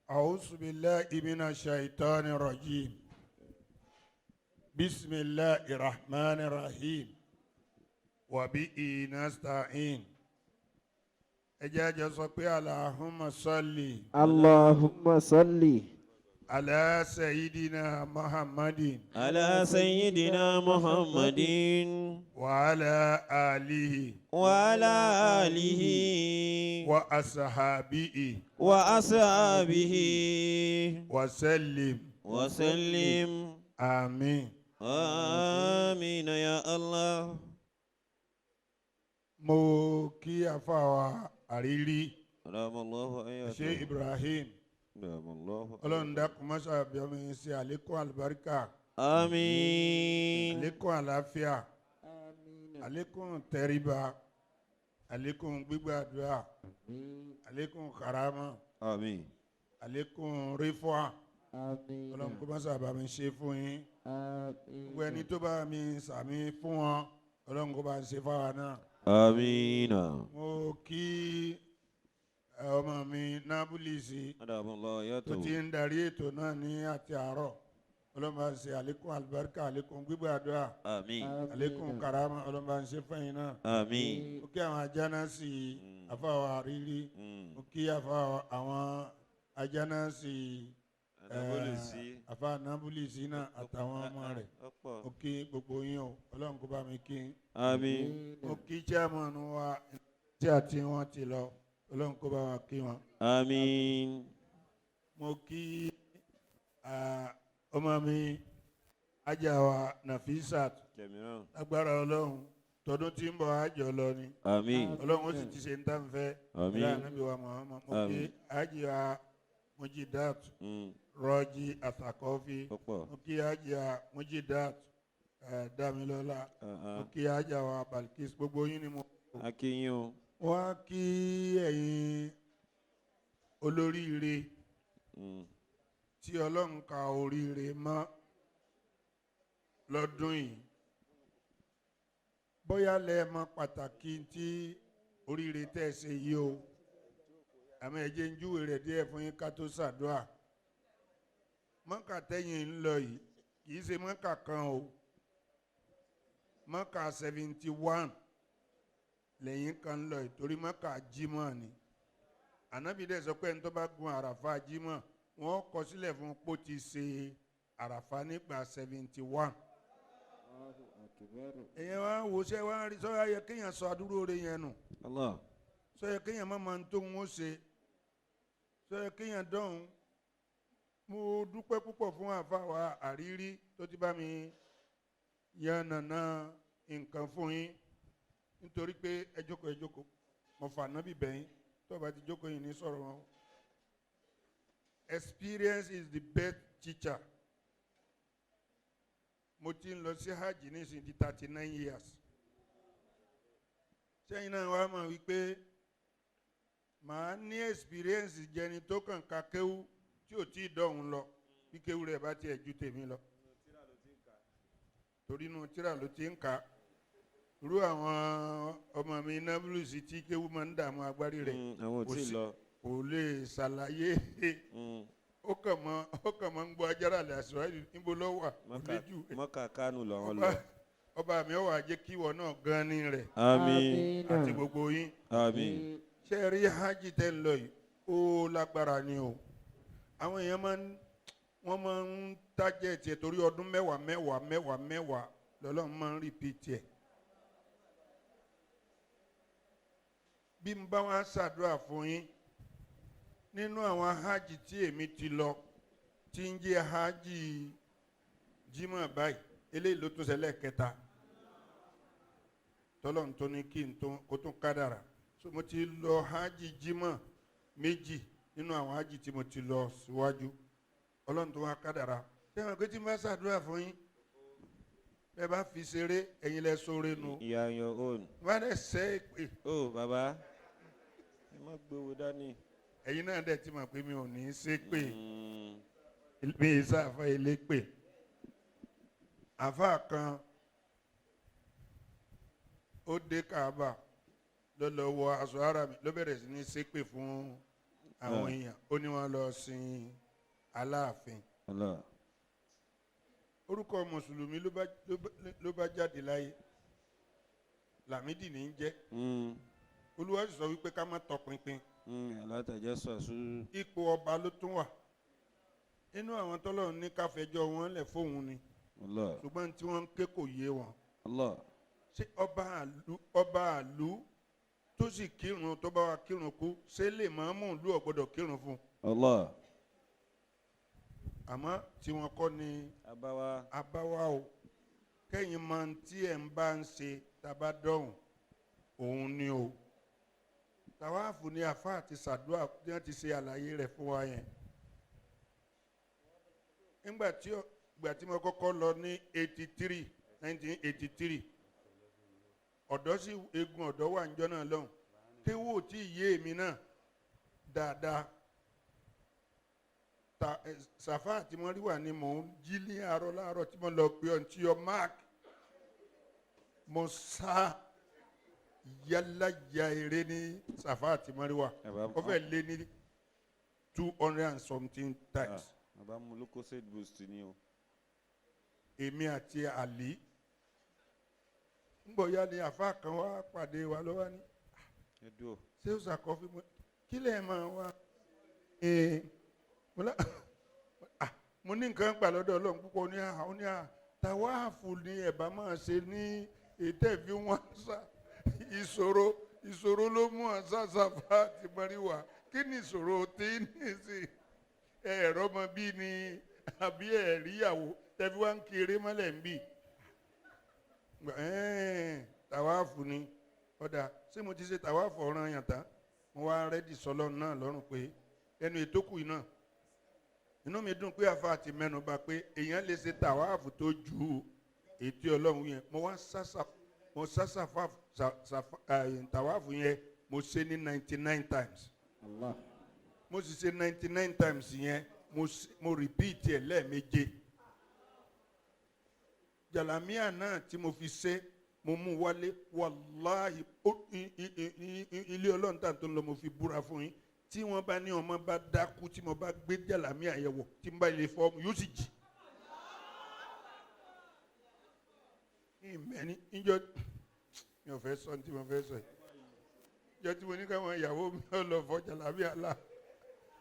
أعوذ بالله من الشيطان الرجيم. بسم الله الرحمن الرحيم وبه نستعين. Ẹ jẹ́ àjọ sọ pé اللهم صل اللهم صل على سيدنا محمد على سيدنا محمد وعلى آله وعلى آله وأصحابه وأصحابه وسلم. وسلم. آمين. آمين يا الله. Mo kí àfàwà àrírí رحم الله ṣe آياته. Ibrahim. رحم الله. Ọlọ́run dákun mọ́ṣá àbíọ́mí ṣe àlékún àlùbáríkà, آمين. àlékún àlàáfíà, àlékún tẹríba, àlékún gbígbàdúrà, àlékún karama, آمين. àlékún rífọ́à. Ọlọ́run kó mọ́ṣá bá mi ṣe fún yín. Gbogbo ẹni tó bá mi sàmì fún wọn, Ọlọ́run kó bá ń ṣe fáwa náà. آمين. Mo kí ọmọ mi Nábúlìsì رحم الله tó ti آياته. ń darí ètò náà ní àti àárọ̀. Ọlọ́run bá ń ṣe àlékún àlùbáríkà, àlékún gbígbàdúrà, آمين. àlékún karama. Ọlọ́run bá ń ṣe fún yín náà. آمين. Mo kí àwọn ajánásì afáwọ̀ àrírí. Mo kí afáwọ̀ àwọn ajánásì Nábúlìsì. Afá Nábúlìsì náà àtàwọn ọmọ rẹ̀. Ọ̀pọ̀. Mo kí gbogbo yín o. Ọlọ́run kó bá mi kí yín. آمين. Mo kí chairman wa tí àti wọn ti lọ. Ọlọ́run kó bá wa kí wọn. آمين. Mo kí ọmọ mi ajá wa Nafisat. Jẹ̀míràn. Agbára Ọlọ́run, tọdún tí ń bọ̀ àjọ lọ ni. آمين. Ọlọ́run ó sì ti ṣe ń tàn fẹ́. Àmín. Ọlọ́run Ànábì wa Muhammad. Mo kí Àmín. Ajá Mujidat Rọ́jí Àtàkọ́fí. Ọ̀pọ̀. Mo kí Ajá Mujidat Damilọ́lá. Mo kí ajá wa Balkis. Gbogbo yín ni mo. A kí yín o. Wọ́n á kí ẹ̀yin olóríire tí Ọlọ́run ka oríire mọ́ lọ́dún yìí. Bóyá lẹ mọ pàtàkì tí oríire tẹ́ ẹ ṣe yìí o, àmọ́ ẹ jẹ́ ń júwe rẹ̀ díẹ̀ fún yín ká tó ṣàdúrà. Mọ́kà tẹ́yìn ń lọ yìí kì í ṣe mọ́kà kan o. Mọ́kà 71 lẹ́yìn kan ń lọ yìí, torí mọ́kà jímọ̀ ni. Ànábì dẹ̀ sọ pé ẹni tó bá gun àràfà jímọ̀, wọ́n kọ sílẹ̀ fún pó ti ṣe àràfà nígbà 71. Èèyàn wá wò ṣe wá rí sọ yẹ kéèyàn sọ àdúró rẹ yẹn nù. Allah. Sọ yẹ kéèyàn má máa ń tó ń ṣe, sọ yẹ kéèyàn dọ̀hún. Mo dúpẹ́ púpọ̀ fún àfàwà àrírí tó ti bá mi yan nàna nǹkan fún yín, nítorí pé ẹ jókòó, ẹ jókòó. Mo fà nábì bẹ́yìn tó bá ti jókòó yìí ní sọ̀rọ̀ wọn. Experience is the best teacher. Mo ti ń lọ sí hajj nísìnyí di 39 years. Sẹ́yìn náà wàá mọ̀ wípé màá ní experience jẹni tó kàn ka kéwú tí ò tí ì dọ̀hún lọ, bí kéwú rẹ̀ bá tiẹ̀ ju tèmi lọ, torí inú tíra ló ti ń kà á. Irú àwọn ọmọ mi nábùlùsì tí kéwú máa ń dààmú agbárí rẹ̀, Àwọn ò kò tí ì lọ. Kò lè ṣàlàyé. Ó kàn mọ́ ń gbọ́ ajára lè àṣọ níbo ló wà kò lè jù. Mọ́kà Kánò làwọn lọ. Ọba mi ó wà jẹ́ kí ìwọ náà gan ní rẹ̀ آمين. àti gbogbo yín. آمين. Ṣé ẹ rí hajj tẹ́ ń lọ yìí, ó lágbára ni o. Àwọn èèyàn máa ń wọ́n máa ń tájẹ̀ tiẹ̀ torí ọdún mẹ́wàá mẹ́wàá mẹ́wàá mẹ́wàá lọ́lọ́run máa ń repeat ẹ̀. Bí n bá wá ṣàdúrà fún yín nínú àwọn hajj tí èmi ti lọ tí ń jẹ́ hajj jímọ̀ báyìí, eléyìí ló tún ṣẹlẹ̀ kẹta tọ́lọ́run tó ní kí n tó kó tún kádàrà. So mo ti lọ hajj jímọ̀ méjì nínú àwọn hajj tí mo ti lọ síwájú. Ọlọ́run tó wá kádàrà sẹ́wọ̀n pé tí n bá ṣàdúrà fún yín, bẹ́ẹ̀ bá fi ṣeré, ẹ̀yin lẹ sóore nu. You are on your own. Wọ́n á dẹ̀ sẹ́ pé Oh, bàbá. Ẹ má gbowó dání. Ẹ̀yin náà dẹ̀ ti mọ̀ pé mi ò ní í ṣe pé mi ì sáfà ilé pè. Àfáà kan ó dé Kaaba, ló lọ wọ aṣọ ara mi, ló bẹ̀rẹ̀ sí ní ṣépè fún Àwọn èèyàn ó ní wọ́n lọ sin Aláàfin. Allah. Orúkọ mùsùlùmí ló bá jáde láyé, Lámídì ní í jẹ́. Olúwa sì sọ wípé ká má tọpinpin. Alátajassasu. Ipò ọba ló tún wà nínú àwọn tọ́lọ́run ní ká fẹjọ́ wọn lẹ̀ fóun ni. Allah. Ṣùgbọ́n tí wọ́n ń ké kò yé wọn. Allah. Ṣé ọba àlú tó sì kírun, tó bá wa kírun kú, ṣé lè máa mú ìlú ò gbọ́dọ̀ kírun fún un? Allah. Àmọ́ tí wọ́n kọ́ ni Abawa. Abáwa o, kẹ́yìn máa ń tí ẹ̀ ń bá ń ṣe tàbá dọ̀hùn òun ni o. Tàwáàfù ni àfa àti sàdúà tí wọ́n ti ṣe àlàyé rẹ̀ fún wa yẹn. Nígbà tí ìgbà tí mo kọ́kọ́ lọ ní 83, 1983, ọ̀dọ́ sí egun ọ̀dọ́ wà níjọ́ náà lọ́hùn, kéwù ò tí ì yé èmi náà dáadáa. Ta Sàfà àti Mọ́ríwà ni mò ń jí ní àárọ̀ láàárọ̀ tí mo lọ pé ọ̀ntí yọ mark, mo sá yálà ya eré ní Sàfà àti Mọ́ríwà, ó fẹ́ lé ní 200 and something times. Bàbá mu Lucozade boost ni o. Èmi àti Àlí ngbọ̀ya ni àfa kan wá pàdé wa lọ́wọ́ ní. Ẹ dúró. Ṣé ó ṣàkọfí mo kí lè máa wá? Ee, mo lá, ah, mo ní nǹkan gbà lọ́dọ̀ Ọlọ́run púpọ̀ ní à, ó ní à, tàwáàfù ni ẹ̀bá máa ṣe ní ètò ẹ̀fí wọn sá ìṣòro, ìṣòro ló mú àṣà Sàfà àti Mọ́ríwà. Kí ni ìṣòro tí ní sí ẹ̀rọ ọmọ bí ni àbí ẹ̀ríyàwó tẹ̀fí wá ń kiri mọ́lẹ̀ ń bì? Tàwáàfù ni ọ̀dà. Ṣé mo ti ṣe tàwáàfù ọ̀ràn yàn tán? Mo wá ready sọlọ́ náà lọ́rùn pé ẹnu ètò kù yìí náà, inú mi dùn pé àfa àti mẹ́nuba pé èèyàn lè ṣe tàwáàfù tó ju ètò Ọlọ́run yẹn. Mo wá sásà, mo sásà fà tàwáàfù yẹn, mo ṣe ní 99 times. Allah. Mo sì ṣe 99 times yẹn, mo repeat ẹ̀ lẹ́ẹ̀méje. Jàlámíà náà tí mo fi ṣe, mo mú wálé, wàláhì, ilé Ọlọ́run tá à ń tó ń lọ, mo fi búra fún yín, tí wọ́n bá ní ọmọ bá dákú, tí mo bá gbé jàlámíà yẹn wọ̀, tí mo bá lè fọ́ ọmọ, yóò sì jì. Ìmẹ́ni níjọ́ mi ò fẹ́ sọ ní tí mo fẹ́ sọ yìí, níjọ́ tí mo ní káwọn ìyàwó mi ò lọ fọ́ jàlámíà là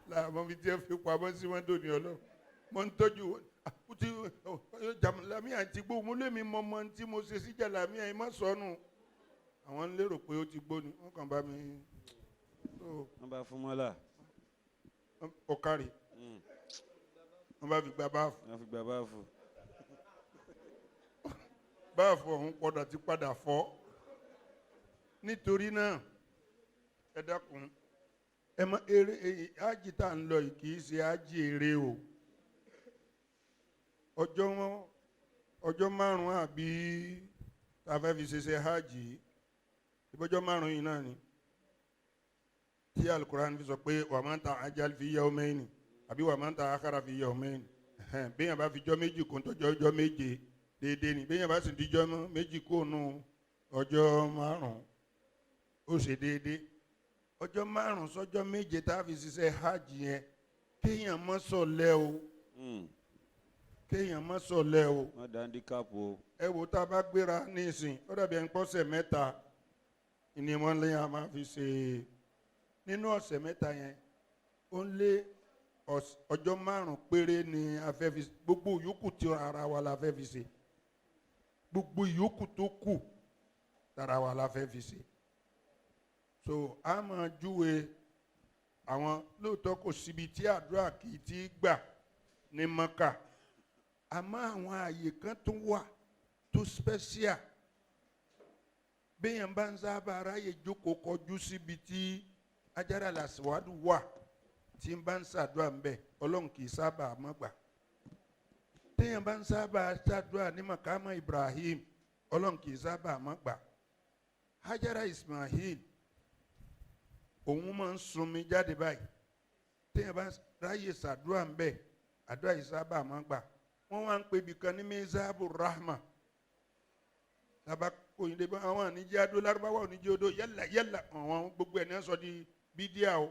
làwọn fi tiẹ̀ fi pamọ́ sí wọn dòní Ọlọ́run, mo ń tọ́jú wọn ti jàlámíà ti gbó, mo lé mi mọ ọmọ tí mo ṣe sí jàlámíà yìí má sọnù. Àwọn ń lérò pé ó ti gbó ni wọ́n kàn bá mi. Wọ́n bá fún mọ́là. Ọ̀kárì, wọ́n bá fi gba báàfù. Wọ́n fi gba báàfù. Báàfù ọ̀hún padà ti padà fọ́. Nítorí náà, ẹ dákun, ẹ mọ eré ájì tá à ń lọ yìí kì í ṣe ájì eré o. Ọjọ́ wọn, ọjọ́ 5 àbí tá a fẹ́ fi ṣe ṣe ájì, ìbọ́jọ́ 5 yìí náà ni tí Alukoran fi sọ pé wà máa ń ta ajal fi yawmaini àbí wà máa ń ta akara fi yawmaini. Béèyàn bá fi jọ́ 2 kún tọ́jọ́ ọjọ́ 7 déédéé ni, béèyàn bá sì di jọ́ 2 kó nu ọjọ́ 5 ó ṣe déédéé. Ọjọ́ 5 sọ́jọ́ 7 tá a fi ṣiṣẹ́ hajj yẹn, kéèyàn má ṣọ̀lẹ o, kéèyàn má ṣọ̀lẹ o. Má dá handicap o. Ẹ wo tá a bá gbéra nísìn, ó dàbí ẹni pọ́sẹ̀ 3 ni wọ́n lé a máa fi ṣe. Nínú ọ̀sẹ̀ 3 yẹn, ó ń lé ọjọ́ 5 péré ni a fẹ́ fi gbogbo ìyókù tí ara wa la fẹ́ fi ṣe, gbogbo ìyókù tó kù tara wa la fẹ́ fi ṣe. So a máa júwe àwọn lóòótọ́ kò síbi tí àdúrà kì í ti gbà ní Mọ́kà, àmọ́ àwọn ààyè kan tó wà tó special. Béèyàn bá ń sábà ráyè jókòó kọjú síbi tí Ajára Làṣíwádù wà tí ń bá ń ṣàdúrà ń bẹ, Ọlọ́run kì í sábà mọ́ gbà. Téèyàn bá ń sábà ṣàdúrà ní Màkàmá Ibrahim, Ọlọ́run kì í sábà mọ́ gbà. Hajara Ismail òun máa ń sunmi jáde báyìí, téèyàn bá ráyè ṣàdúrà ń bẹ, àdúrà yìí sábà mọ́ gbà. Wọ́n wá ń pè ibìkan ní Mizabu Rahma, tàbá kòyìndé bá àwọn àníjẹ́ adó lárúbáwá oníjẹ́ odó yálà yálà, àwọn gbogbo ẹ̀ ní wọ́n sọ di bídíà o,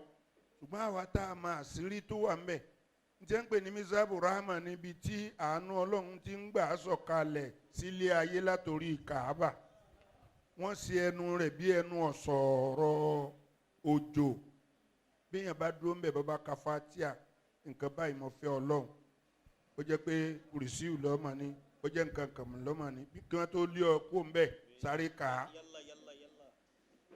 Ṣùgbọ́n àwa tá a máa àṣírí tó wà ńbẹ̀, n tí ń pè ní Mizabu Rahma níbi tí àánú Ọlọ́run ti ń gbà sọ̀kalẹ̀ sílé ayé látòrí Kàábà. Wọ́n ṣe ẹnu rẹ̀ bí ẹnu ọ̀sọ̀ọ̀rọ̀ òjò. Béèyàn bá dúró ńbẹ̀, bàbá ka Fatia, nǹkan báyìí mo fẹ́ Ọlọ́run. Ó jẹ́ pé kùrìsíù lọ́mọ ni, ó jẹ́ nǹkan kan lọ́mọ ni, kí wọ́n tó lé ọ kó ńbẹ̀ sáré kà á.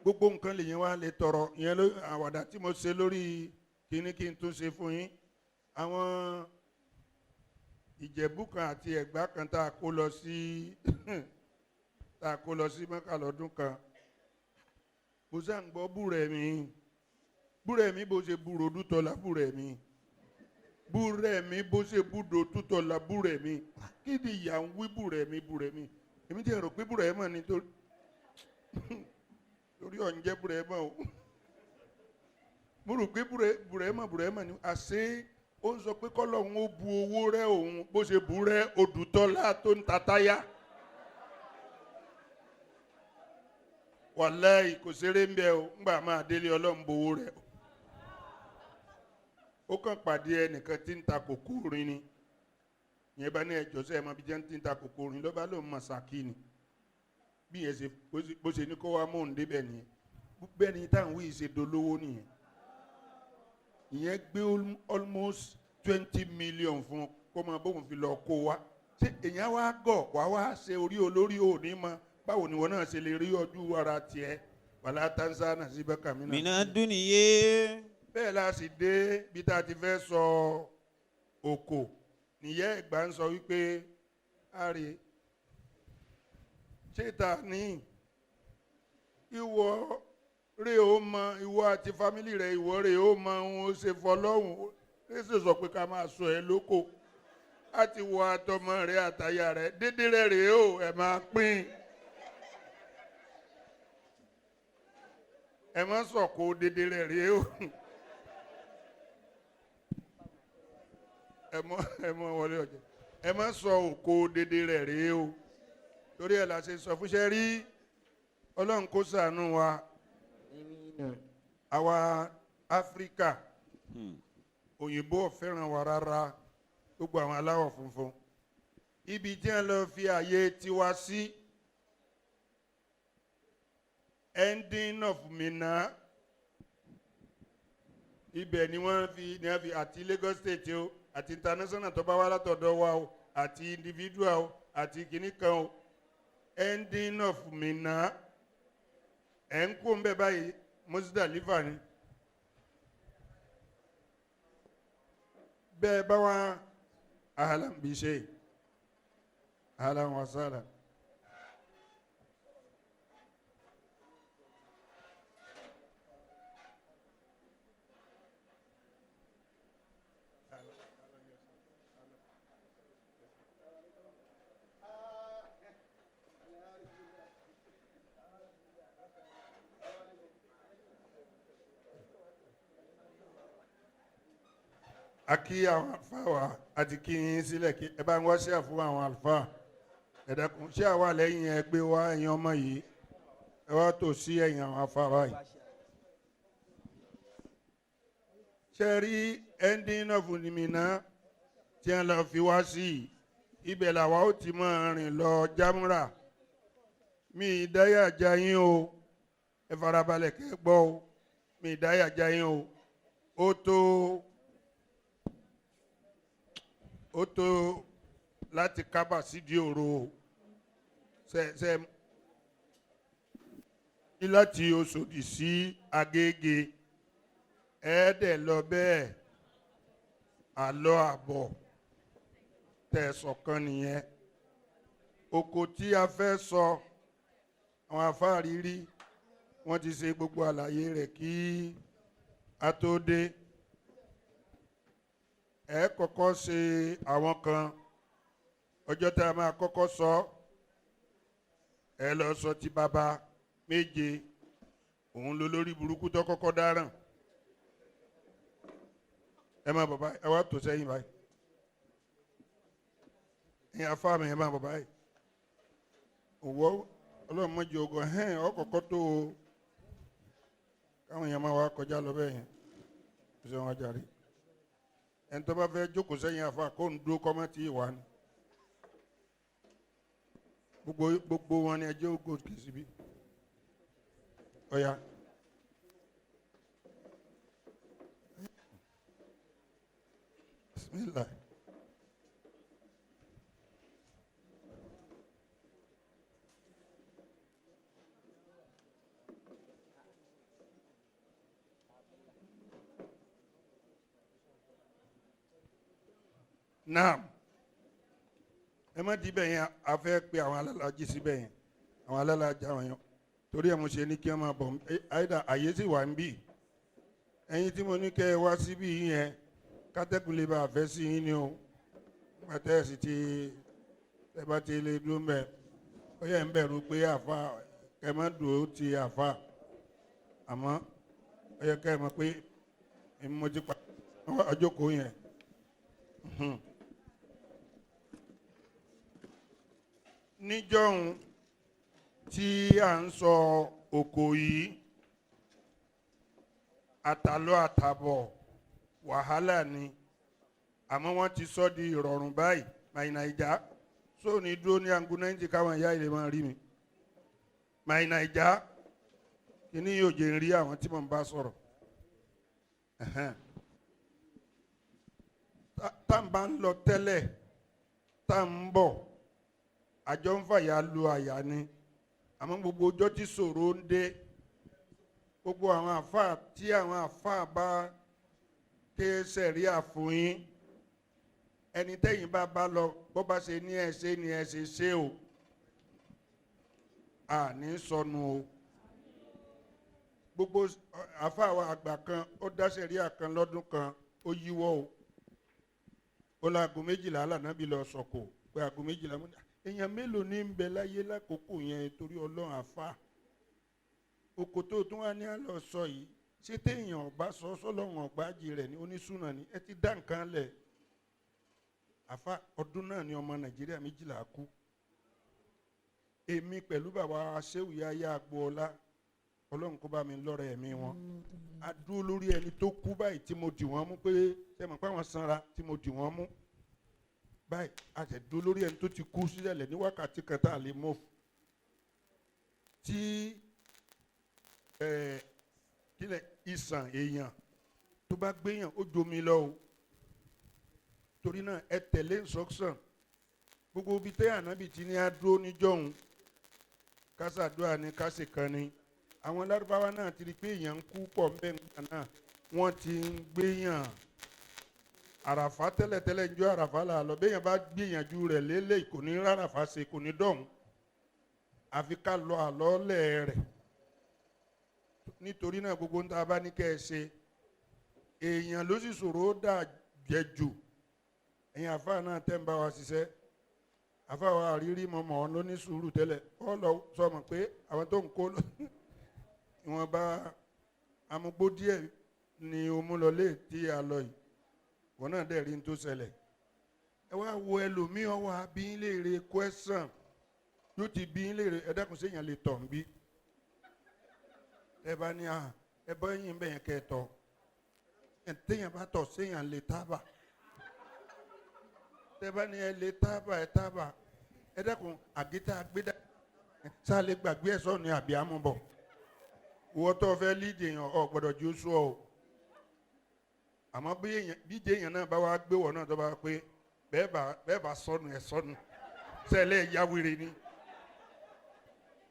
Gbogbo nǹkan lèyẹn wá lè tọrọ. Ìyẹn ló àwàdà tí mo ṣe lórí kíní kí n tún ṣe fún yín. Àwọn Ìjẹ̀bú kan àti Ẹ̀gbá kan tá a kó lọ sí Mẹ́kà lọ́dún kan. Mo sá ń gbọ́ búrẹ̀ mi, búrẹ̀ mi bó ṣe búrò dútọ̀ la búrẹ̀ mi, búrẹ̀ mi bó ṣe búdò tútọ̀ la búrẹ̀ mi. Kí ni ìyá ń wí búrẹ̀ mi, búrẹ̀ mi? Èmi ti rò pé búrẹ̀ mọ̀ ni torí ọ̀ ń jẹ́ búrẹ̀ mọ̀ o. Mo rò pé búrẹ̀ mọ̀, búrẹ̀ mọ̀ ni. Àṣé ó ń sọ pé kọ́lọ́hún ó bu owó rẹ̀ òun bó ṣe bú rẹ̀ Odùtọ́lá tó ń ta táyà. Wàláhì kò ṣeré ń bẹ o, ńgbà máa délé Ọlọ́run bowó rẹ̀ o. Ó kàn pàdé ẹnìkan tí ń ta kòkó rin ni. Ìyẹn bá ní ẹjọ́ sẹ́ ẹ mọ bí jẹ́ ń ta kòkó rin, lọ́ba ló ń mọ sàkí ni. Bí yẹn ṣe bó ṣe ní kó wá mò ń débẹ̀ nìyẹn. Bẹ́ẹ̀ ni táwọn wíì ṣe dolówó nìyẹn. Ìyẹn gbé almost 20 million fún kó máa bóun fi lọ kó wa. Ṣé èèyàn wá gọ̀ wá wá ṣe orí olórí òní mọ? Báwo ni wọn náà ṣe lè rí ọdún ara tiẹ̀? Wàlá Tanzania sí bẹ́ẹ̀ kàmínà. Mina dúnìyé. Bẹ́ẹ̀ la sì dé bí tá a ti fẹ́ sọ òkò. Nìyẹn Ẹ̀gbá ń sọ wípé àrè ṣé ta ní ìwọ rè ó mọ, ìwọ àti fámìlì rẹ, ìwọ rè ó mọ ohun ó ṣe fọlọ́hún. Ó sì sọ pé ká máa sọ ẹ lóko. A ti wọ àtọmọ rẹ àtàyà rẹ dédé rẹ rèé o, ẹ máa pín. Ẹ má sọ̀kò dédé rẹ rèé o. Ẹ mọ wọlé ọjà. Ẹ má sọ òkò dédé rẹ rèé o. Torí ẹ̀ la ṣe sọ fúnṣẹ́ rí Ọlọ́run kó ṣàánú wa. Àwa Áfíríkà, òyìnbó ò fẹ́ràn wa rárá, gbogbo àwọn aláwọ̀ funfun. Ibi tí wọ́n lọ fi àyè tiwa sí, ending of Minna, ibẹ̀ ni wọ́n fi àti Lagos State o, àti international tó bá wá látọ̀dọ̀ wa o, àti individual o, àti kìíní kan o, ending of Minna. Ẹ̀ ń kó ń bẹ báyìí, Muzdalifa ni. Bẹ́ẹ̀ bá wá ahlan bi shay, ahlan wa sahlan. A kí àwọn àlùfáà wa àti kí yín sílẹ̀ kí ẹ bá ń wá ṣíà fún àwọn àlùfáà. Ẹ dákun, ṣíà wà lẹ́yìn ẹ gbé wá ẹ̀yin ọmọ yìí, ẹ wá tò sí ẹ̀yìn àwọn àlùfáà báyìí. Ṣé rí ending of Minna tí wọ́n lọ fi wá sí i, ibẹ̀ làwa ó ti máa rìn lọ Jámúrà. Mi ìdáyà já yín o, ẹ farabalẹ̀ kẹ́ gbọ́ o, mi ìdáyà já yín o. Ó tó láti Kábà sídìí òro o. Ṣe láti Òṣòdì sí Agége, ẹ̀ẹ́dẹ̀ lọ bẹ́ẹ̀, àlọ́ àbọ̀ tẹ̀sán kan nìyẹn. Oko tí a fẹ́ sọ, àwọn afáàrí rí, wọ́n ti ṣe gbogbo àlàyé rẹ̀ kí a tó dé. Ẹ kọ́kọ́ ṣe àwọn kan, ọjọ́ tá a máa kọ́kọ́ sọ, ẹ lọ sọ ti bàbá méje, òun ló lórí burúkú tó kọ́kọ́ dáràn. Ẹ máa bọ̀ báyìí, ẹ wá tò sẹ́yìn báyìí. Ẹ̀yin afá mi, ẹ máa bọ̀ báyìí. Òwò Ọlọ́run mọ̀jì ogun ẹ̀hẹ́n ọkọ̀ọ̀kọ́ tó o, káwọn èèyàn máa wá kọjá lọ bẹ́ẹ̀ yẹn. Ṣé wọn jàre ẹni tó bá fẹ́ jókòó sẹ́yìn àfa kó ń dúró kọ́mọ́ tí ì wá ni gbogbo gbogbo wọn ni ẹjẹ́ ó gòkè síbí ọ̀ya. Bismillah. Naam, ẹ má di bẹ́ẹ̀ yẹn, a fẹ́ pe àwọn alálàájì síbẹ̀ yẹn, àwọn alálàájì àwọn yẹn, torí ẹ̀ mo ṣe ní kí wọ́n máa bọ̀. Àyídà àyè sì wà ń bì. Ẹ̀yin tí mo ní kẹ́ ẹ wá síbí yẹn, kátẹ́kùn lè bá a fẹ́ sí yín ni o. Pàtẹ́ ẹ̀ sì ti ẹ bá ti lè dúró mbẹ́, ó yẹ ń bẹ̀rù pé àfa ẹ má dùn ó ti àfa, àmọ́ ó yẹ kẹ́ ẹ mọ̀ pé mo ti pa ọjọ́ kò yẹn. Níjọ́hun tí à ń sọ òkò yìí, àtàlọ́ àtàbọ̀ wàhálà ni, àmọ́ wọ́n ti sọ di ìrọ̀rùn báyìí. Màì Nàìjà sóòní dúró ní angu 90 káwọn ìyá ilé máa rí mi. Màì Nàìjà kíní yóò jẹ́ ń rí àwọn tí mò ń bá sọ̀rọ̀. Tá n bá ń lọ tẹ́lẹ̀, tá n bọ̀, àjọ ń fàyà lu àyà ni, àmọ́ gbogbo ọjọ́ tí ṣòro ń dé, gbogbo àwọn àfáà tí àwọn àfáà bá ké sẹ̀rí àfòyín, ẹni tẹ́yìn bá bá lọ bó bá ṣe ní ẹ ṣe ni ẹ ṣe ṣe o, àní sọnù o. Gbogbo àfáà wa àgbà kan ó dá sẹ̀rí àkan lọ́dún kan, ó yíwọ́ o, ó láago 12 lànà bí lọ sọ̀kò pé aago 12 mú ní èèyàn mélòó ní ń bẹ láyé lákòókò yẹn torí Ọlọ́run àfa oko tó tún wá ní àlọ́ sọ yìí, ṣé téèyàn ọba sọ sọlọ́run ọ̀gbájì rẹ̀ ní onísùnà ni ẹ ti dá nǹkan lẹ̀ àfa. Ọdún náà ni ọmọ Nàìjíríà 12 kú. Èmi pẹ̀lú bàbá Ṣéwù Yáyá Agboola, Ọlọ́run kó bá mi lọ́rẹ̀ ẹ̀mí wọn, a dúró lórí ẹni tó kú báyìí tí mo dì wọ́n mú pé ṣé mo pa wọn sanra tí mo dì wọ́n mú báyìí, a sì dúró lórí ẹni tó ti kú sílẹ̀ ní wákàtí kan tá a lè mọ̀ tí kílẹ̀ ìsàn èèyàn tó bá gbéyàn ó jomi lọ o. Torí náà ẹ tẹ̀lé instruction gbogbo ibi tẹ́ ànábì tí ní á dúró níjọ́hun, kásàdúrà ni kásìkan ni. Àwọn Lárúbáwá náà ti rí pé èèyàn ń kú pọ̀ ńbẹ́ ńgbà náà, wọ́n ti ń gbéyàn àràfá tẹ́lẹ̀tẹ́lẹ̀ ń jọ àràfá là lọ. Béèyàn bá gbìyànjú rẹ̀ lélẹ̀ kò ní ráràfá ṣe, kò ní dọ̀hún, àfi ká lọ àlọ́lẹ̀ rẹ̀. Nítorí náà gbogbo ń tá a bá ní kẹ́ ẹ ṣe, èèyàn ló sì ṣòro ó dà jẹ jù. Ẹ̀yin àfáà náà tẹ́ ń bá wa ṣiṣẹ́, àfáà wa àrírí mọ̀mọ́ ọ́n ló ní sùúrù tẹ́lẹ̀, ó lọ sọmọ pé àwọn tó ń kó ìwọ̀nba amúgbó díẹ̀ ni o mú lọ lé tí a lọ yìí, wọn náà dẹ̀ rí n tó ṣẹlẹ̀. Ẹ wá wo ẹlòmíì ọwọ́ abí ń léèrè question, yóò ti bí ń léèrè ẹ dákun séèyàn lè tọ̀ ń bí. Ẹ bá ní à ẹ bọ́ ẹ̀yìn bẹ́ẹ̀ yẹn kẹ́ ẹ tọ̀, ẹ téèyàn bá tọ̀ séèyàn lè tábà, tẹ bá ní ẹ lè tábà ẹ tábà. Ẹ dákun àgétà gbédà sáà lè gbàgbé ẹ sọ ní àbí àmúbọ̀. Ìwọ tó fẹ́ lídìí èèyàn ò gbọ́dọ̀ ju sú ọ o. Àmọ́ bí èèyàn náà bá wá gbé wọ̀ náà tó bá pé bẹ́ẹ̀ bá sọnù ẹ̀ sọnù sẹ́lẹ̀ yáwèrè ni.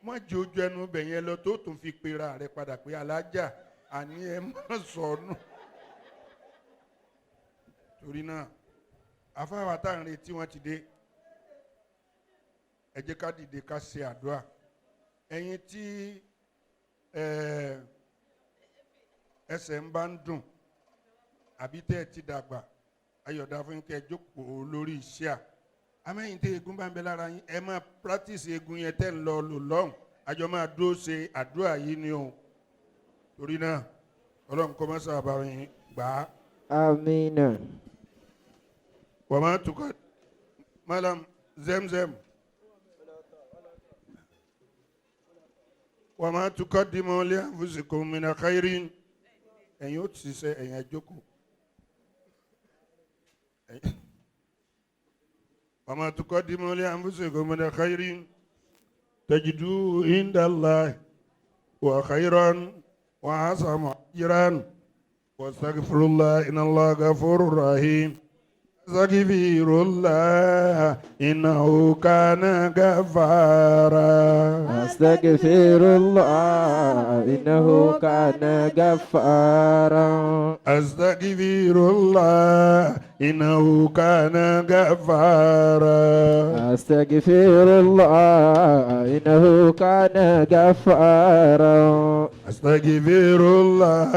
Má jẹ́ ojú ẹnu bẹ̀ yẹn lọ tó tún fi pera rẹ padà pé alájà àní ẹ má sọnù. Torí náà afáwa tá à ń retí wọn ti dé, ẹ jẹ́ ká dìde ká ṣe àdúrà. Ẹ̀yin tí ẹsẹ̀ ń bá ń dùn àbí tẹ́ ẹ ti dàgbà, ayọ̀dá fún kẹ́ ẹ jókòó lórí iṣẹ́ à. Amẹ́yìn tí egun bá ń bẹ lára yín, ẹ máa practice egun yẹn tẹ́ ń lọ lò lọ́hùn. Àjọ máa dúró ṣe àdúrà yìí ni o. Torí náà Ọlọ́run kó má sábà yín gbà á. Amina. Wọ́n máa tukọ̀ Malam Zemzem. Wọ́n máa tukọ̀ dìmọ̀ lé anfusikum mina khairin. Ẹ̀yin ó ti ṣiṣẹ́, ẹ̀yin ẹ jókòó. وما تقدموا لأنفسكم من خير تجدوه عند الله وخيرا وأعظم أجرا واستغفر الله إن الله غفور رحيم. استغفر الله إنه كان غفارا. أستغفر الله إنه كان غفارا. أستغفر الله إنه كان غفارا. أستغفر الله إنه كان غفارا. أستغفر الله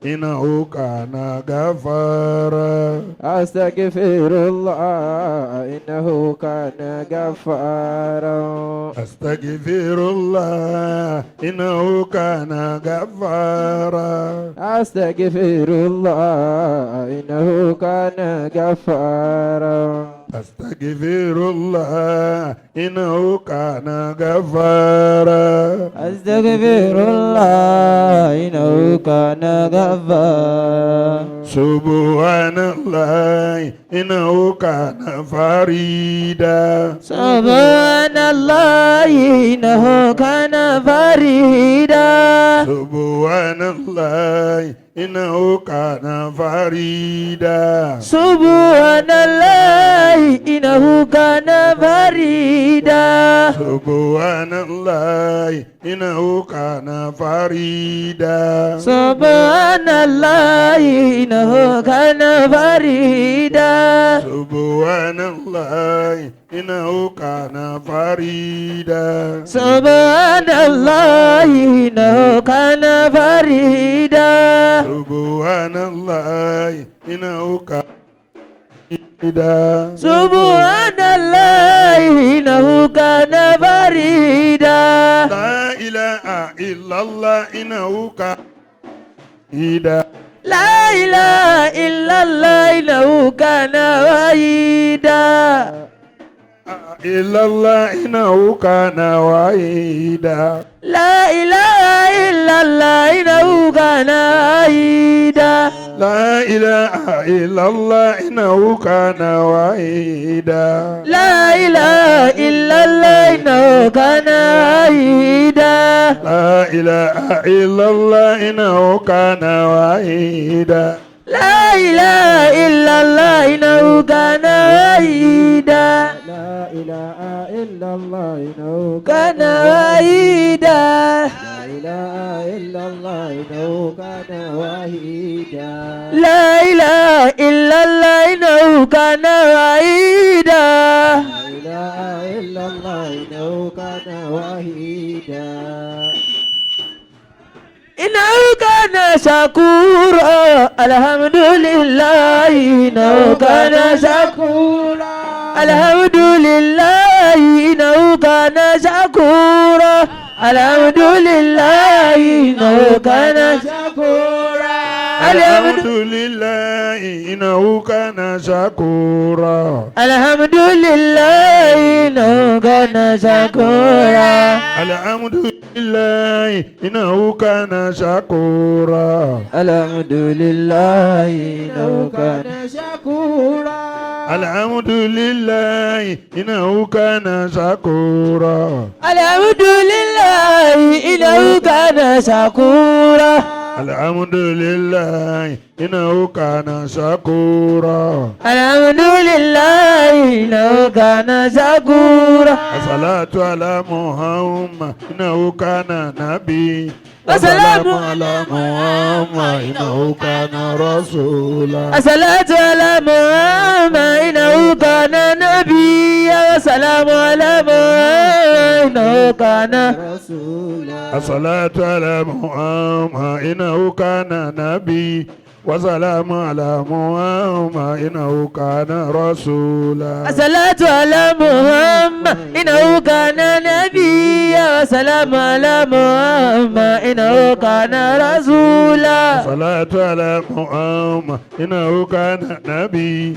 إنه كان غفارا. أستغفر الله إنه كان غفارا. أستغفر الله إنه كان غفارا. أستغفر الله إنه كان غفارا. أستغفر الله إنه كان غفارا. أستغفر الله إنه كان غفارا. سبحان الله إنه كان فريدا. سبحان الله إنه كان فريدا. سبحان الله إنه كان فريدا. سبحان الله إنه كان فريدا. سبحان الله إنه كان فريدا. سبحان الله إنه كان فريدا. سبحان الله إنه كان فريدا. سبحان الله إنه كان فريدا. سبحان الله إنه كان فريدا. سبحان الله إنه كان فريدا. لا إله إلا الله إنه كان فريدا. لا إله إلا الله إنه كان وحيدا. إلا الله إنه كان وحيدا. لا إله إلا الله إنه كان وحيدا. لا إله إلا الله إنه كان وحيدا. لا إله إلا الله إنه كان وحيدا. لا إله إلا الله إنه كان وحيدا. لا إله إلا الله إنه كان وحيدا. لا إله إلا الله إنه كان وحيدا. لا إله إلا الله إنه كان وحيدا. لا إله إلا الله إنه كان وحيدا. لا إله إلا الله إنه كان وحيدا. إنه كان شكورا. الحمد لله إنه كان شكورا. الحمد لله إنه كان شكورا. الحمد لله إنه كان شكورا. الحمد لله إنه كان شكورا. الحمد لله إنه كان شكورا. الحمد لله إنه كان شكورا. الحمد لله إنه كان شكورا. الحمد لله إنه كان شكورا. الحمد لله إنه كان شكورا. الحمد لله إنه كان شكورا. الحمد لله إنه كان شكورا. الصلاة على محمد إنه كان نبي. وسلام على محمد إنه كان رسولا. الصلاة على محمد إنه كان نبيا. وسلام على محمد إنه كان رسولا. الصلاة على محمد إنه كان نبي. وسلام على محمد إنه كان رسولا. الصلاة على محمد إنه كان نبيا. وسلام على محمد إنه كان رسولا. الصلاة على محمد إنه كان نبي.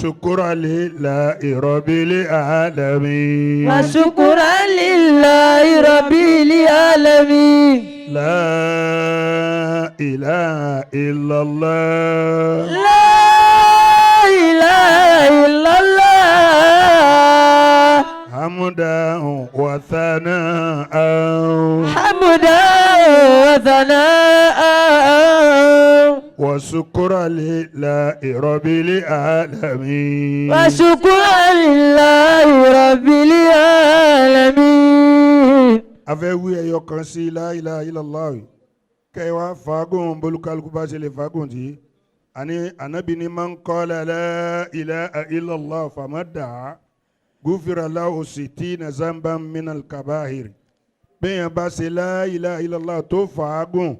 وشكرا لله رب العالمين. وشكرا لله رب العالمين. لا إله إلا الله. لا إله إلا الله. حمدا وثناء. حمدا وثناء. وشكرا لله رب العالمين. وشكرا لله رب العالمين. A fẹ́ wí ẹyọ kan sí la ilaha illallah kẹ́ ẹ wá fagùn bolúkálukú bá ṣe lè fagùn tí àní ànábì ní man qala la ilaha illallah famada gufira lahu sittina zamban minal kabahir. Bẹ́ẹ̀ bá ṣe la ilaha illallah tó fagùn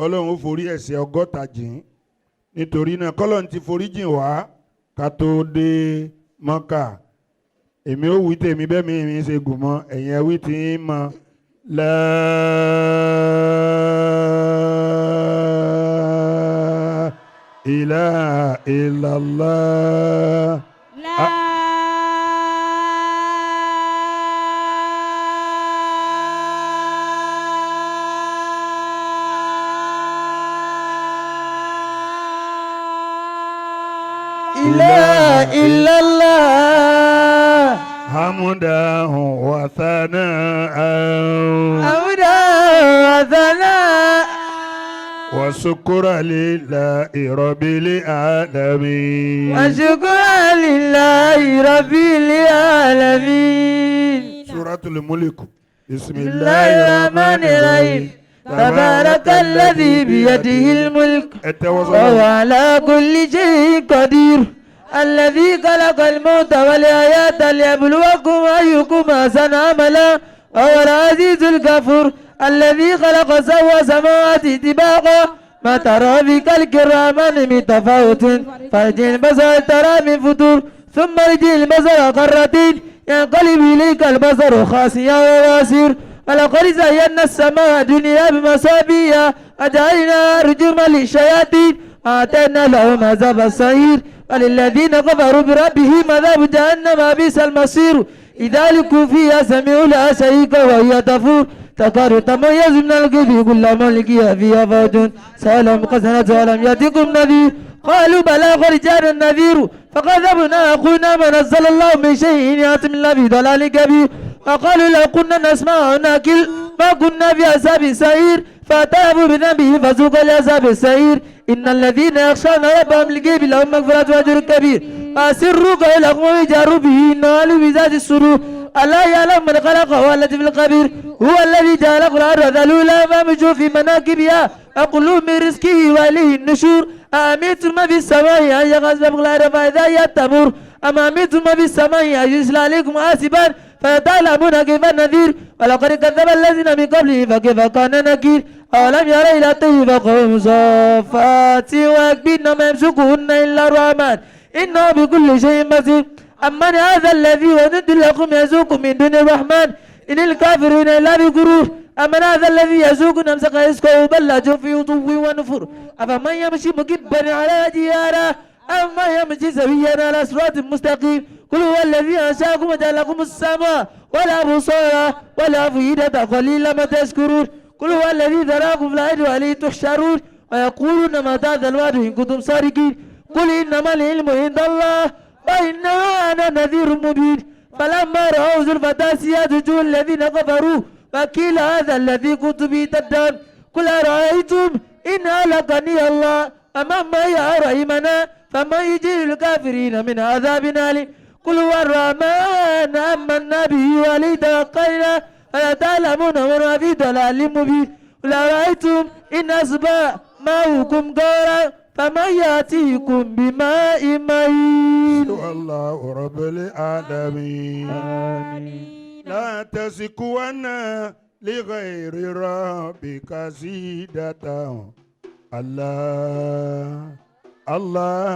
ọlọ́run ó forí ẹ̀ṣẹ̀ 60 jìn. Nítorí náà kọ́lọ́n ti forí jìn wá ká tó dé Mọ́kà. Èmi ó wí tèmi bẹ́ẹ̀ mi ṣe gùn mọ́ ẹ̀yin ẹ̀ wí tí ń mọ́. La ilaha illallah. La ilaha illallah. حمدا وثناء. حمدا وثناء. وشكرا لله رب العالمين. وشكرا لله رب العالمين. سورة الملك. بسم الله الرحمن الرحيم. تبارك الذي بيده الملك وهو على كل شيء قدير. الذي خلق الموت والحياة ليبلوكم أيكم أحسن عملا وهو العزيز الغفور. الذي خلق سبع سماوات طباقا ما ترى في خلق الرحمن من تفاوت فارجع البصر ترى من فطور ثم ارجع البصر كرتين ينقلب إليك البصر خاسئا وبصير. ولقد زينا السماء الدنيا بمصابيح وجعلنا رجوما للشياطين وأعتدنا لهم عذاب السعير. وللذين كفروا بربهم عذاب جهنم بئس المصير. إذا ألقوا فيها سمعوا لها شهيقا وهي تفور تكاد تميز من الغيظ كلما ألقي فيها فوج سألهم خزنتها ألم يأتكم نذير قالوا بلى قد جاءنا النذير فكذبنا وقلنا ما نزل الله من شيء إن أنتم إلا في ضلال كبير. وقالوا لو كنا نسمع أو نعقل ما كنا في عذاب السعير. فاعترفوا بذنبهم فذوقوا العذاب السعير. إن الذين يخشون ربهم بالغيب لهم مغفرة وأجر كبير. فأسروا قولكم وجهروا به إنه عليم بذات الصدور. ألا يعلم من خلق وهو اللطيف الخبير. هو الذي جعل الأرض ذلولا فامشوا في مناكبها وكلوا من رزقه وإليه النشور. أأمنتم من في السماء أن يخسف بكم الأرض فإذا هي تمور أم أمنتم من في السماء أن يرسل عليكم حاصبا فيتعلمون كيف النذير. ولقد كذب الذين من قبلهم فكيف كان نكير. أولم يروا إلى الطير فوقهم صافات ويكبرن ما يمسكهن إلا الرحمن إنه بكل شيء بصير. أمن هذا الذي وند لكم يرزقكم من دون الرحمن إن الكافرون إلا في غرور. أمن هذا الذي يرزقكم أمسك رزقه بل لجوا في عتو ونفور. أفمن يمشي مكبا على وجهه أمن يمشي سويا على صراط مستقيم. قل هو الذي أنشأكم وجعل لكم السمع والأبصار والأفئدة قليلا ما تشكرون. قل هو الذي ذراكم في الأرض وإليه تحشرون. ويقولون متى هذا الوعد إن كنتم صادقين. قل إنما العلم عند الله وإنما أنا نذير مبين. فلما رأوا زلفة سيئت وجوه الذين كفروا وقيل هذا الذي كنتم به تدعون. قل أرأيتم إن أهلكني الله أمام رحمنا فمن يجير الكافرين من عذاب أليم. قل هو الرحمن آمنا به وعليه توكلنا فلتعلمون من في ضلال مبين. قل أرأيتم إن أصبح ماؤكم غورا فمن يأتيكم بماء معين. الله رب العالمين. لا تسكون لغير ربك زيدة. الله الله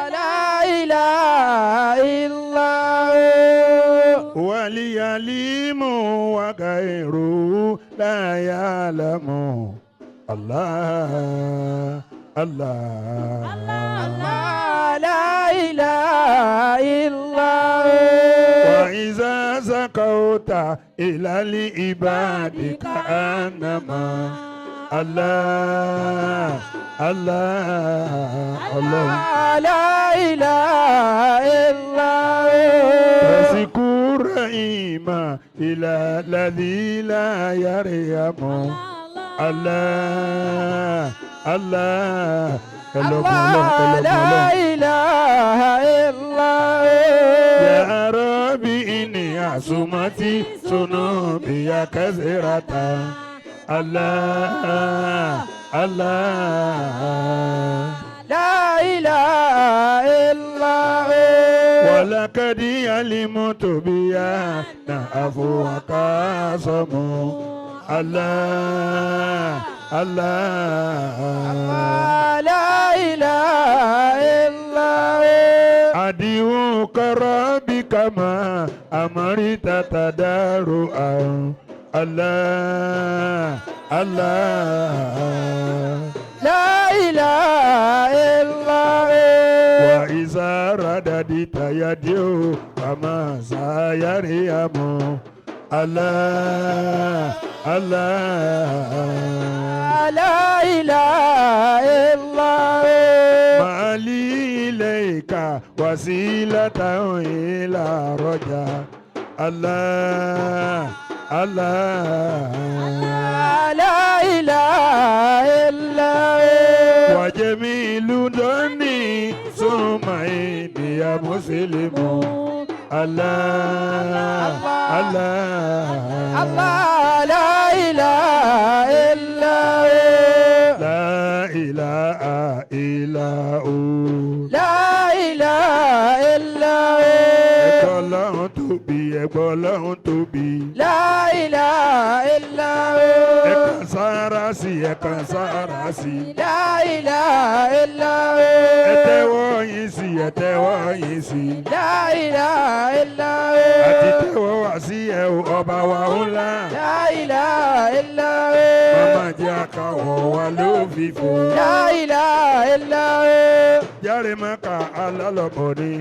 لا إله إلا هو وليعلم وغيره لا يعلم. الله الله الله لا إله إلا هو. وإذا سقوت إلى العباد كأنما الله الله الله لا إله إلا هو. تسكو رحيما إلى الذي لا يرحم الله الله الله لا إله إلا هو. يا ربي إني عصمتي ذنوبي كثيرة الله الله لا إله إلا هو. ولقد علمت بأن عفوك أعظم الله الله لا إله إلا هو. أدعوك ربي كما أمرت تضرعا الله الله لا إله إلا هو. وإذا رددت يدي فما سيريم الله الله لا إله إلا هو. ما لي إليك وسيلة إلى رجاء الله الله لا إله إلا هو. وجميل ظني ثم إني مسلم الله الله الله لا إله إلا هو. لا إله إلا هو. لا إله إلا هو. Ẹ̀kọ́ Ọlọ́run tóbi, ẹ̀gbọ́n Ọlọ́run tóbi. لا إله إلا هو. Ẹ̀kan sára sí, ẹ̀kan sára sí. لا إله إلا هو. Ẹ tẹ́wọ́ yín sí, ẹ tẹ́wọ́ yín sí. لا إله إلا هو. Àti tẹ́wọ́ wá sí ẹ o, ọba wa ńlá. لا إله إلا هو. Màmá jẹ́ àkàwọ̀ wa ló fìfò. لا إله إلا هو. Járe mọ́ka alálọ̀bọ̀ ni.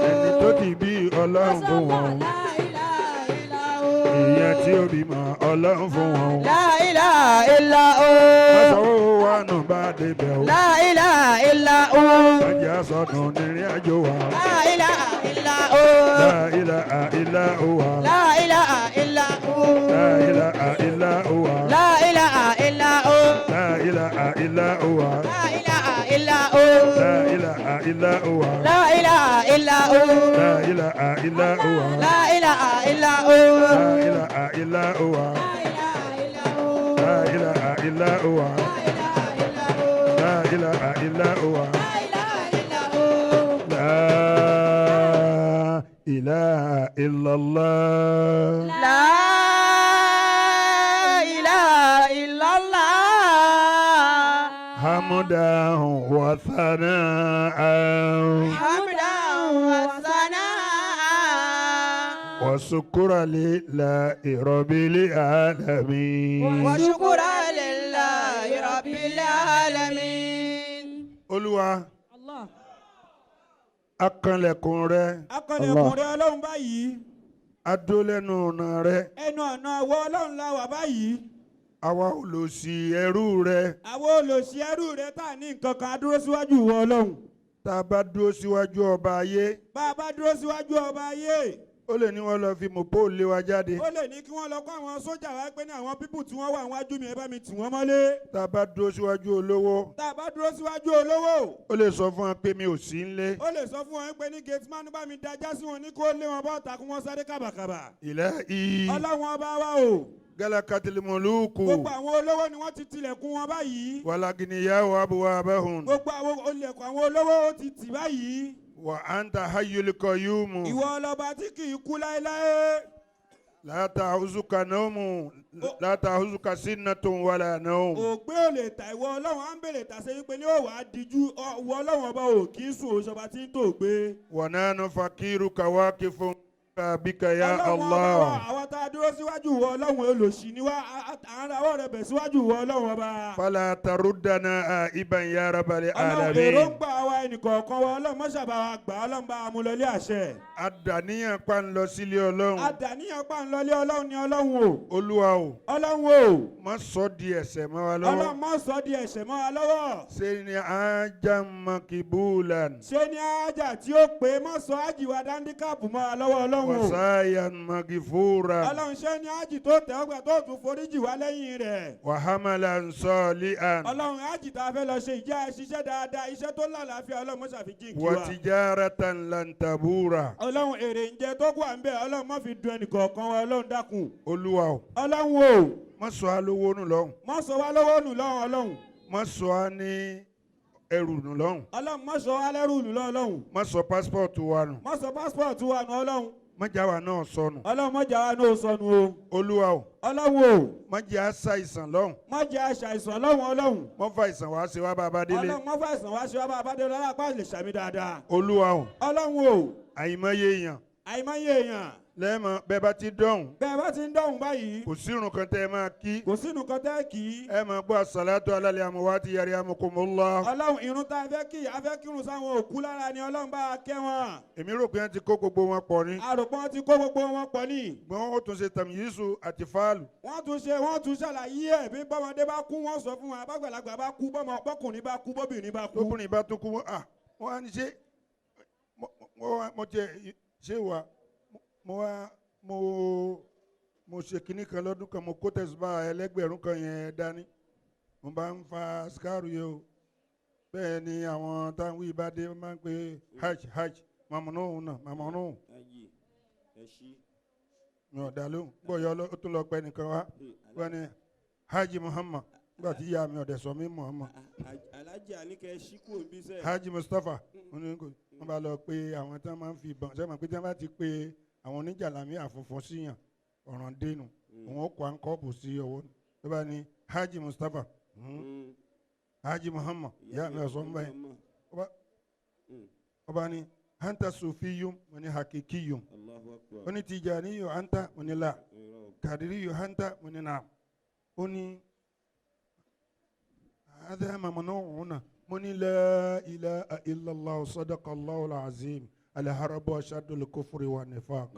Ẹni tó ti bí Ọlọ́run fún wọn. Ìyẹn tí ó bímọ Ọlọ́run fún wọn. لا إله إلا هو. Mọ́sàwó wa nù bá débẹ̀ o. لا إله إلا هو. Májẹ̀ àsọnù nírìn àjò wa. لا إله إلا هو. La ilaha illa huwa. لا إله إلا هو. La ilaha illa huwa. لا إله إلا هو. La ilaha illa huwa. لا إله إلا هو. La ilaha illa huwa. لا إله إلا هو. La ilaha illa huwa. لا إله إلا هو. La ilaha illa huwa. La ilaha illa huwa. La ilaha illa huwa. La ilaha illallah. لا إله إلا الله. حمدا وثناء حمدا وثناء وشكرا لله رب العالمين. وشكرا لله رب العالمين. Olúwa, akànlẹ̀kùn rẹ, Akọlẹ̀kùn rẹ Ọlọ́run báyìí. Adólẹ́nu ọ̀nà rẹ, Ẹnu ọ̀nà àwọ Ọlọ́run la wà báyìí. Àwa olòṣì ẹrú rẹ, Àwọn olòṣì ẹrú rẹ tá a ní nǹkan kan á dúró síwájú ìwọ Ọlọ́run. Tá a bá dúró síwájú ọba ayé, Bá a bá dúró síwájú ọba ayé, ó lè ní wọ́n lọ fi mọ̀pó lé wa jáde. Ó lè ní kí wọ́n lọ kó àwọn sójà wá pé ní àwọn people tí wọ́n wà níwájú mi, ẹ bá mi tì wọ́n mọ́lé. Tá a bá dúró síwájú olówó, Tá a bá dúró síwájú olówó, ó lè sọ fún wa pé mi ò sí nílé. Ó lè sọ fún wọn pé ní gate man bá mi dájá sí wọn ní kó lé wọn bọ́ta kí wọ́n sáré kàbàkàbà. Ilẹ̀ ìyí Ọlọ́run ọba wa o. galakatil muluku Gbogbo àwọn olówó ni wọ́n ti tilẹ̀kùn wọn báyìí. Walaginiyahu abwabahum. Gbogbo àwọn olùlẹ̀kùn àwọn olówó ó ti tì báyìí. Wa anta hayyul qayyum. Ìwọ ọlọ́ba tí kì í kú láéláé. La ta'uzuka nawmu la ta'uzuka sinnatun wala nawm. Ògbé ò lè ta ìwọ Ọlọ́run á ń bèrè tàṣe wípé ní òwò á díjú ìwọ Ọlọ́run ọba ò kì í sùn òṣọba tí ń tò gbé. Wa nahnu fakiruka waqifun bika ya Ọlọ́run ọba wa, Allah. àwa tá a a dúró síwájú ìwọ Ọlọ́run olòṣì ni wá à ń rawọ́ rẹ̀ bẹ̀ síwájú ìwọ Ọlọ́run ọba. فلا تردنا آئبا يا رب Ọlọ́run العالمين. èròǹgbà wa ẹnìkọ̀ọ̀kan wa Ọlọ́run mọ́ṣàbà wa gbà Ọlọ́run bá wa mú lọlé àṣẹ. Àdàníyàn pa ń lọ sílé Ọlọ́run. Àdàníyàn pa ń lọlé Ọlọ́run ni Ọlọ́run o. Olúwa o, Ọlọ́run o. má sọ di ẹ̀ṣẹ̀ mọ́ wa lọ́wọ́. Ọlọ́run má sọ di ẹ̀ṣẹ̀ mọ́ wa lọ́wọ́. Ṣe ni ajá makibulan. Ṣé ní ájà tí ó pé má sọ ájì wa dáńdíkàpù mọ́ wa lọ́wọ́ Ọlọ́run o. Wasayan magifura. Ọlọ́run ṣé ní ájì tó tẹ́ ọgbà tó tún foríjì wá lẹ́yìn rẹ̀. Wàhámàlà sọ́ọ̀lìàn. Ọlọ́run ájì tá a fẹ́ lọ ṣe ìjẹ́ ṣiṣẹ́ dáadáa iṣẹ́ tó lálàáfíà Ọlọ́run mọ́ ṣàfihàn kí wa. Wàtijaratan lantabura. Ọlọ́run èrè ń jẹ tó wà ń bẹ̀ Ọlọ́run má fi dun ẹnìkọ̀ọ̀kan wa Ọlọ́run dákun. Olúwa o, Ọlọ́run o. má sọ á lówó nù lọ́hùn. Má sọ wá lọ́wọ́ nù lọ́hùn Ọlọ́run. Má sọ á ní ẹrù nù lọ́hùn. Ọlọ́run má sọ wá lẹ́rù nù lọ́hùn Ọlọ́run. Má sọ pásítọ̀tù wa nù. Má sọ pásítọ̀tù wa nù Ọlọ́run. Má já wa náà sọnù. Ọlọ́run má jà wá náà sọnù o. Olúwa o, Ọlọ́run o. má jẹ́ àṣàìsàn lọ́hùn. Má jẹ́ aṣàìsàn lọ́hùn Ọlọ́run. Má fa àìsàn wá ṣe wá bá a bá délé. Ọlọ́run má fa àìsàn wá ṣe wá bá a bá délé ọlọ́run apá lè ṣàmì dáadáa. Olúwa o, Ọlọ́run o. àìmọye èèyàn Àìmọye èèyàn. lẹ́ẹ̀mọ bẹ́ẹ̀ bá ti dọ̀hùn. Bẹ́ẹ̀ bá ti ń dọ̀hùn báyìí. Kò sírun kan tẹ́ ẹ máa kí. Kò sínú kan tẹ́ kì í. Ẹ máa gbọ́ àsàlátù alálẹ̀ àmúwá ti yàrá àmúkùmùlá. Ọlọ́run irun tá a fẹ́ kí a fẹ́ kírun sáwọn òkú lára ni Ọlọ́run bá a kẹ́ wọn. Èmi rò pé wọ́n ti kó gbogbo wọn pọ̀ ni. Àròpọ̀ ti kó gbogbo wọn pọ̀ ní. Gbọ́n ó tún ṣe tàmíyísù àti fáàlù. Wọ́n tún ṣe wọ́n tún ṣàlàyé ẹ̀ bí bọ́mọdé bá kú wọ́n sọ fún wa bàgbàlagbà bá kú bọ́mọ bọ́kùnrin bá kú bóbìnrin bá kú. Lóbìnrin bá tún kú wọ́n à wọ́n á ní ṣe mo jẹ ṣé wa mo wá mo ṣe kinní kan lọ́dún kan mo kó tẹ̀síbá ẹlẹ́gbẹ̀rún kan yẹn dání mo bá ń fa sikaru yìí o bẹ́ẹ̀ ni àwọn táwọn yìí bá dé máa ń pe hajj hajj mamunu náà mamunu mi ò dá lóhùn gbọ́yọ̀ ó tún lọ pẹ́ nìkan wá wọ́n ní hajj Muhammad nígbà tí ìyá mi ọ̀dẹ̀ sọ mí Muhammad Alájì àníkẹ́ ṣíkú òbí sẹ́. Hajj Mustapha wọ́n bá lọ pé àwọn tí wọ́n máa ń fi ìbọn sẹ́wọ̀n pé tí wọ́n bá ti pe àwọn oníjàlámí àfunfun síyàn ọ̀ràn dénú òun ó kó àǹkọ́ọ̀bù sí ọwọ́ ló bá ní Hajj Mustapha Hajj Muhammad ìyá mi ọ̀sán báyìí ó bá ní anta sufiyun mo ní hakikiyun ó ní tijaniyun anta mo ní la kadiriyun anta mo ní naam ó ní hadha mamnu'un mo ní la ilaha illallah sadaqallahu al-azim al-harabu ashaddu al-kufri wa nifaq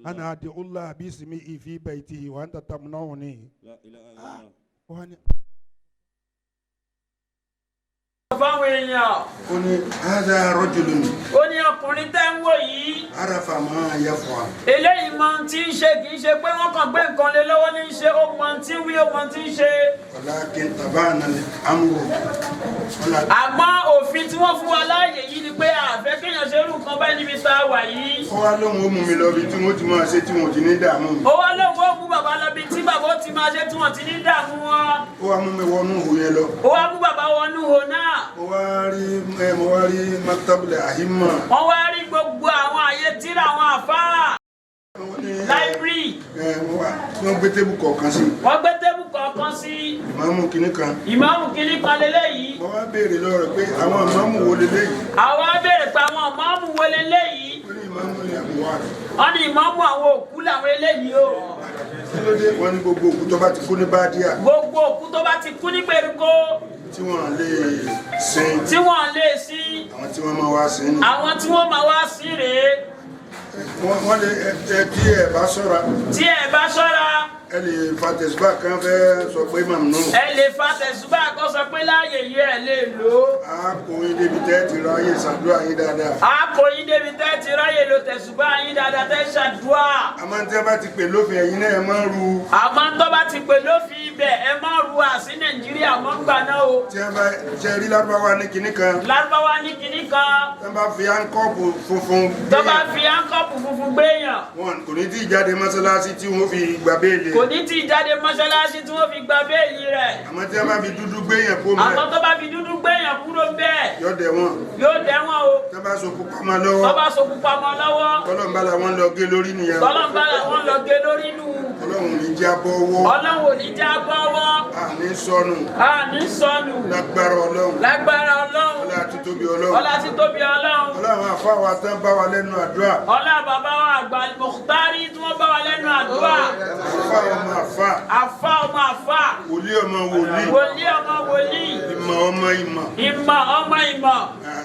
ana ad'u bismihi fi baytihi wa anta tamna'uni. Fáwọn èèyàn. Ó ní hadha rajulun. Ó ní ọkùnrin tẹ́ ń wò yìí. Arafa ma yaf'al. Eléyìí mọ ohun tí ń ṣe kì í ṣe pé wọ́n kàn gbé nǹkan lé lọ́wọ́ ní í ṣe ó mọ ohun tí ń wí ó mọ ohun tí ń ṣe. Walakin tabana al-amru. Àmọ́ òfin tí wọ́n fún wa láàyè yìí ni pé àfẹ́ kéèyàn ṣe irú nǹkan báyìí níbi tá a wà yìí. Ó wá lóhun ó mú mi lọ bí tí wọ́n ti máa ṣe tí wọ́n ti ní dààmú mi. Ó wá lóhun ó mú bàbá lọ bí tí bàbá ó ti máa ṣe tí wọ́n ti ní dààmú wọn. Ó wá mú mi wọnú ihò yẹn lọ. Ó wá mú bàbá wọnú ihò náà. Mo wá rí maktabul ahimma. Wọ́n wá rí gbogbo àwọn àyè tíra àwọn àfáà. Láìbírì. Wọ́n gbé tébù kọ̀ọ̀kan sí. Wọ́n gbé tébù kọ̀ọ̀kan sí. Ìmáàmù kìíní kan. Ìmáàmù kìíní kan leléyìí. Mo wá béèrè lọ́wọ́ rẹ̀ pé àwọn ìmáàmù wo leléyìí. Àwa béèrè pé àwọn ìmáàmù wo leléyìí. Wọ́n ní ìmáàmù ni àbúwá. Wọ́n ní ìmáàmù àwọn òkú làwọn eléyìí o. Kí ló dé? Wọ́n ní gbogbo òkú tó bá ti kú ní Bádíà. Gbogbo òkú tó bá ti kú ní gbèríko. Tí wọ́n lè sin. Tí wọ́n lè sin. Àwọn tí wọ́n máa wá sin ni. Àwọn tí wọ́n máa wá sin rèé. Wọ́n lè ẹ tí ẹ bá ṣọ́ra. Tí ẹ bá ṣọ́ra. Ẹ lè fa tẹ̀sùbá kan fẹ́ sọ pé màmú. Ẹ lè fa tẹ̀sùbá kan sọ pé láàyè yìí ẹ lè lò ó. A kò yín débi tẹ́ ti ráyè ṣàdúrà yín dáadáa. A kò yín débi tẹ́ ti ráyè lo tẹ̀sùbá yín dáadáa tẹ́ ṣàdúrà. Àmọ́ tí wọ́n bá ti pè lófin ẹ̀yin náà ẹ máa ń ru. Àmọ́ tó bá ti pè lófin ibẹ̀ ẹ máa ru àsí Nàìjíríà mọ́ ń gbà náà o. Tí wọ́n bá ṣe rí Lárúbáwá ní kinní kan. Lárúbáwá ní kinní kan. Tí wọ́n bá fi áńkọ́ọ̀pù funfun gbé Tó bá fi áńkọ́ọ̀pù funfun gbé yàn. Wọn kò ní tí ì jáde mọ́sálásí tí wọ́n fi gbà béèlì. Kò ní tí ì jáde mọ́ṣáláṣí tí wọ́n fi gba béèlì rẹ̀. Àmọ́ tí wọ́n bá fi dúdú gbé yàn kó mẹ́. Àmọ́ tó bá fi dúdú gbé yàn kúrò bẹ́ẹ̀. Yóò dẹ̀ wọ́n. Yóò dẹ̀ wọ́n o. Tó bá so pupa mọ́ lọ́wọ́. Tó bá so pupa mọ́ lọ́wọ́. Tọ́lọ́n bá làwọn lọ gé lórí nìyẹn. Tọ́lọ́n bá làwọn lọ gé lórí nù. Ọlọ́run ò ní já bọ́wọ́. Ọlọ́run ò ní já bọ́wọ́. Àní sọnù. A ní sọnù. Lágbára Ọlọ́run. Lágbára Ọlọ́run. Ọlá títóbi Ọlọ́run. Ọlá títóbi Ọlọ́run. Ọlọ́run àfa wa tán bá wa lẹ́nu àdúrà. Ọlá bàbá wa àgbà Mukhtari tí wọ́n bá wa lẹ́nu àdúrà. Àfa ọmọ àfa. Àfa ọmọ àfa. Wòlíì ọmọ wòlíì. Wòlíì ọmọ wòlíì. Ìmọ̀ ọmọ ìmọ̀. Ìmọ̀ ọmọ ìmọ̀.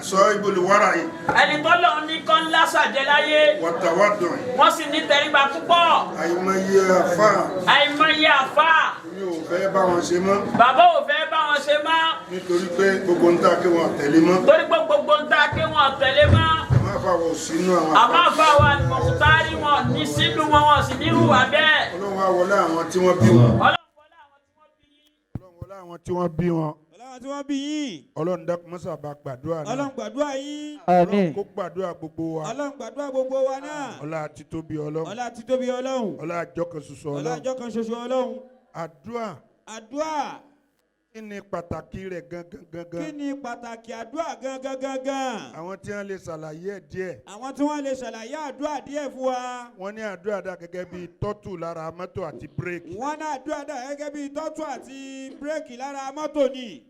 Sọ ibùdó wàrà yìí. Ẹni tọ́lọ́run ní kọ́ ńlá sàjẹ́ láyé. Wàtàwádùn. Wọ́n sì ní tẹríba púpọ̀. Àìmọye àfa. Àìmọye àfa. Mi ò fẹ́ bá wọn ṣe mọ́. Bàbá ò fẹ́ bá wọn ṣe mọ́. Nítorí pé gbogbo ń ta kí wọn tẹ̀lé mọ́. Torí pé gbogbo ń ta kí wọn tẹ̀lé mọ́. Àmọ́ àfa wọ̀ sínú àwọn àfa. Àmọ́ àfa wa Mukhtari wọn ní sínú wọn, wọn sì ní hùwà bẹ́ẹ̀. Ọlọ́run á wọlé àwọn tí wọ́n bí wọn. Ọlọ́run wọlé àwọn tí wọ́n bí yín. Ọlọ́run wọlé àwọn tí wọ́n bí wọn. Ọlọ́run tí wọ́n bí yín. Ọlọ́run dákun mọ́sà bá gbàdúrà náà. Ọlọ́run gbàdúrà yín. Àmín. Kó gbàdúrà gbogbo wa. Ọlọ́run gbàdúrà gbogbo wa náà. Ọlá títóbi Ọlọ́run. Ọlá títóbi Ọlọ́run. Ọlá àjọkàn ṣoṣo Ọlá Ọlọ́run. àjọkàn ṣoṣo Ọlọ́run. Àdúrà. Àdúrà. Kí ni pàtàkì rẹ̀ gangan gangan? Kí ni pàtàkì àdúrà gangan gangan? Àwọn tí wọ́n lè ṣàlàyé ẹ̀ díẹ̀. Àwọn tí wọ́n lè ṣàlàyé àdúrà díẹ̀ fún wa. Wọ́n ní àdúrà dà gẹ́gẹ́ bí tọ́tù lára mọ́tò àti bírèkì. Wọ́n ní àdúrà dà gẹ́gẹ́ bí tọ́tù àti bírèkì lára mọ́tò ni.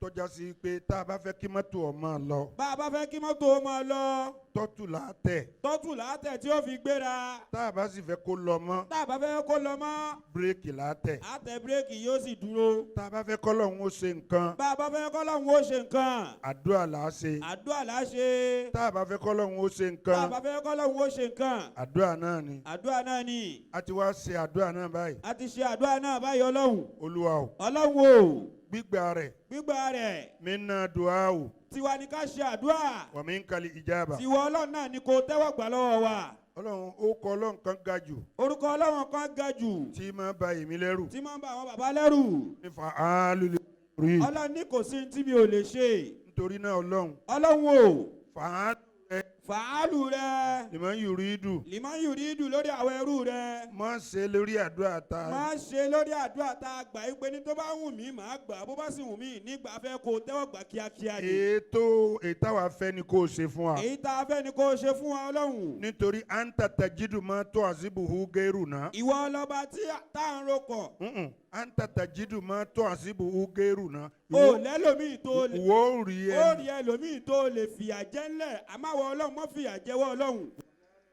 Tọ́já sí pé tá a bá fẹ́ kí mọ́tò ó máa lọ. Bá a bá fẹ́ kí mọ́tò ó máa lọ. Tọ́tù là á tẹ̀. Tọ́tù là á tẹ̀ tí ó fi gbéra. Tá a bá sì fẹ́ kó lọ mọ́. Tá a bá fẹ́ kó lọ mọ́. Bírèkì là á tẹ̀. Á tẹ bírèkì yóò sì dúró. Tá a bá fẹ́ kọ́lọ́hún ó ṣe nǹkan. Bá a bá fẹ́ kọ́lọ́hún ó ṣe nǹkan. Àdúrà là á ṣe. Àdúrà là á ṣe. Tá a bá fẹ́ kọ́lọ́hún ó ṣe nǹkan. Tá a bá fẹ́ kọ́lọ́hún ó ṣe nǹkan. Àdúrà náà ni. Àdúrà náà ni. A ti wá ṣe àdúrà náà báyìí. A ti ṣe àdúrà náà báyìí Ọlọ́run. Olúwa o. Ọlọ́run o. Gbígbà rẹ̀. Gbígbà rẹ̀. Minna duawu. Tiwa ni ká ṣe àdúrà. Wa minkal ijaba. Tiwa Ọlọ́run náà ni kò tẹ́wọ́ gbà lọ́wọ́ wa. Ọlọ́run ó kọ Ọlọ́run kan ga jù. Orúkọ Ọlọ́run kan ga jù. Tí máa ba èmi lẹ́rù. Tí máa ń ba àwọn bàbá lẹ́rù. Nífa alùlù rí. Ọlọ́run ní kò sí tí mi ò lè ṣe. Nítorí náà Ọlọ́run. Ọlọ́run o. Fàálù rẹ. Fàálù rẹ. Liman yuridu. Liman yuridu lórí àwọn ẹrú rẹ. Má ṣe lórí àdúrà ta. Má ṣe lórí àdúrà ta gbà yí pé ní tó bá wù mí màá gbà bó bá sì wù mí nígbà fẹ́ kó tẹ́wọ́ gbà kíákíá ni. Ètò ìtawà fẹ́ ni kò ṣe fún wa. Èyí tá a fẹ́ ni kò ṣe fún wa Ọlọ́run. Nítorí anta tajidu ma tó àzíbuhu gẹ́rù náà. Ìwọ ọlọ́ba tí tá à ń rokọ̀. Anta tajidu ma tó àzíbuhu gẹ́rù náà. O lẹ́lòmíì tó lè. Wo rí ẹ. Ó rí ẹlòmíì tó lè fìyà jẹ ńlẹ̀ àmọ́ àwọn Ọlọ́run mọ́ fìyà jẹ́wọ́ Ọlọ́run.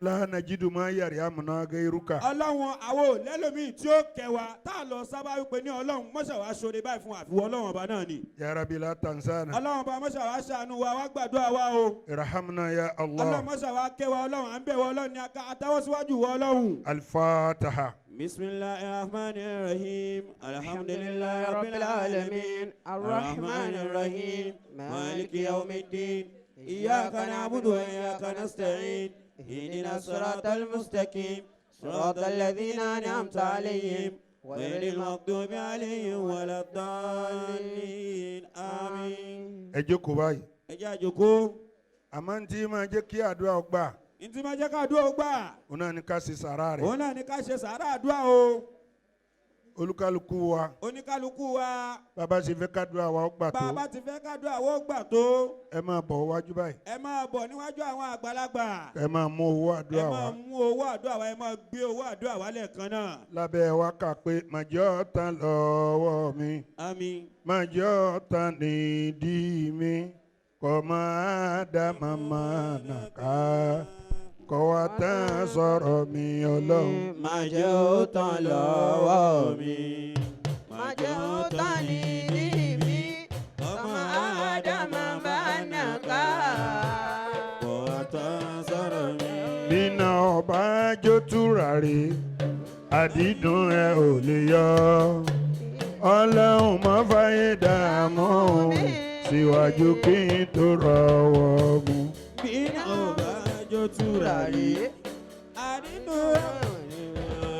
La najidu ma yàrá amúná gẹ́rùkà. Ọlọ́run àwọn ò lẹ́lòmíì tí ó kẹwa tá a lọ sábà wípé ní Ọlọ́run mọ́ṣà wá ṣoore báyìí fún àfiwọ́ Ọlọ́run ọba náà ni. Ya Rabbi la tansana. Ọlọ́run ọba mọ́ṣà wá ṣàánú wa wá gbàdúrà wa o. Irhamna ya Allah. Ọlọ́run mọ́ṣà wá kẹwa Ọlọ́run à ń bẹ̀ wọ Ọlọ́run ní àtàwọ́ síwájú wọ Ọlọ́run. Al-Fatiha. Bismillahir Rahmanir Rahim. Alhamdulillahi Rabbil Alamin. Arrahmanir Rahim. Maliki Yawmiddin. Iyyaka na'budu wa iyyaka nasta'in. اهدنا الصراط المستقيم صراط الذين أنعمت عليهم غير المغضوب عليهم ولا الضالين آمين. Ẹ jókòó báyìí. Ẹ jẹ́ a jókòó. Àmọ́ ntí máa jẹ́ kí àdúrà ó gbà. Ntí máa jẹ́ ká àdúrà ó gbà. Òun náà ni ká ṣe sàrà rẹ̀. Òun náà ni ká ṣe sàrà àdúrà o. Olúkálukú wa. Oníkálukú wa. Bàbá ṣe fẹ́ kádùá wa ó gbà tó. Bàbá ti fẹ́ kádùá wa ó gbà tó. Ẹ máa bọ̀ wájú báyìí. Ẹ máa bọ̀ níwájú àwọn àgbàlagbà. Ẹ máa mú owó àdúrà wa. Ẹ máa mú owó àdúrà wa, ẹ máa gbé owó àdúrà wa lẹ́ẹ̀kan náà. Lábẹ́ wa kà pé màjọ́ tán lọ́wọ́ mi. Àmín. Màjọ́ tán nídìí mi. Kọ́ máa dá màmá nàka. Kọ́ wa tán sọ̀rọ̀ mi Ọlọ́run. Màjọ́ tán lọ́wọ́ mi. Màjọ́ tán nídìí mi. Kọ́ máa dá màmá nàka. Kọ́ wa tán sọ̀rọ̀ mi. Nínà ọba jó túràrí, àdídùn ẹ ò lè yọ. Ọlọ́run má fàyè dààmú síwájú kí n tó rọwọ́ mu. Bínà ọba jó túràrí, àdídùn ẹ ò lè yọ.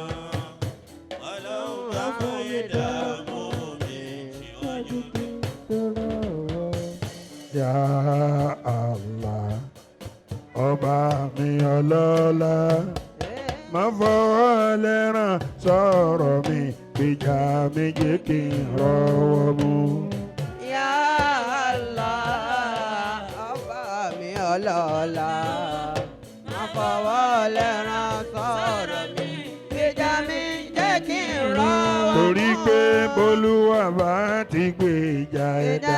Ọlọ́run má fàyè dààmú mi síwájú kí n tó rọwọ́ mu. Ya Allah, ọba mi ọlọ́lá, má fọwọ́ lẹ́ràn sọ̀rọ̀ mi, gbèjà mi jẹ́ kí n rọwọ́ mu. Ya Allah, ọba mi ọlọ́lá, má fọwọ́ lẹ́ràn sọ̀rọ̀ mi, gbèjà mi jẹ́ kí n Torí pé bólúwa bá ti gbèjà ẹ̀dá,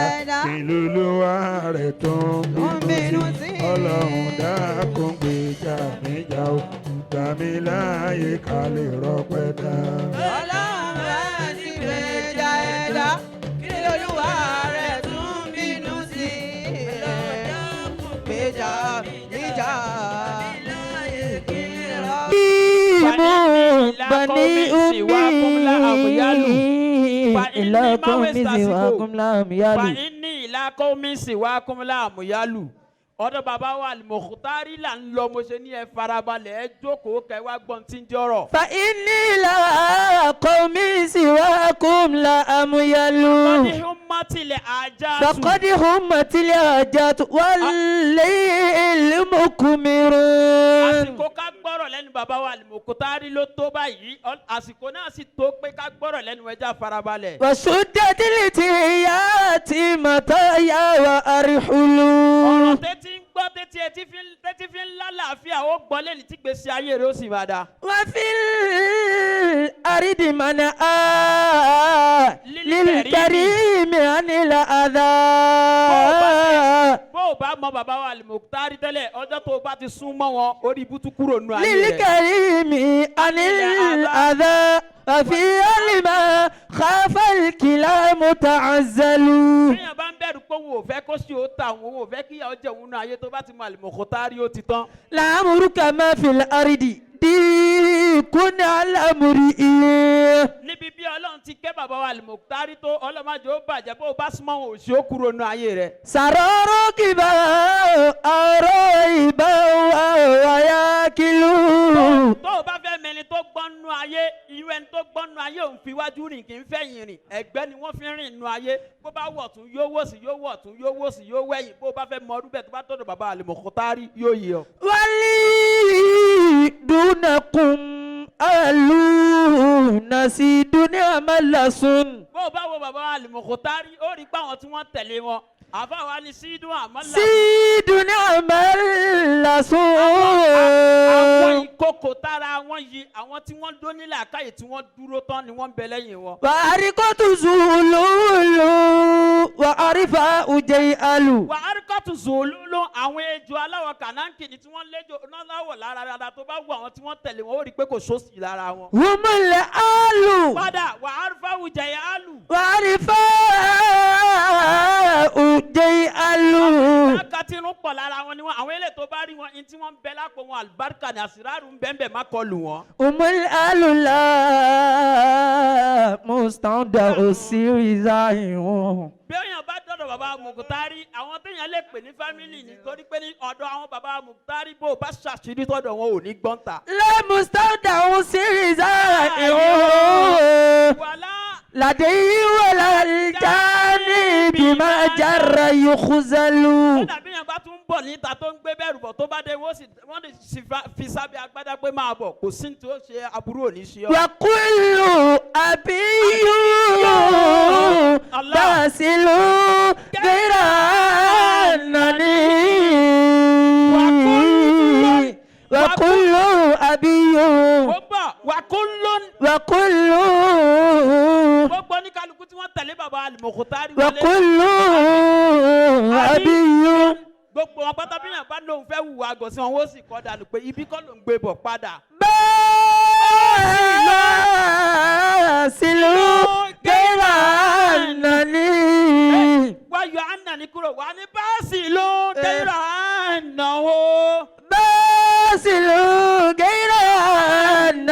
ìlúluwa rẹ̀ tó ń bínú sí. Ọlọ́run dákun gbèjà mi jà ó, gbà mí láàyè ká lè rọpẹ́ dá. Ọlọ́run bá ti gbèjà ẹ̀dá, kí lolúwa rẹ̀ tún bínú sí? Gbèjà níjà. بني أمي إلى قوم سواكم لا أميال فإني إلى قوم سواكم لا أميال. Ọ̀dọ̀ bàbá wa Al-Mukhtari là ń lọ, mo ṣe ní ẹ farabalẹ̀, ẹ jókòó kẹ́ wá gbọ́n tí ń jọrọ̀. فإني إلى قوم سواكم لا أميال. Faqad hummatil hajatu. فقد همت الحاجات والليل مكمر. Àsìkò ká gbọ́rọ̀ lẹ́nu bàbá wa Al-Mukhtari ló tó báyìí, àsìkò náà sì tó pé ká gbọ́rọ̀ lẹ́nu, ẹja farabalẹ̀. وشدت التيات مطايا وأرحل. Ọ̀rọ̀ tẹ́tí ń gbọ́ tẹ́tí etí fi ń tẹ́tí fi ń lálàáfíà, ó gbọ́ lẹ́ni tí gbèsè ayé rẹ̀ ó sì máa da. وفي الأرض منعا للكريم عن الأذى. Bó o bá mọ bàbá wa Al-Mukhtari tẹ́lẹ̀, ọjọ́ tó o bá ti sún mọ́ wọn, orí ibùtú kúrò nù ayé rẹ̀. للكريم عن الأذى وفي الماء خاف الكلام تعزل. Téèyàn bá ń bẹ̀rù pé òun ò fẹ́ kó sí òun ta òun, òun ò fẹ́ kíyà ó jẹ òun nù ayé, tó bá ti mọ Al-Mukhtari, ó ti tán. لعمرك ما في الأرض ضيق على امرئ. Níbi bí Ọlọ́run ti kẹ́ bàbá wa Al-Mukhtari tó, ọlọ́mọdé ó bàjẹ́, bó o bá súnmọ́ wọn, òṣì ó kúrò nù ayé rẹ̀. سرارك أريبا وياكل. Tó o bá fẹ́ mẹni tó gbọ́n nù ayé, irú ẹni tó gbọ́n nù ayé òun fi wájú rìn, kì í fẹ̀yìn rìn, ẹ̀gbẹ́ ni wọ́n fi ń rìn nù ayé. Bó bá wọ̀ tún yóò wò sí, yóò wọ̀ tún yóò wò sí, yóò wẹ̀yìn. Bó o bá fẹ́ mọ ọdún bẹ́ẹ̀, tó bá tọ̀dọ̀ bàbá Al-Mukhtari, yóò yé ọ. ولي دونكم أهل نسيد ملس. Bó o bá wo bàbá Al-Mukhtari, ó rí pé àwọn tí wọ́n tẹ̀lé wọn, àfa wa ni sídùn àmọ́là. سيد ملس. Àwọn ìkókò tára wọn yìí, àwọn tí wọ́n dó nílẹ̀ àkáyè tí wọ́n dúró tán ni wọ́n ń bẹ lẹ́yìn wọn. وأرقة زلول وأرفع جيال. Wà á rí kọ́tù zòlúlò, àwọn ejò aláwọ̀ kànáńkì ni tí wọ́n léjò náà láwọ̀ lára rárá. Tó bá wù àwọn tí wọ́n tẹ̀lé wọn, ó rí i pé kò sósì lára wọn. هم الآل. Padà wà á rí fáwùjẹ yà á lù. وأرفع جيال. Lákàtínú pọ̀ lára wọn ni wọn, àwọn eléyìí tó bá rí wọn, ní tí wọ́n ń bẹ lápò wọn, àlùbáríkà ní àsìrárù ń bẹ́ẹ̀ bẹ́ẹ̀, má kọlù wọn. هم الآل لا مستودع سر زاهر. Bí èèyàn bá dọ̀dọ̀ bàbá Mukhtari, àwọn téèyàn lè pè ní family nítorí pé ní ọ̀dọ̀ àwọn bàbá Mukhtari, bó o bá ṣàṣírí tọ̀dọ̀ wọn, ò ní gbọ́n ta. لا مستودع سر زاهر. Wàhálà. لديه ولا الجانب ما جر يخزل. Kódà bí èèyàn bá tún ń bọ̀ níta tó ń gbé bẹ̀rù bọ̀, tó bá dé, wọ́n sì wọ́n lè sì fi sábẹ́ agbádá pé máa bọ̀, kò sí ní tí ó ṣe aburú ò ní ṣe ọ́. وكل أبي باسل غير أنني وكل أبي Ó bọ̀ wàkúlún. وكل Gbogbo oníkálukú tí wọ́n tẹ̀lé bàbá Al-Mukhtari wọlé. وكل أبي Gbogbo wọn pátá, bí yàn bá lóun fẹ́ hùwà àgọ̀ sí wọn, wọ́n sì kọ́ dànù pé ibi kọ́ ló ń gbé bọ̀ padà. باسل غير أنني Wá yọ àná ní kúrò wà ní báàsì ló ń dẹ́rọ àná o. باسل غير Gbogbo أنني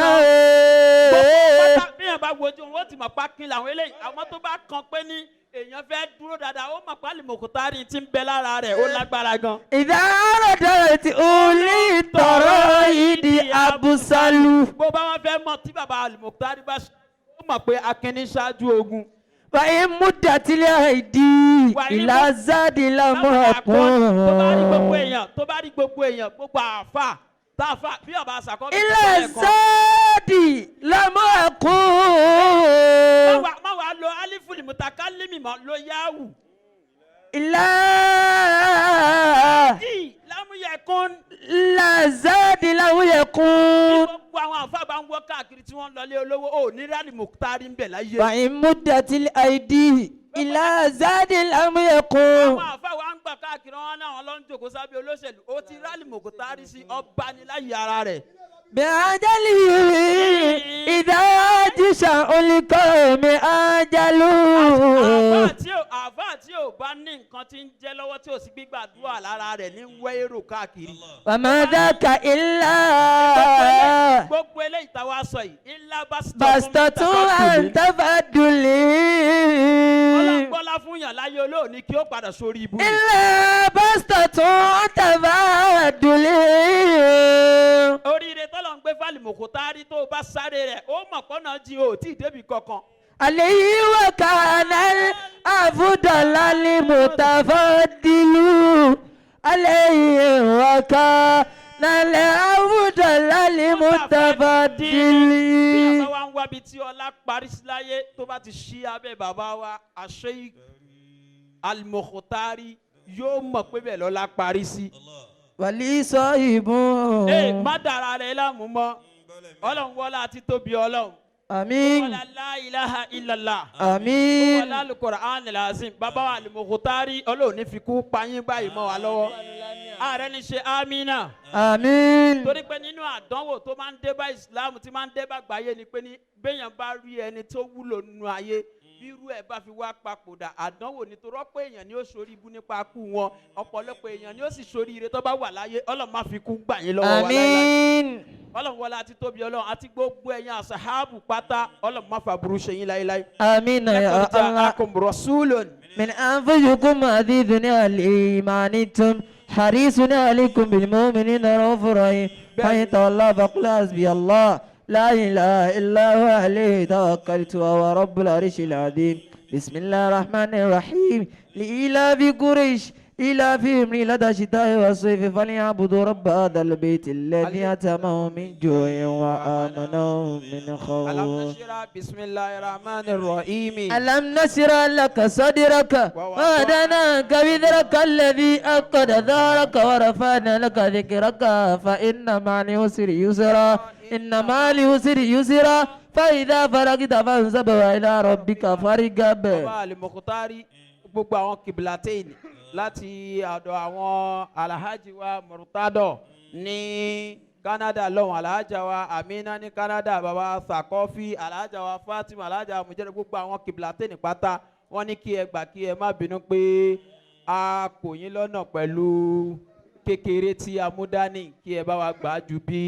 pátá, bí yàn bá wojú wọn, ó ti mọ̀ pa kí làwọn eléyìí. Àwọn tó bá kan pé ní èèyàn fẹ́ dúró dáadáa, ó mọ̀ pé Al-Mukhtari ti ń bẹ lára rẹ̀, ó lágbára gan. إذا أردت أولي الطرائد أبصل. Bó bá wọn fẹ́ mọ̀ tí bàbá Al-Mukhtari bá ṣe, ó mọ̀ pé akínní ṣáájú ogun. وإن مدت الأيدي إلى زاد لم Tó bá rí gbogbo أكن èèyàn, tó bá rí gbogbo èèyàn, gbogbo àáfà táàfà bí ọba àṣàkọ́ bí إلى زاد لم أكن. Má wàá lo alifuli mutakalimi mọ́, lo yahu. إلى Dì lámúyẹ̀kún. إلى زاد لم يكن. Gbogbo Gbogbo àwọn àfa bá ń wọ́ káàkiri tí wọ́n ń lọlé olówó ò ní rálì mùkútárì ń bẹ̀ láyé. وإن مدت الأيدي إلى زاد لم يكن Àwọn àfa wa ń gbà káàkiri wọn náà wọn lọ ń jòkó sábẹ́ olóṣèlú ó ti rálì mùkútárì sí ọba ní láyé ara rẹ̀. بعجله إذا جشع القوم أجلوا Àfa tí ò bá ní nǹkan tí ń jẹ́ lọ́wọ́ tí ò sí gbígbàdúrà lára rẹ̀ ní wẹ́ èrò káàkiri. وما ذاك إلا Gbogbo eléyìí táwa sọ yìí ńlá بسطة عن تفضل Ọlọ́ngbọ́lá fún yàn láyé olóòní kí ó padà sórí ibú. إلا بسطة عن تفضل Oríire tọ́lọ̀ ń gbé fálìmọ̀kútárì tó o bá sáré rẹ̀ ó mọ̀ pọ́nà jí o ò tí ì débi kankan. عليه وكان الأفضل المتفضل عليه وكان الأفضل المتفضل Bí àbá wa ń wábi tí ọlá parí sí láyé tó bá ti ṣí abẹ́ bàbá wa àṣẹ alimọ̀kútárì yóò mọ̀ pé bẹ́ẹ̀ lọ́lá parí sí. ولي صاحب Ee má dara rẹ̀ láàmú mọ́ Ọlọ́run wọlá àti tóbi Ọlọ́run. آمين Wọlá la ilaha illallah. آمين Wọlá alukur'an alazim bàbá wa alimọ̀kútárì Ọlọ́run ní fi kú payín báyìí mọ́ wa lọ́wọ́. Ààrẹ ní ṣe amínà. آمين Torí pé nínú àdánwò tó máa ń dé bá Islam tí máa ń dé bá gbáyé ni pé ní béèyàn bá rí ẹni tó wúlò nínú ayé bírú ẹ̀ bá fi wá papòdà àdánwò nítorí ọ̀pọ̀ èèyàn ni ó ṣorí ibú nípa kú wọn ọ̀pọ̀lọpọ̀ èèyàn ni ó sì ṣorí ire tó bá wà láyé Ọlọ́run má fi kú gbà yín lọ́wọ́ wa láéláé. آمين Ọlọ́run wọlé àti tóbi Ọlọ́run àti gbogbo ẹ̀yin àṣàhábù pátá Ọlọ́run má fàbúrú ṣe yín láéláé. آمين يا Laqad الله ja'akum rasulun. من أنفسكم عزيز عليه ما عنتم حريص عليكم بالمؤمنين رؤوف رحيم فإن تولوا فقل حسبي الله لا إله إلا هو عليه توكلت وهو رب العرش العظيم بسم الله الرحمن الرحيم لإيلاف قريش إيلافهم رحلة الشتاء والصيف فليعبدوا رب هذا البيت الذي أطعمهم من جوع وآمنهم من Alam خوف nashira bismillahir rahmanir rahim. ألم نشرح لك صدرك ووضعناك وزرك الذي أنقض ظهرك ورفعنا لك ذكرك فإن مع العسر يسرا إن مع العسر يسرا فإذا فرغت فانصب وإلى ربك فارغب Bàbá Alimokutari gbogbo àwọn kìbìlátẹ́ẹ̀nì láti ọ̀dọ̀ àwọn alhaji wa Murtado ní Canada lọ́hùn alhaja wa Amina ní Canada bàbá Sakofi alhaja wa Fatima alhaja wa Mujẹ́rẹ́ gbogbo àwọn kìbìlátẹ́ẹ̀nì pátá wọ́n ní kí ẹ gbà kí ẹ má bínú pé a kò yín lọ́nà pẹ̀lú kékeré tí a mú dání kí ẹ bá wa gbà á ju bí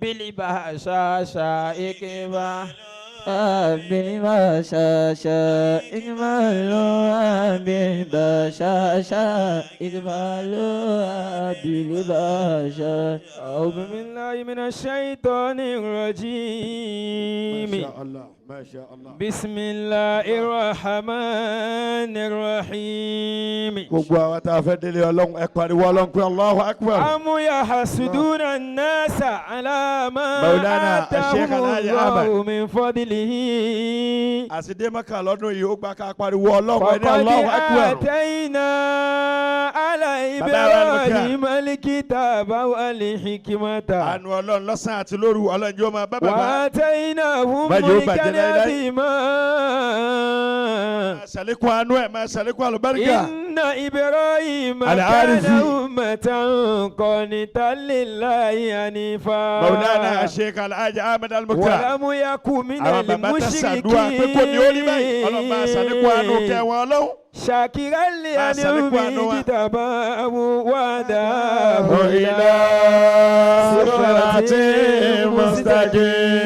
bílí bá a ṣáṣá ike bá. بالبشاشة اقبلوا بالبشاشة اقبلوا بالبشاشة أعوذ بالله من الشيطان الرجيم ما شاء الله ما شاء الله. بسم الله الرحمن الرحيم Gbogbo àwa tá a fẹ́ délé Ọlọ́run ẹ pariwo Ọlọ́run pé Allahu Akbar. أم يحسدون الناس على ما مولانا الشيخ آتاهم الحاج الله أحمد. من فضله Àsìdé Mẹ́kà lọ́dún yìí ó gbà ká pariwo Ọlọ́run ẹni فقد Allahu Akbar. آتينا على Bàbá wa Al-Muktar. إبراهيم الكتاب والحكمة Àánú Ọlọ́run lọ́sàn-án àti lóru Ọlọ́run yóò máa bá bàbá. وآتيناه Má jẹ́ ó ملكا bàjẹ́ láéláé. عظيما Máa ṣàlékún àánú ẹ̀ máa ṣàlékún àlùbáríkà. إن إبراهيم كان العارفي. أمة قانتا لله حنيفا Mawlana Sheikh Alhaji Ahmed Al-Muktar. ولم يك من Àwọn bàbá tá ṣàdúrà pé kò ní ó rí báyìí. Ọlọ́run máa ṣàlékún àánú kẹwọn Ọlọ́run. شاكرا Máa ṣàlékún àánú لأنعمه wa. اجتباه وهداه إلى صراط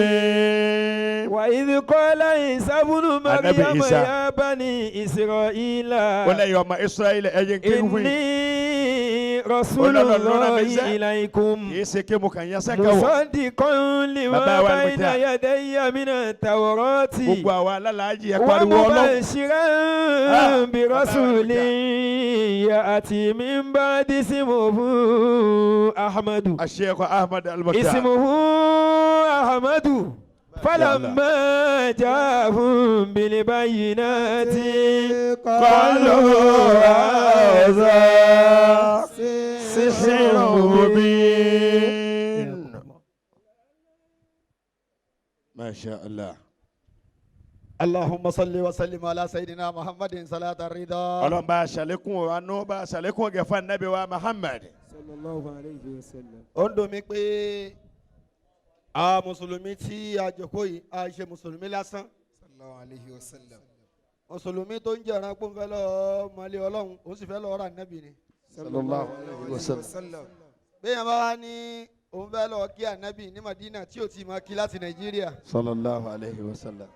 مستقيم. وإذ قال عيسى ابن Ànábì مريم Ìsá. يا بني إسرائيل Ó lẹ́yìn ọmọ Ísírẹ́lì ẹ̀yẹ kéwù fún yín. إني رسول Ọlọ́run ló rán mi الله iṣẹ́. إليكم Kì í ṣe kí mo kàn yẹn sẹ́kẹ̀ wọ̀. مصدقا لما Bàbá wa بين Al-Muktar. يدي من التوراة Gbogbo àwa alálàájì ẹ pariwo Ọlọ́run. ومبشرا Ah, برسول Bàbá wa يأتي من بعد اسمه أحمد Sheikh Ahmed Al-Muktar. اسمه أحمد فلما جاءهم بالبينات قالوا هذا سحر مبين. Masha Allah. اللهم صل وسلم على سيدنا محمد صلاة الرضا. Ọlọ́run bá a ṣàlékún àánú, bá a ṣàlékún gẹ̀fà Nabi wa Muhammad. Sallallahu alayhi wa sallam. Ó ń dùn mí pé àwa mùsùlùmí tí a jókòó yìí, a ṣe mùsùlùmí lásán. Sallallahu alayhi wa sallam. Mùsùlùmí tó ń jẹ̀ràn pé ń fẹ́ lọ mọ̀lẹ́ Ọlọ́run, ó sì fẹ́ lọ rà nẹ́bì ni. Sallallahu alayhi wa sallam. Bẹ́ẹ̀ bá wá ní òun fẹ́ lọ kí ànábì ní Madina tí ò ti máa kí láti Nàìjíríà. Sallallahu alayhi wa sallam.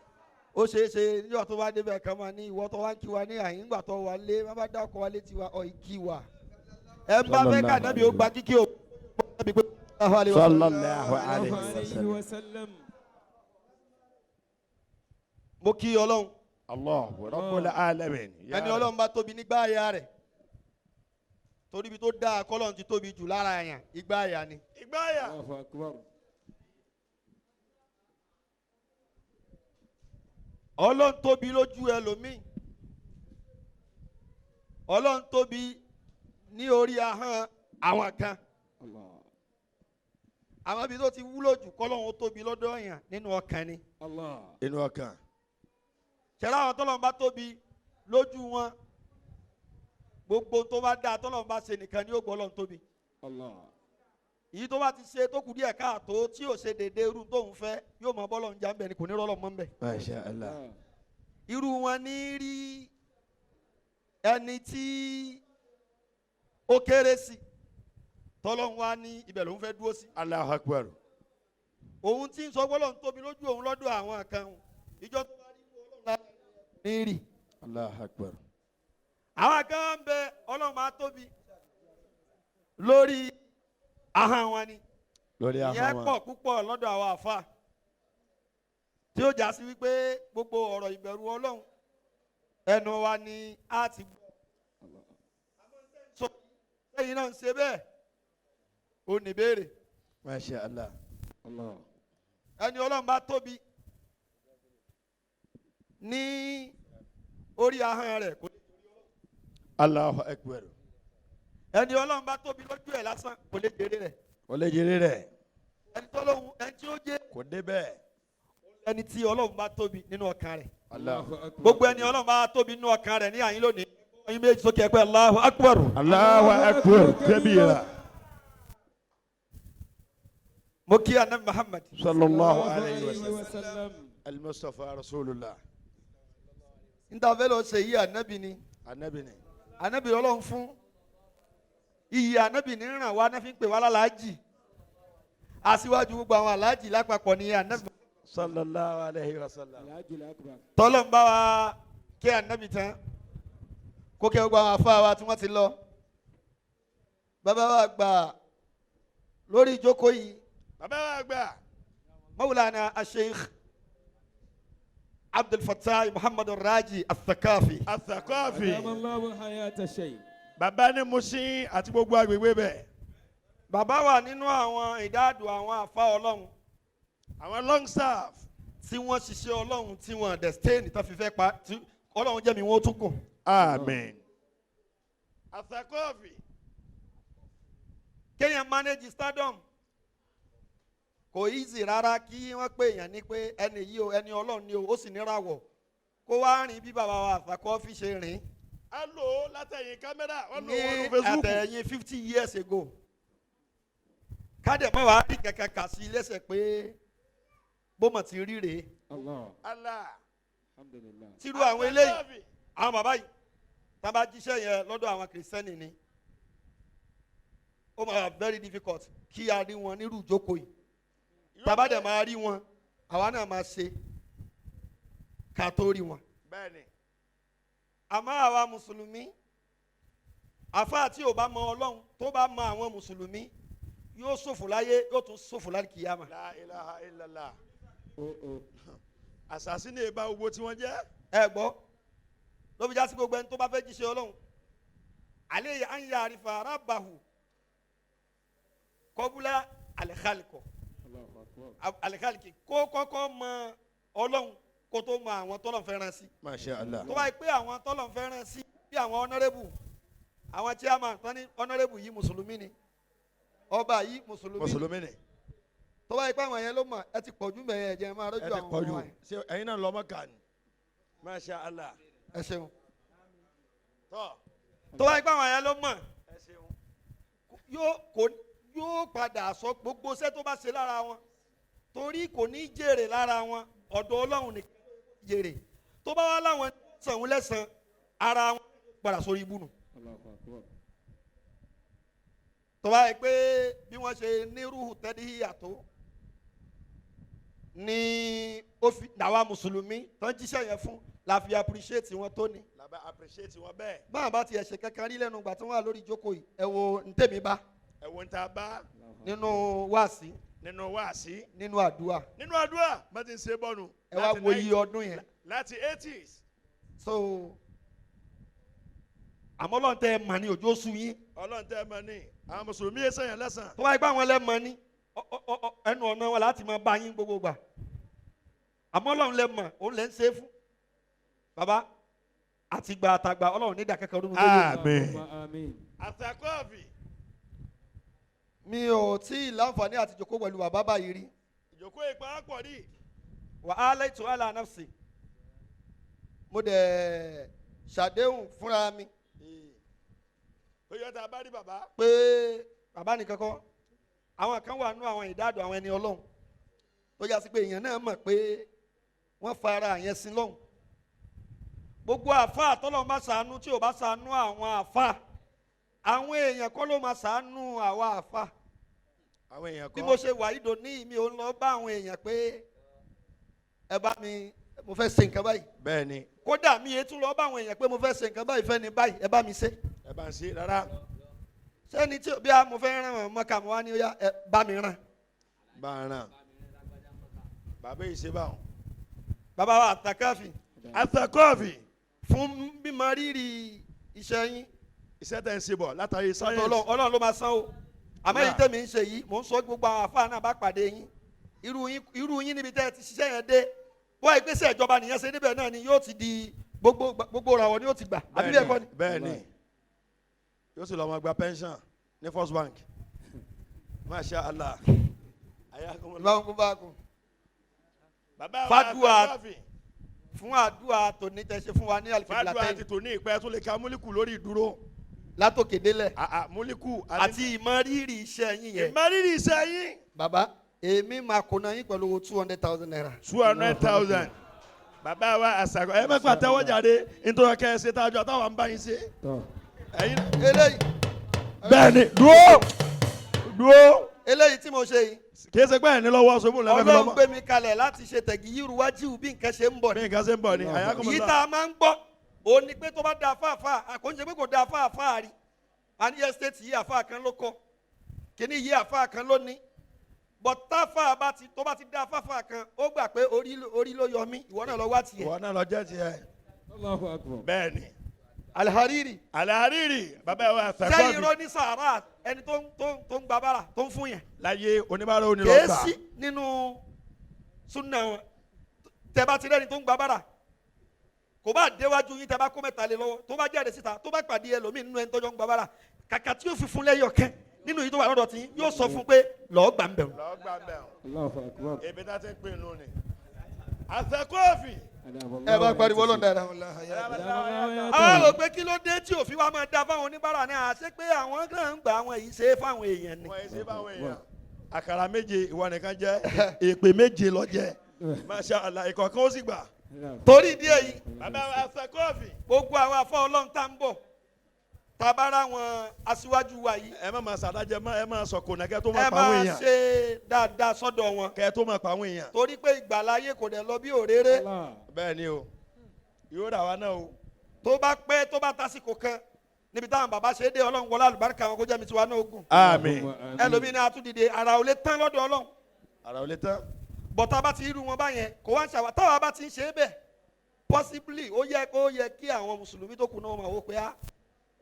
Ó ṣeé ṣe níjọ́ tó bá débẹ̀ kan máa ní ìwọ tó wá ń kí wa ní àyín gbà tó wà lé má bá dákọ̀ wá létí wa ọ̀ ìkí wa. Ẹ ń bá fẹ́ ká ànábì ó gba kíkí o. Sallallahu alayhi wa sallam. Mo kí Ọlọ́run. Allahu Rabbul Alamin. Ẹni Ọlọ́run bá tóbi nígbà àyà rẹ̀, torí ibi tó dáa kọ́lọ́run ti tóbi jù lára àyàn, igbá àyà ni. Igbá àyà. Ọlọ́run tóbi lójú ẹlòmíì, Ọlọ́run tóbi ní orí ahọ́n àwọn kan. Àwọn ibi tó ti wúlò jù kọ́lọ́run tóbi lọ́dọ̀ àyàn nínú ọkàn ni. Inú ọkàn. Ṣẹlá àwọn tọ́lọ́run bá tóbi lójú wọn, gbogbo tó bá dáa tọ́lọ́run bá ṣe nìkan ni ó gbọ́ Ọlọ́run tóbi. Èyí tó bá ti ṣe tó kù díẹ̀ káàtó tí ò ṣe dédé irú tóun fẹ́ yóò mọ bọ́lọ́run já ń bẹ̀ ni, kò ní rọ́lọ́ mọ́ ń bẹ̀. Masha Allah. Irú wọn ní rí ẹni tí ó kéré sí tọ́lọ́run wá ní ibẹ̀ lòun fẹ́ dúró sí. Allahu Akbar. Òun tí ń sọ bọ́lọ́run tóbi lójú òun lọ́dọ̀ àwọn kan ìjọ tó bá rí Ọlọ́run ní rí. Allahu Akbar. Àwọn kan ń bẹ Ọlọ́run máa tóbi lórí ahọ́n wọn ni. Lórí ahọ́n ìyẹn wọn. Pọ̀ púpọ̀ lọ́dọ̀ àwọn àfa tí ó já sí wípé gbogbo ọ̀rọ̀ ìbẹ̀rù Ọlọ́run ẹnu wa ni a ti gbọ́. Sẹ́yìn náà ń ṣe bẹ́ẹ̀ ó ní béèrè. Masha Allah. Ẹni Ọlọ́run bá tóbi ní orí ahọ́n rẹ̀ kò lè. Allahu Akbar. Ẹni Ọlọ́run bá tóbi lójú ẹ̀ lásán kò lè jèrè rẹ̀. Kò lè jèrè rẹ̀. Ẹni tó lóhun ẹni tí ó jẹ́. Kò débẹ̀. Ẹni tí Ọlọ́run bá tóbi nínú ọkàn rẹ̀. Allahu Akbar. Gbogbo ẹni Ọlọ́run bá tóbi nínú ọkàn rẹ̀ ní àyín lónìí. Ọyìn méjì sókè ẹgbẹ́ Allahu Akbar. Allahu Akbar kabira. Mo kí Anabi Muhammad. Sallallahu alayhi wa sallam. Al-Mustafa Rasulullah. N ta fẹ́ lọ ṣe yí Anabi ni. Anabi ni. Anabi Ọlọ́run fún. Iyì Anabi ní ràn wá náà fi ń pè wá lálàájì. Aṣíwájú gbogbo àwọn aláàjì lápapọ̀ ní Anabi. Sallallahu alayhi wa sallam. Tọ́lọ́n bá wa kí Anabi tán. Kó kẹ́ gbogbo àwọn afá wa tí wọ́n ti lọ. Bàbá wa gbà lórí ìjókòó yìí. Bàbá wa gbà. Mawlana Sheikh Abdul Fattah Muhammad Raji Al-Thaqafi. Al-Thaqafi. Allahu hayata shay. Bàbá ní Mushin àti gbogbo agbègbè bẹ̀. Bàbá wà nínú àwọn ìdáàdù àwọn àfa Ọlọ́run. Àwọn long staff. Tí wọ́n ṣiṣẹ́ Ọlọ́run tí wọ́n destiny tó fi fẹ́ pa tí Ọlọ́run jẹ́ mi wọ́n tún kù. Amen. Al-Thaqafi. Kéèyàn manage stardom kò easy rárá kí wọ́n pè èèyàn ní pé ẹni yìí o ẹni Ọlọ́run ni o ó sì níràwọ̀ kó wá rìn bí bàbá wa Al-Thaqafi ṣe rìn. A lò ó látẹ̀yìn kámẹ́rà wọ́n lò ní wọ́n lò Facebook. àtẹ̀yìn 50 years ago. Kádẹ̀ mọ́ wàá rí kankan kà sí lẹ́sẹ̀ pé bó mọ̀ ti rí rèé. Allah. Allah. Alhamdulillah. Tírú àwọn eléyìí àwọn bàbá yìí tá a bá jíṣẹ́ yẹn lọ́dọ̀ àwọn kìrìsìtẹ́nì ni ó máa wà very difficult kí a rí wọn nírú ìjókòó yìí. Tá a bá dẹ̀ máa rí wọn àwa náà máa ṣe ká tó rí wọn. Bẹ́ẹ̀ni. Àmọ́ àwa mùsùlùmí àfáà tí ò bá mọ Ọlọ́run tó bá mọ àwọn mùsùlùmí yóò ṣòfò láyé yóò tún ṣòfò láti kìyàmà. La ilaha illallah. Àṣàṣì ní ìbá owó tí wọ́n jẹ́. Ẹ gbọ́ ló fi já sí gbogbo ẹni tó bá fẹ́ jíṣẹ́ Ọlọ́run alẹ́ yà ń yà àrífà arábàhù kọ́búlá àlẹ́kàlìkọ̀ àlẹ́kàlìkì kó kọ́kọ́ mọ Ọlọ́run kó tó mọ àwọn tọ́lọ̀ fẹ́ràn sí. Masha Allah. Tó bá yẹ pé àwọn tọ́lọ̀ fẹ́ràn sí bí àwọn honourable àwọn chairman tán ní honourable yìí mùsùlùmí ni ọba yìí mùsùlùmí Mùsùlùmí ni. Tó bá yẹ pé àwọn yẹn ló mọ̀ ẹ ti pọ̀jù mẹ́yẹn ẹ̀jẹ̀ máa rọ́jò Ẹ ti àwọn pọ̀jù. ọmọ wa yẹn. Ṣé ẹ̀yin náà lọ́mọ kà ní? Masha Allah. Ẹ ṣeun. Tọ́. Tó bá yẹ pé àwọn yẹn ló mọ̀ Ẹ ṣeun. yóò padà sọ gbogbo iṣẹ́ tó bá ṣe lára wọn torí kò ní jèrè lára wọn ọ̀dọ̀ Ọlọ́run ní jèrè tó bá wá láwọn sàn lẹ́sàn ara wọn padà sórí ibú nù. Tó bá yẹ pé bí wọ́n ṣe ní rúhù tẹ́lẹ̀ yàtọ̀ ní ó fi làwa mùsùlùmí tán jíṣẹ́ yẹn fún la fi appreciate wọn tó ní. Làbá appreciate wọn bẹ́ẹ̀. Báwọn bá tiẹ̀ ṣe kankan rí lẹ́nu ìgbà tí wọ́n wà lórí ìjókòó yìí ẹ wo ntẹ̀mí bá Ẹ wo ń ta bá nínú wáàsí nínú wáàsí nínú àdúrà nínú àdúrà bá ti ń ṣe bọ́nu. Ẹ wá wo iye ọdún yẹn. Láti 80s. So àmọ́ Ọlọ́run tẹ́ ẹ mà ní òjò sú yín. Ọlọ́run tẹ́ ẹ mà ní àwọn mùsùlùmí yẹn sẹ́yìn lẹ́sàn. Tó bá yẹ pé àwọn ẹlẹ́mọ̀ ní ẹnu ọ̀nà wọn láti máa bá yín gbogbo gbà àmọ́ Ọlọ́run lẹ mọ̀ òun lẹ ń ṣe é fún. Bàbá àtìgbà àtàgbà Ọlọ́run ní ìdàkẹ́kẹ́ ọdún méjèèjì. Àmín. Àtàkọ́ọ̀fì. Mi ò tí ì láǹfààní àti jòkó pẹ̀lú bàbá báyìí rí. Ìjòkó ìparapọ̀ rí. Wà á lẹ́tọ̀ àlà nafsi. Mo dẹ̀ ṣàdéhùn fúnra mi. Ó yọ tá a bá rí bàbá. Pé bàbá nìkan kọ́ àwọn kan wà nú àwọn ìdádùn àwọn ẹni Ọlọ́run tó yà sí pé èèyàn náà mọ̀ pé wọ́n fa ara yẹn sí lọ́hùn. Gbogbo àfáà tọ́lọ́run bá ṣàánú tí ò bá ṣàánú àwọn àfáà àwọn èèyàn kọ́ ló máa ṣàánú àwa àfáà. Àwọn èèyàn kọ́. Bí mo ṣe wà yìí dòní mi ò ń lọ bá àwọn èèyàn pé ẹ bá mi mo fẹ́ ṣe nǹkan báyìí. Bẹ́ẹ̀ni. Kódà mi ètú lọ bá àwọn èèyàn pé mo fẹ́ ṣe nǹkan báyìí fẹ́ ni báyìí ẹ bá mi ṣe. Ẹ bá ń ṣe rárá. Sẹ́ni tí bí a mo fẹ́ ràn wọ́n mọ́ka mo wá ní ó yá ẹ bá mi ràn. Bá a ràn. Bàbá yìí ṣe báwọn. Bàbá wa Àtàkàfì. Àtàkàfì. Fún mímọ rírì iṣẹ́ yín. Iṣẹ́ tẹ̀ ń ṣe bọ̀ látàrí sáyẹ́nsì. Ọlọ́run ló máa san o. Àmọ́ èyí tẹ̀mí ń ṣe yìí mò ń sọ gbogbo àwọn àfáà náà bá pàdé yín. Irú yín níbi tẹ́ ẹ ti ṣiṣẹ́ yẹn dé. Wọ́n ìgbésẹ̀ ìjọba nìyẹn ṣe níbẹ̀ náà ni yóò ti di gbogbo ìràwọ̀ ni yóò ti gbà. Àbí bẹ́ẹ̀ kọ́ ni. Bẹ́ẹ̀ni yóò sì lọ máa gba pension ní First Bank. Masha Allah. Fàdúà fún àdúà tòní tẹ ṣe fún wa ní Alifibla Fàdúà ti tòní ìpẹ́ tó lè ka múlíkù lórí ìdúró. Látòkè délẹ̀. Múlíkù àti ìmọ̀rírì iṣẹ́ yín yẹn. Ìmọ̀rírì iṣẹ́ yín. Bàbá èmi máa kóná yín pẹ̀lú 200,000 naira. 200,000. Bàbá wa àṣàkọ ẹ má pàtẹ́wọ́ jáde nítorí kẹ́ ẹ ṣe tájọ táwọn ń bá yín ṣe. Eléyìí. Bẹ́ẹ̀ni dúró dúró. Eléyìí tí mo ṣe yìí. Kì í ṣe pé ẹni lọ́wọ́ ṣubú lẹ́fẹ̀ẹ́ fi lọ́mọ. Ọlọ́run gbé mi kalẹ̀ láti ṣe tẹ̀gí yírù wájú bí nǹkan ṣe ń bọ̀ ni. Bí nǹkan ṣe ń bọ̀ ni. Yìí tá a máa ń gbọ́ òun ni pé tó bá da fáfáà àkóńṣe pé kò da fáfáà rí. A ní ẹ́stéètì yìí àfáà kan ló kọ kíní yìí àfáà kan ló ní. Bọ̀ táfáà bá ti tó bá ti da fáfáà kan ó gbà pé orí ló yọ mí ìwọ náà lọ wá tiẹ̀. Ìwọ náà lọ jẹ́ tiẹ̀. Bẹ́ẹ̀ni. Alhariri. Alhariri bàbá wa àtàkọ́bí. Sẹ́yìn irọ́ ní sàárà ẹni tó ń gba bára tó ń fún yẹn. Láyé oníbàárà onílọ́gbà. Kèésì nínú súnà wọn tẹ bá ti rẹ́ni tó ń gba bára kò bá déwájú yín tẹ bá kó mẹ́ta lé lọ́wọ́ tó bá jáde síta tó bá pàdé ẹlòmíì nínú ẹni tọ́jọ́ ń gba bára kàkà tí yóò fi fún lẹ́yọ̀ kẹ́ nínú yìí tó wà lọ́dọ̀ tí yóò sọ fún pé lọ́ọ́ gbà ń bẹ̀rù. Lọ́ọ́ gbà ń bẹ̀rù. Ebi tá ti ń pè nù ni. Àtàkọ́ọ̀fì. Ẹ bá pariwo lọ́n dáadáa. Àwọn rò pé kí ló dé tí òfin wa máa da fáwọn oníbàárà náà àṣé pé àwọn kan ń gba àwọn èyí ṣe é fáwọn èèyàn ni. Wọ́n yìí ṣe é fáwọn èèyàn. Àkàrà méje ìwọ nìkan jẹ èpè méje ló jẹ. Masha Allah ìkọ̀ọ̀kan ó sì gbà. Torí ìdí èyí. Bàbá wa Àtàkọ́ọ̀fì. Gbogbo àwọn afọ Ọlọ́run tá ń bọ̀ tabara wọn aṣíwájú wa yìí. Ẹ má máa ṣàdájẹ mọ́ ẹ má sọkò náà kẹ́ tó máa pa àwọn èèyàn. Ẹ máa ṣe dáadáa sọ́dọ̀ wọn. Kẹ́ tó máa pa àwọn èèyàn. Torí pé ìgbàláyé kò dẹ̀ lọ bí òréré. Bẹ́ẹ̀ ni o yóò rà wá náà o. Tó bá pẹ́ tó bá tásìkò kan níbi táwọn bàbá ṣe é dé Ọlọ́run wọlé àlùbáríkà wọn kó jẹ́ mi tiwa náà ogun. Àmín. Ẹlòmíín náà àtúndìde ara ò lè tán lọ́dọ̀ Ọlọ́run. Ara ò lè tán. Bọ̀tá bá ti irú wọn báyẹn kò wá ń ṣàwà táwa bá ti ń ṣe é bẹ́ẹ̀ possibly ó yẹ kí àwọn mùsùlùmí tó kù náà máa wò pé á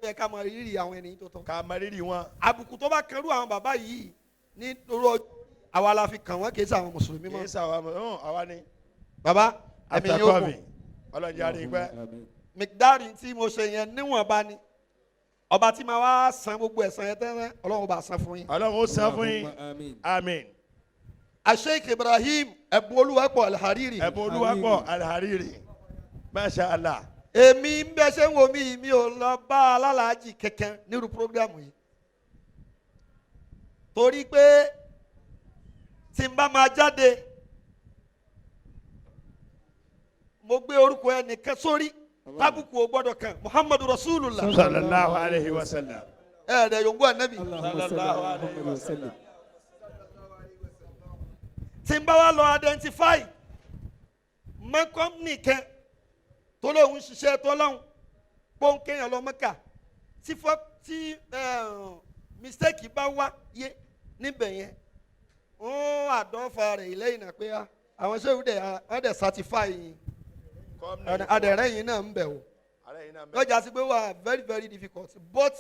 yẹ ká mọ rírì àwọn ènìyàn tó tán. Ká mọ rírì wọn. Àbùkù tó bá kanrú àwọn bàbá yìí ní orú àwa la fi kàn wọ́n kì í ṣe àwọn mùsùlùmí mọ́. Kì í ṣe àwa ni. Bàbá ẹ̀mí yóò kù. Ọlọ́run jẹ́ àrí pẹ́. Mìkídárì tí mo ṣe yẹn níwọ̀nba ni ọba tí màá wá san gbogbo ẹ̀san yẹn tẹ́lẹ̀ Ọlọ́run bá san fún yín. Ọlọ́run ó san fún yín. Àmín. Sheikh Ibrahim Ẹ̀bùn Olúwapọ̀ Al-Hariri. Ẹ̀bùn Olúwapọ̀ Al-Hariri. Masha Allah. Èmi ń bẹ ṣé ń wo mi mi ò lọ bá alálàájì kankan nírú programu yìí. Torí pé tí n bá máa jáde mo gbé orúkọ ẹnìkan sórí tábùkù ò gbọ́dọ̀ kàn Muhammadu Rasulullah. Sallallahu alayhi wa sallam. Ẹ̀ẹ́dẹ̀ yòǹgbò ànábì. Sallallahu alayhi wa sallam. Tí n bá wá lọ identify mọ́ kọ́mpìnì kan tó lóun ṣiṣẹ́ tó lóun pọ́ńkéyàn lọ Mẹ́kà tí fọ́ tí mistake bá wá yé níbẹ̀ yẹn ń àdánfà rẹ̀ ìlẹ́yìn náà pé àwọn ṣéwù dẹ̀ wọ́n dẹ̀ certify yín adẹ̀rẹ́ yín náà ń bẹ̀ o lọ́jà sí pé wà very very difficult but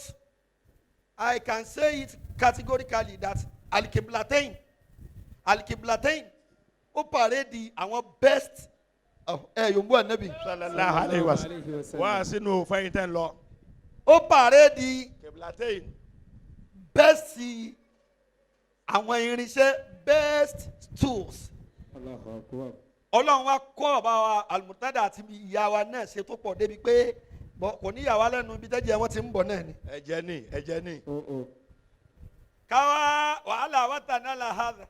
I can say it categorically that Al-Qiblatain Al-Qiblatain ó pàrédì àwọn best ẹ yòǹbó ànábì. Sallallahu alayhi wa sallam. Wá sínú fẹ́yìn tẹ́ ń lọ. Ó pàrédì Qiblatain best àwọn irinṣẹ́ best tools. Ọlọ́run wa kọ́ ọba wa Al-Murtada àti ìyá wa náà ṣe tó pọ̀ débi pé kò ní ìyá wa lẹ́nu ibi tẹ́jẹ́ wọn ti ń bọ̀ náà ni. Ẹ̀jẹ̀ ni ẹ̀jẹ̀ ni. Káwa wàhálà wa tà náà là hàdà.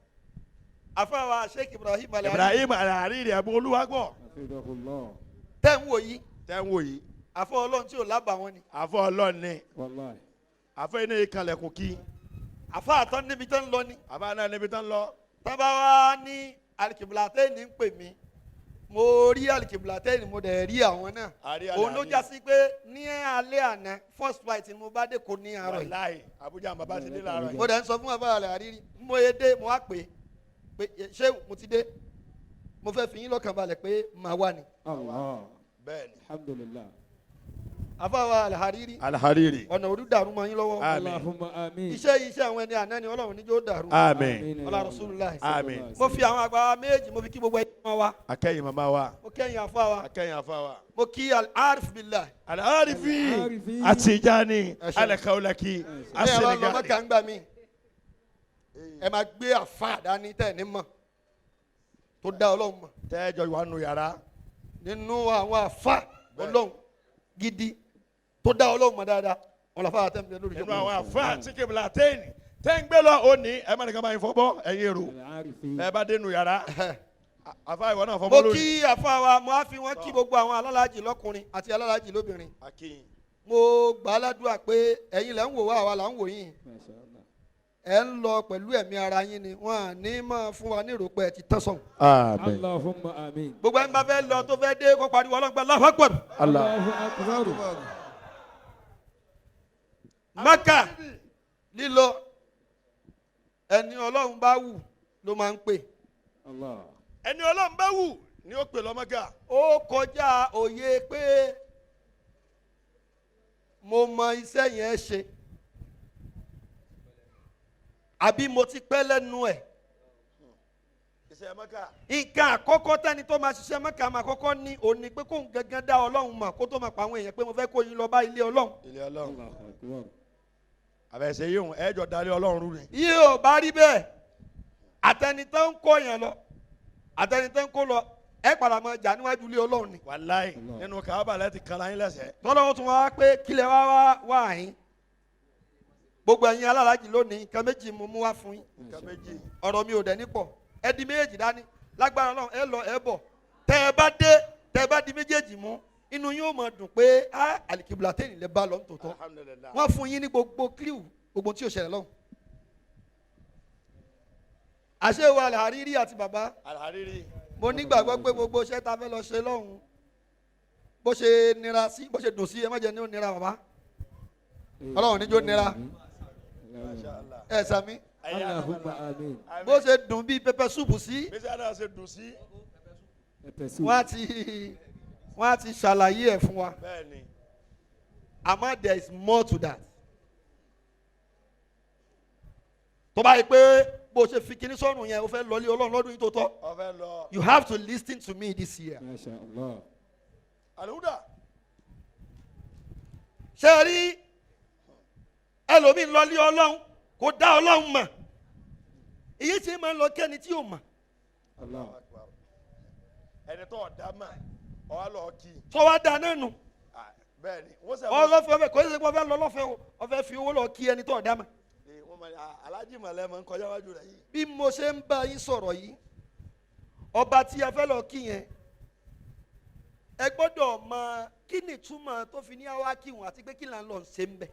Àfọwà Sheikh Ibrahim Al-Hariri. Ibrahim Al-Hariri Ẹ̀bùn Olúwapọ̀. Tẹ́ ń wò yìí. Tẹ́ ń wò yìí. Àfọ Ọlọ́run tí ò lábàá wọn ni. Àfọ Ọlọ́run ni. Àfọ iná yìí kalẹ̀kùn kí. Àfọ àtọ́ níbi tó ń lọ ni. Àfọ àná níbi tó ń lọ. Tọ́ba wa ní Al-Qiblatain ń pè mí. Mo rí Al-Qiblatain mo dẹ̀ rí àwọn náà. Òun ló já sí pé ní alẹ́ àná first flight ni mo bá dé kò ní àárọ̀ yìí. Wàláhì Abuja bàbá ti dé láàárọ̀ yìí. Mo dẹ̀ ń sọ fún bàbá Al-Hariri mo yé dé mo wá pè é pé ṣé mo ti dé mo fẹ́ fi yín lọ́kàn balẹ̀ pé màá wà ní. Bẹ́ẹ̀ni. Alhamdulillah. Àfàwà Al-Hariri. Al-Hariri. Ọ̀nà òru dàrú mọ́ yín lọ́wọ́. Àmín. Allahumma àmín. Iṣẹ́ àwọn ẹni àná ni Ọlọ́run níjó dàrú. Àmín. Ọlá Rasulullah. Àmín. Mo fi àwọn àgbà méjì mo fi kí gbogbo ẹ̀yin wa. Akẹ́yìn màmá wa. Mo kẹ́yìn àfa wa. Akẹ́yìn àfa wa. Mo kí Al-Arif billah. Al-Arifi. Atijani. Al-Kaulaki. As-Senegali. Ẹ bá lọ ń gbà mí. Ẹ máa gbé àfa dání tẹ̀ ní mọ̀ tó dá Ọlọ́run mọ̀. Tẹ́jọ́ wà nù yàrá. Nínú àwọn àfa Ọlọ́run gidi tó dá Ọlọ́run mọ̀ dáadáa wọn lọ fà tẹ́ mi lórí. Nínú àwọn àfa tí Qiblatain tẹ́ ń gbé lọ òní ẹ má nìkan máa ń fọbọ́ ẹ̀yin èrò ẹ bá dénú yàrá àfa ìwọ náà fọbọ́ lónìí. Mo kí àfa wa mo á fi wọn kí gbogbo àwọn alálàájì lọ́kùnrin àti alálàájì lóbìnrin. Mo gbà á ládùúgbà pé ẹ̀yin lẹ́ ń wò wá àwa là ń wò yín. Ẹ ń lọ pẹ̀lú ẹ̀mí ara yín ni wọ́n á ní máa fún wa ní ìròpẹ́ ti tán sọ̀hún. Àmín. Allahumma àmín. Gbogbo ẹni bá fẹ́ lọ tó fẹ́ dé kó pariwo Ọlọ́run gba Allahu Akbar. Allahu Akbar. Mẹ́kà lílọ ẹni Ọlọ́run bá wù ló máa ń pè. Ẹni Ọlọ́run bá wù ni ó pè lọ Mẹ́kà. Ó kọjá òye pé mo mọ iṣẹ́ yẹn ṣe àbí mo ti pẹ́ lẹ́nu ẹ̀. Iṣẹ́ Mẹ́kà. Nǹkan àkọ́kọ́ tẹ́ni tó máa ṣiṣẹ́ Mẹ́kà máa kọ́kọ́ ní òní pé kóun gangan dá Ọlọ́run mọ̀ kó tó máa pa àwọn èèyàn pé mo fẹ́ kó yín lọ bá ilé Ọlọ́run. Ilé Ọlọ́run. Àbẹ̀sẹ̀ yìí hùn ẹ̀jọ̀ dalẹ̀ Ọlọ́run rú ni. Yìí ò bá rí bẹ́ẹ̀ àtẹni tó ń kó yẹn lọ àtẹni tó ń kó lọ ẹ padà máa jà níwájú ilé Ọlọ́run ni. Wàláhì nínú Káàbà láti kàrà yín lẹ́sẹ̀. Tọ́lọ́wọ́ tún wá pé kílẹ̀ wá wá wá yín. Gbogbo ẹ̀yin alálàájì lónìí nǹkan méjì mo mú wá fún yín. Nǹkan méjì. Ọ̀rọ̀ mi ò dẹ̀ ní pọ̀. Ẹ di méjèèjì dání lágbára Ọlọ́run ẹ lọ ẹ bọ̀. Tẹ́ ẹ bá dé tẹ́ ẹ bá di méjèèjì mú inú yín ó máa dùn pé á Al-Qiblatain lè bá lọ nítòótọ́. Alhamdulillah. Wọ́n fún yín ní gbogbo kílíù gbogbo tí ò ṣẹlẹ̀ lọ́hùn. Àṣewò Al-Hariri àti bàbá. Al-Hariri. Mo nígbàgbọ́ pé gbogbo iṣẹ́ ta fẹ́ lọ ṣe lọ́hùn bó ṣe nira sí bó ṣe dùn sí ẹ má jẹ́ ní ó nira bàbá. Ọlọ́run níjó nira. Ẹ sàmí. Allahumma àmín. Bó ṣe dùn bíi pẹpẹ súùpù sí. Bí ṣe ṣe dùn sí. Wọ́n á ti ṣàlàyé ẹ̀ fún wa. Bẹ́ẹ̀ni. Àmọ́ there is more to that. Tó bá yẹ pé bó ṣe fi kinní sọ́run yẹn o fẹ́ lọlé Ọlọ́run lọ́dún yìí tó tọ́. O fẹ́ lọ. You have to listen to me this year. Masha Allah. Alihuda. Ṣé ẹ rí ẹlòmíín lọlé Ọlọ́run kò dá Ọlọ́run mọ̀. Èyí ṣe máa ń lọ kẹ́ni tí yóò mọ̀. Ẹni tó ọ̀dà mà ọ̀ lọ kí. Tọ́wá da náà nù. Bẹ́ẹ̀ni wọ́n sẹ. Ọlọ́fẹ́ ọfẹ́ kò ṣe pé ọfẹ́ lọ lọ́fẹ́ o, ọfẹ́ fi owó lọ kí ẹni tó ọ̀dà mà. Wọ́n mọ̀ ní Aláàjì Mọ̀lẹ́ mọ̀ ń kọjá wájú rẹ̀ yìí. Bí mo ṣe ń bá yín sọ̀rọ̀ yìí, ọba tí a fẹ́ lọ kí yẹn, ẹ gbọ́dọ̀ mọ kí ni ìtumọ̀ tó fi ní àwa kí wọn àti pé kí là ń lọ ṣe ń bẹ̀.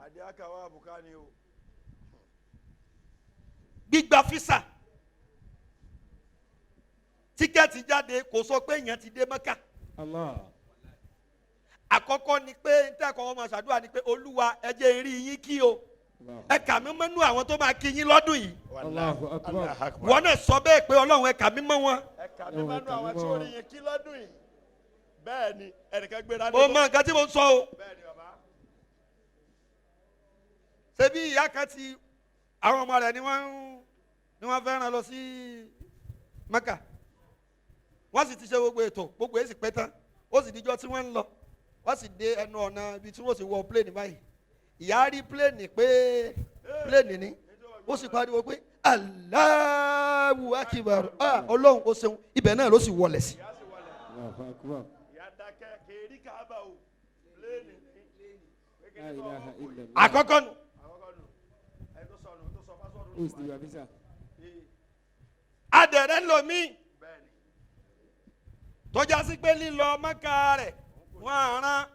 Àdé àkàwọ́ àbùká ni o. Gbígba físà, tíkẹ́ẹ̀tì jáde, kò sọ pé èèyàn ti dé Mẹ́kà. Àkọ́kọ́ ni pé n tẹ́ kọ́ ọmọ ṣàdúrà ni pé Olúwa ẹ jẹ́ n rí yín kí o, ẹ kà mí mọ́nú àwọn tó máa kí yín lọ́dún yìí. Wọ́n náà sọ bẹ́ẹ̀ pé Ọlọ́run ẹ kà mí mọ́ wọn. Ẹ kà mí mọ́nú àwọn tí ó rí yín kí lọ́dún yìí. Bẹ́ẹ̀ ni ẹnìkan gbéra ní. Mo mọ nǹkan tí mo ń sọ o. Bẹ́ẹ̀ ni bàbá. Ṣebí ìyá kan ti àwọn ọmọ rẹ̀ ni wọ́n fẹ́ràn lọ sí Mẹ́kà. Wọ́n sì ti ṣe gbogbo ètò, gbogbo èsì pé tán. Ó sì díjọ́ tí wọ́n ń lọ. Wọ́n sì dé ẹnu ọ̀nà ibi tí wọ́n sì wọ pléènì báyìí. Ìyá rí pléènì pé pléènì ni. Ó sì pariwo pé Allahu Akbar. Ọlọ́run ó ṣeun, ibẹ̀ náà ló sì wọlẹ̀ sí. Ìyá dákẹ́ kéèrí káàbà o. Pléènì ni. Àkọ́kọ́ nù. Adẹ̀rẹ̀ lomi tọ́já sí pé lílọ Mẹ́kà rẹ̀ wọ́n rán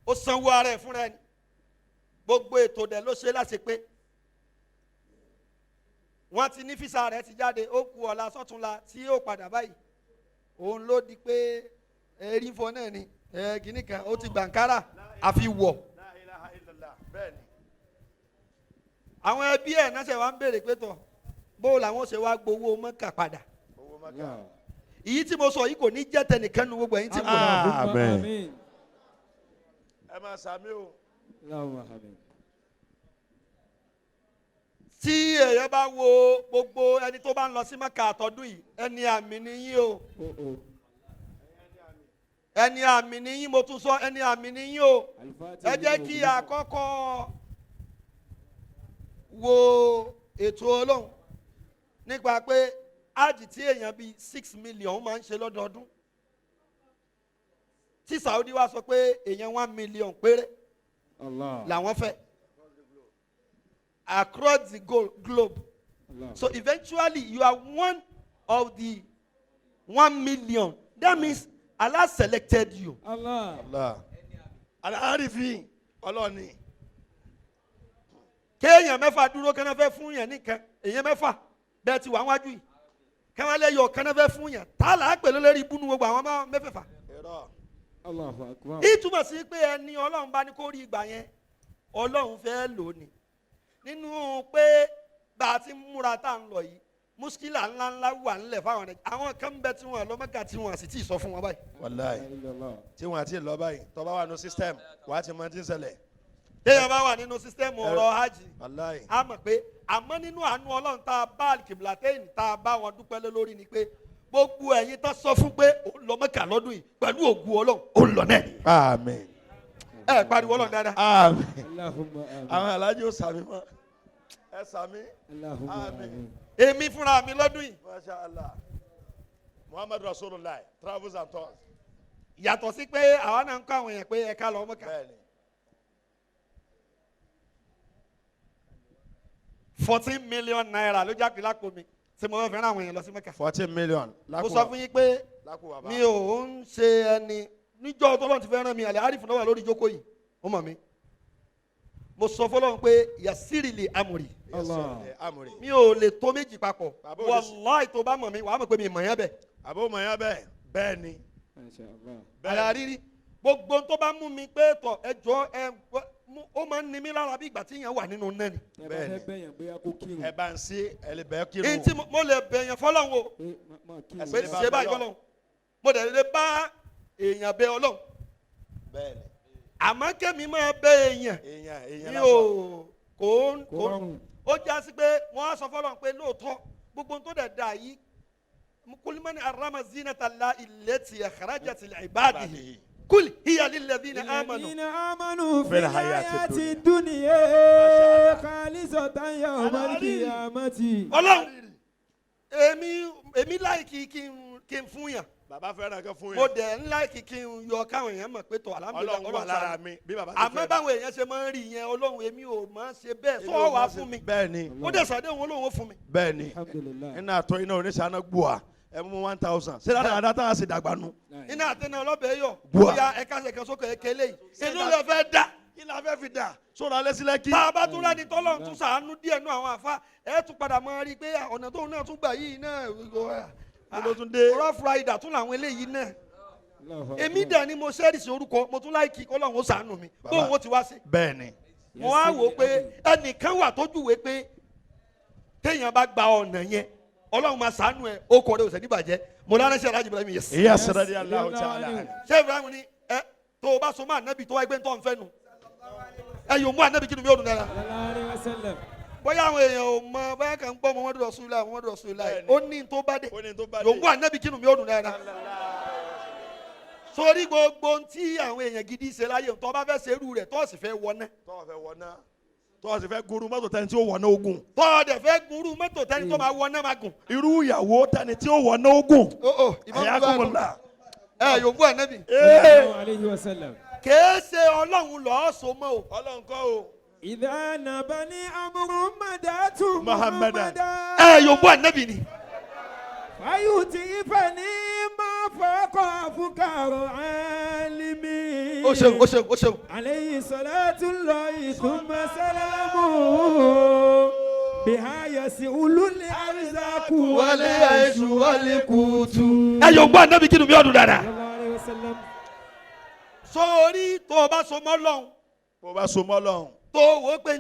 ó sanwó ara ẹ̀ fúnra ẹni, gbogbo ètò dẹ̀ ló ṣe láti pé wọ́n ti ní físà rẹ̀ ti jáde, ó kù ọ̀la sọ́túnla tí ó padà báyìí. Òun ló di pé erí fọ náà ni kìnnì kan ó ti gbàǹkárà àfi wọ̀. Àwọn ẹbí ẹ̀ náà ṣe wá ń béèrè pé tọ̀ bó làwọn ṣe wá gbowó Mẹ́kà padà. Èyí tí mo sọ yìí kò ní jẹ́ tẹnìkan nu gbogbo ẹ̀yin tí mo lọ. Àmín. Ẹ máa sàmí o. Tí èèyàn bá wo gbogbo ẹni tó bá ń lọ sí Mẹ́kà àtọ́dún yìí, ẹni àmì ni yín o. Ẹni àmì ni yín, mo tún sọ ẹni àmì ni yín o. Ẹ jẹ́ kí a kọ́kọ́ wo ètò Ọlọ́run nípa pé ájì tí èèyàn bíi 6 million máa ń ṣe lọ́dọọdún, tí Saudi wá sọ pé èèyàn 1 million péré làwọn fẹ́ across the globe. So eventually you are one of the 1 million. That means Allah selected you. Allah. Al-Arifi Ọlọ́ni. Kéèyàn mẹ́fà dúró kẹ́nà fẹ́ fún yẹn nìkan, èèyàn mẹ́fà bẹ́ẹ̀ ti wà wájú yìí. Kẹ́wọ́n lè yọ kẹ́nà fẹ́ fún yẹn. Tá là á pè lórí ibùnú gbogbo àwọn mẹ́fẹ̀fà. Ìtumọ̀ sí pé ẹni Ọlọ́run bá ní kó rí ìgbà yẹn, Ọlọ́run fẹ́ lò ní. Nínú pé bá a ti múra tá à ń lọ yìí, muskila ńláńlá wà ńlẹ̀ fáwọn ẹ̀. Àwọn kan bẹ tí wọn lọ Mẹ́kà tí wọn sì ti sọ fún wọn báyìí. Wàláì tí wọn àti lọ báyìí, tó bá wà nínú system wà á ti mọ tí ń ṣẹlẹ̀. Téèyàn bá wà nínú system ọ̀rọ̀ hajj, a mọ̀ pé àmọ́ nínú àánú Ọlọ́run tá a bá kìbìlàtẹ́yìn tá a bá wọn dúpẹ́ lé lórí ni pé gbogbo ẹ̀yin tó sọ fún pé ó lọ Mẹ́kà lọ́dún yìí pẹ̀lú ògùn Ọlọ́run ó lọ náà. Àmín. Ẹ pariwo Ọlọ́run dáadáa. Àmín. Àwọn alájò ó sàmì mọ́. Ẹ sàmì. Àmín. Èmi fúnra mi lọ́dún yìí. Masha Allah. Muhammad Rasulullah travels and tours. Yàtọ̀ sí pé àwa náà ń kọ́ àwọn èèyàn pé ẹ ká lọ Mẹ́kà. Bẹ́ẹ̀ni. 14 million naira ló jáde lápò mi tí mo fẹ́ rán àwọn èèyàn lọ sí Mẹ́kà. 14 million. Mo sọ fún yín pé mi ò ń ṣe ẹni níjọ́ tọ́lọ́run ti fẹ́ rán mi àlẹ́ àrífù náà wà lórí ìjókòó yìí ó mọ̀ mi. Mo sọ fọlọ́run pé yasirili amuri. Mi ò lè tó méjì papọ̀. Wàláì tó bá mọ̀ mi wàá mọ̀ pé mi mọ̀ yẹn bẹ́ẹ̀. Àbó mọ̀ yẹn bẹ́ẹ̀ bẹ́ẹ̀ ni. Àlàrírí gbogbo tó bá mú mi pé tọ̀ ẹjọ́ ẹ ó máa ń ni mí lára bí ìgbà tí èèyàn wà nínú náà ni. Bẹ́ẹ̀ni ẹ bá ń sí ẹ lè bẹ́ẹ̀ kírun. Èyí tí mo lè bẹ̀yàn fọlọ́run o pé ṣe báyìí fọlọ́run mo dẹ̀ lè bá èèyàn bẹ Ọlọ́run. Bẹ́ẹ̀ni. Àmọ́ kémi máa bẹ èèyàn mi ò kò ó já sí pé wọ́n á sọ fọlọ́run pé lóòótọ́ gbogbo tó dẹ̀ da yìí kulimani arama zinata la ilẹ̀tì akhrajat li ibadihi. Kul hiya lilladhina amanu. الذين آمنوا في في الحياة الحياة الدنيا خالصة يوم القيامة. Ọlọ́run, èmi like kí n fún yàn. Bàbá fẹ́ràn kan fún Mo yẹn. dẹ̀ ń like kí n yọ káwọn èèyàn mọ̀ pé tọ̀, alhamdulillah, Ọlọ́run wà lára ṣàánú. mi bí bàbá ti Àmọ́ fẹ́ràn. báwọn èèyàn ṣe máa ń rí yẹn, Ọlọ́run, èmi ò máa ń ṣe bẹ́ẹ̀. Èmi Sọ ò wá máa ṣe- fún mi. Bẹ́ẹ̀ ni. Ó dẹ̀ sàdéhùn, Olóhùn ó fún mi. Bẹ́ẹ̀ ni. Alhamdulillah. Iná àtọ́ iná oníṣàánú gbùà, ẹ mú 1,000 ṣé dáadáa tá a sì dàgbà nu. Iná àtẹnà ọlọ́bẹ̀ yọ. Bua. Bóyá ẹ̀ka ṣe kan sókè ẹ̀kẹ́ léyìí, èló lè fẹ́ dà? Kí la fẹ́ fi dà sọ̀rọ̀ alẹ́ sílẹ̀ kí. Tá a bá tún rẹ́ni tọ́lọ́run tún sàánú díẹ̀ nú àwọn àfa, ẹ̀ tún padà máa rí i pé ọ̀nà tóun náà tún gbà yìí náà, Kí ló tún dé? Rough rider tún làwọn eléyìí náà. Èmi dẹ̀ ni mo sẹ́rìsì orúkọ, mo tún like kọ́lọ́run ó sàánú mi. Bàbá. Bóun ó ti wá sí, Bẹ́ẹ̀ ni. mo wá wò ó pé ẹnìkan wà tó júwe pé téèyàn bá gba ọ̀nà yẹn, Ọlọ́run máa sàánú ẹ, ó kọ̀ ọ́ rẹ̀ òsè níbàjẹ́. Mo lára ṣe Alhaji Ibrahim Yes. Ìyá sọ̀rọ̀ Allahu ta'ala. Ṣé Ibrahim ni ẹ tó o bá so mọ́ ànábì tó wáyé pé ń tọ́ ń fẹ́ nu, ẹ yóò mú ànábì, kí ni mi ò dùn dára. Sallallahu alaihi wasallam. Bóyá àwọn èèyàn ò mọ, bóyá kàn ń gbọ́ Muhammadu Rasulullah, Muhammadu Rasulullah, ó ní tó bá dé. Ó ní tó bá dé. Yóò mú ànábì, kí ni mi ò dùn dára. Sórí gbogbo ohun tí àwọn èèyàn gidi ṣe láyé, tó bá fẹ́ ṣe irú rẹ̀, tó sì fẹ́ wọná, Tọ́wọ́ fẹ́ wọ̀ náà, tọ́wọ́ sì fẹ́ guru mọ́tò tẹni tí ó wọ̀ náà ogun. Tó dẹ̀ fẹ́ gunrú mọ́tò tẹ́ni tó máa wọná máa gùn. Irú ìyàwó tẹni tí ó wọ̀ náà ogun. Ó ó ìmọ̀ Àyà kúmọ̀lá. Ẹ yóò mú ànábì. Sallallahu alaihi wasallam. Kèé ṣe Ọlọ́run lọ́ọ́ so mọ́ o. Ọlọ́run kọ́ o. إذا نبني أمر مدات محمدا. محمدا. Ẹ yóò mú ànábì ni. فيتيفني ما فوق أفكار عالمي. Ó ṣeun, ó ṣeun, ó ṣeun. عليه صلاة الله ثم سلامه، بها يسؤل الأرزاق Wálé àìsù wálé kùtù. Ẹ yóò gbọ́ ànábì, kí ni mi ọdún dáadáa. صلى الله عليه وسلم. Sórí tó o bá so mọ́ Ọlọ́run, Bó bá so mọ́ Ọlọ́run. tó o wò ó pé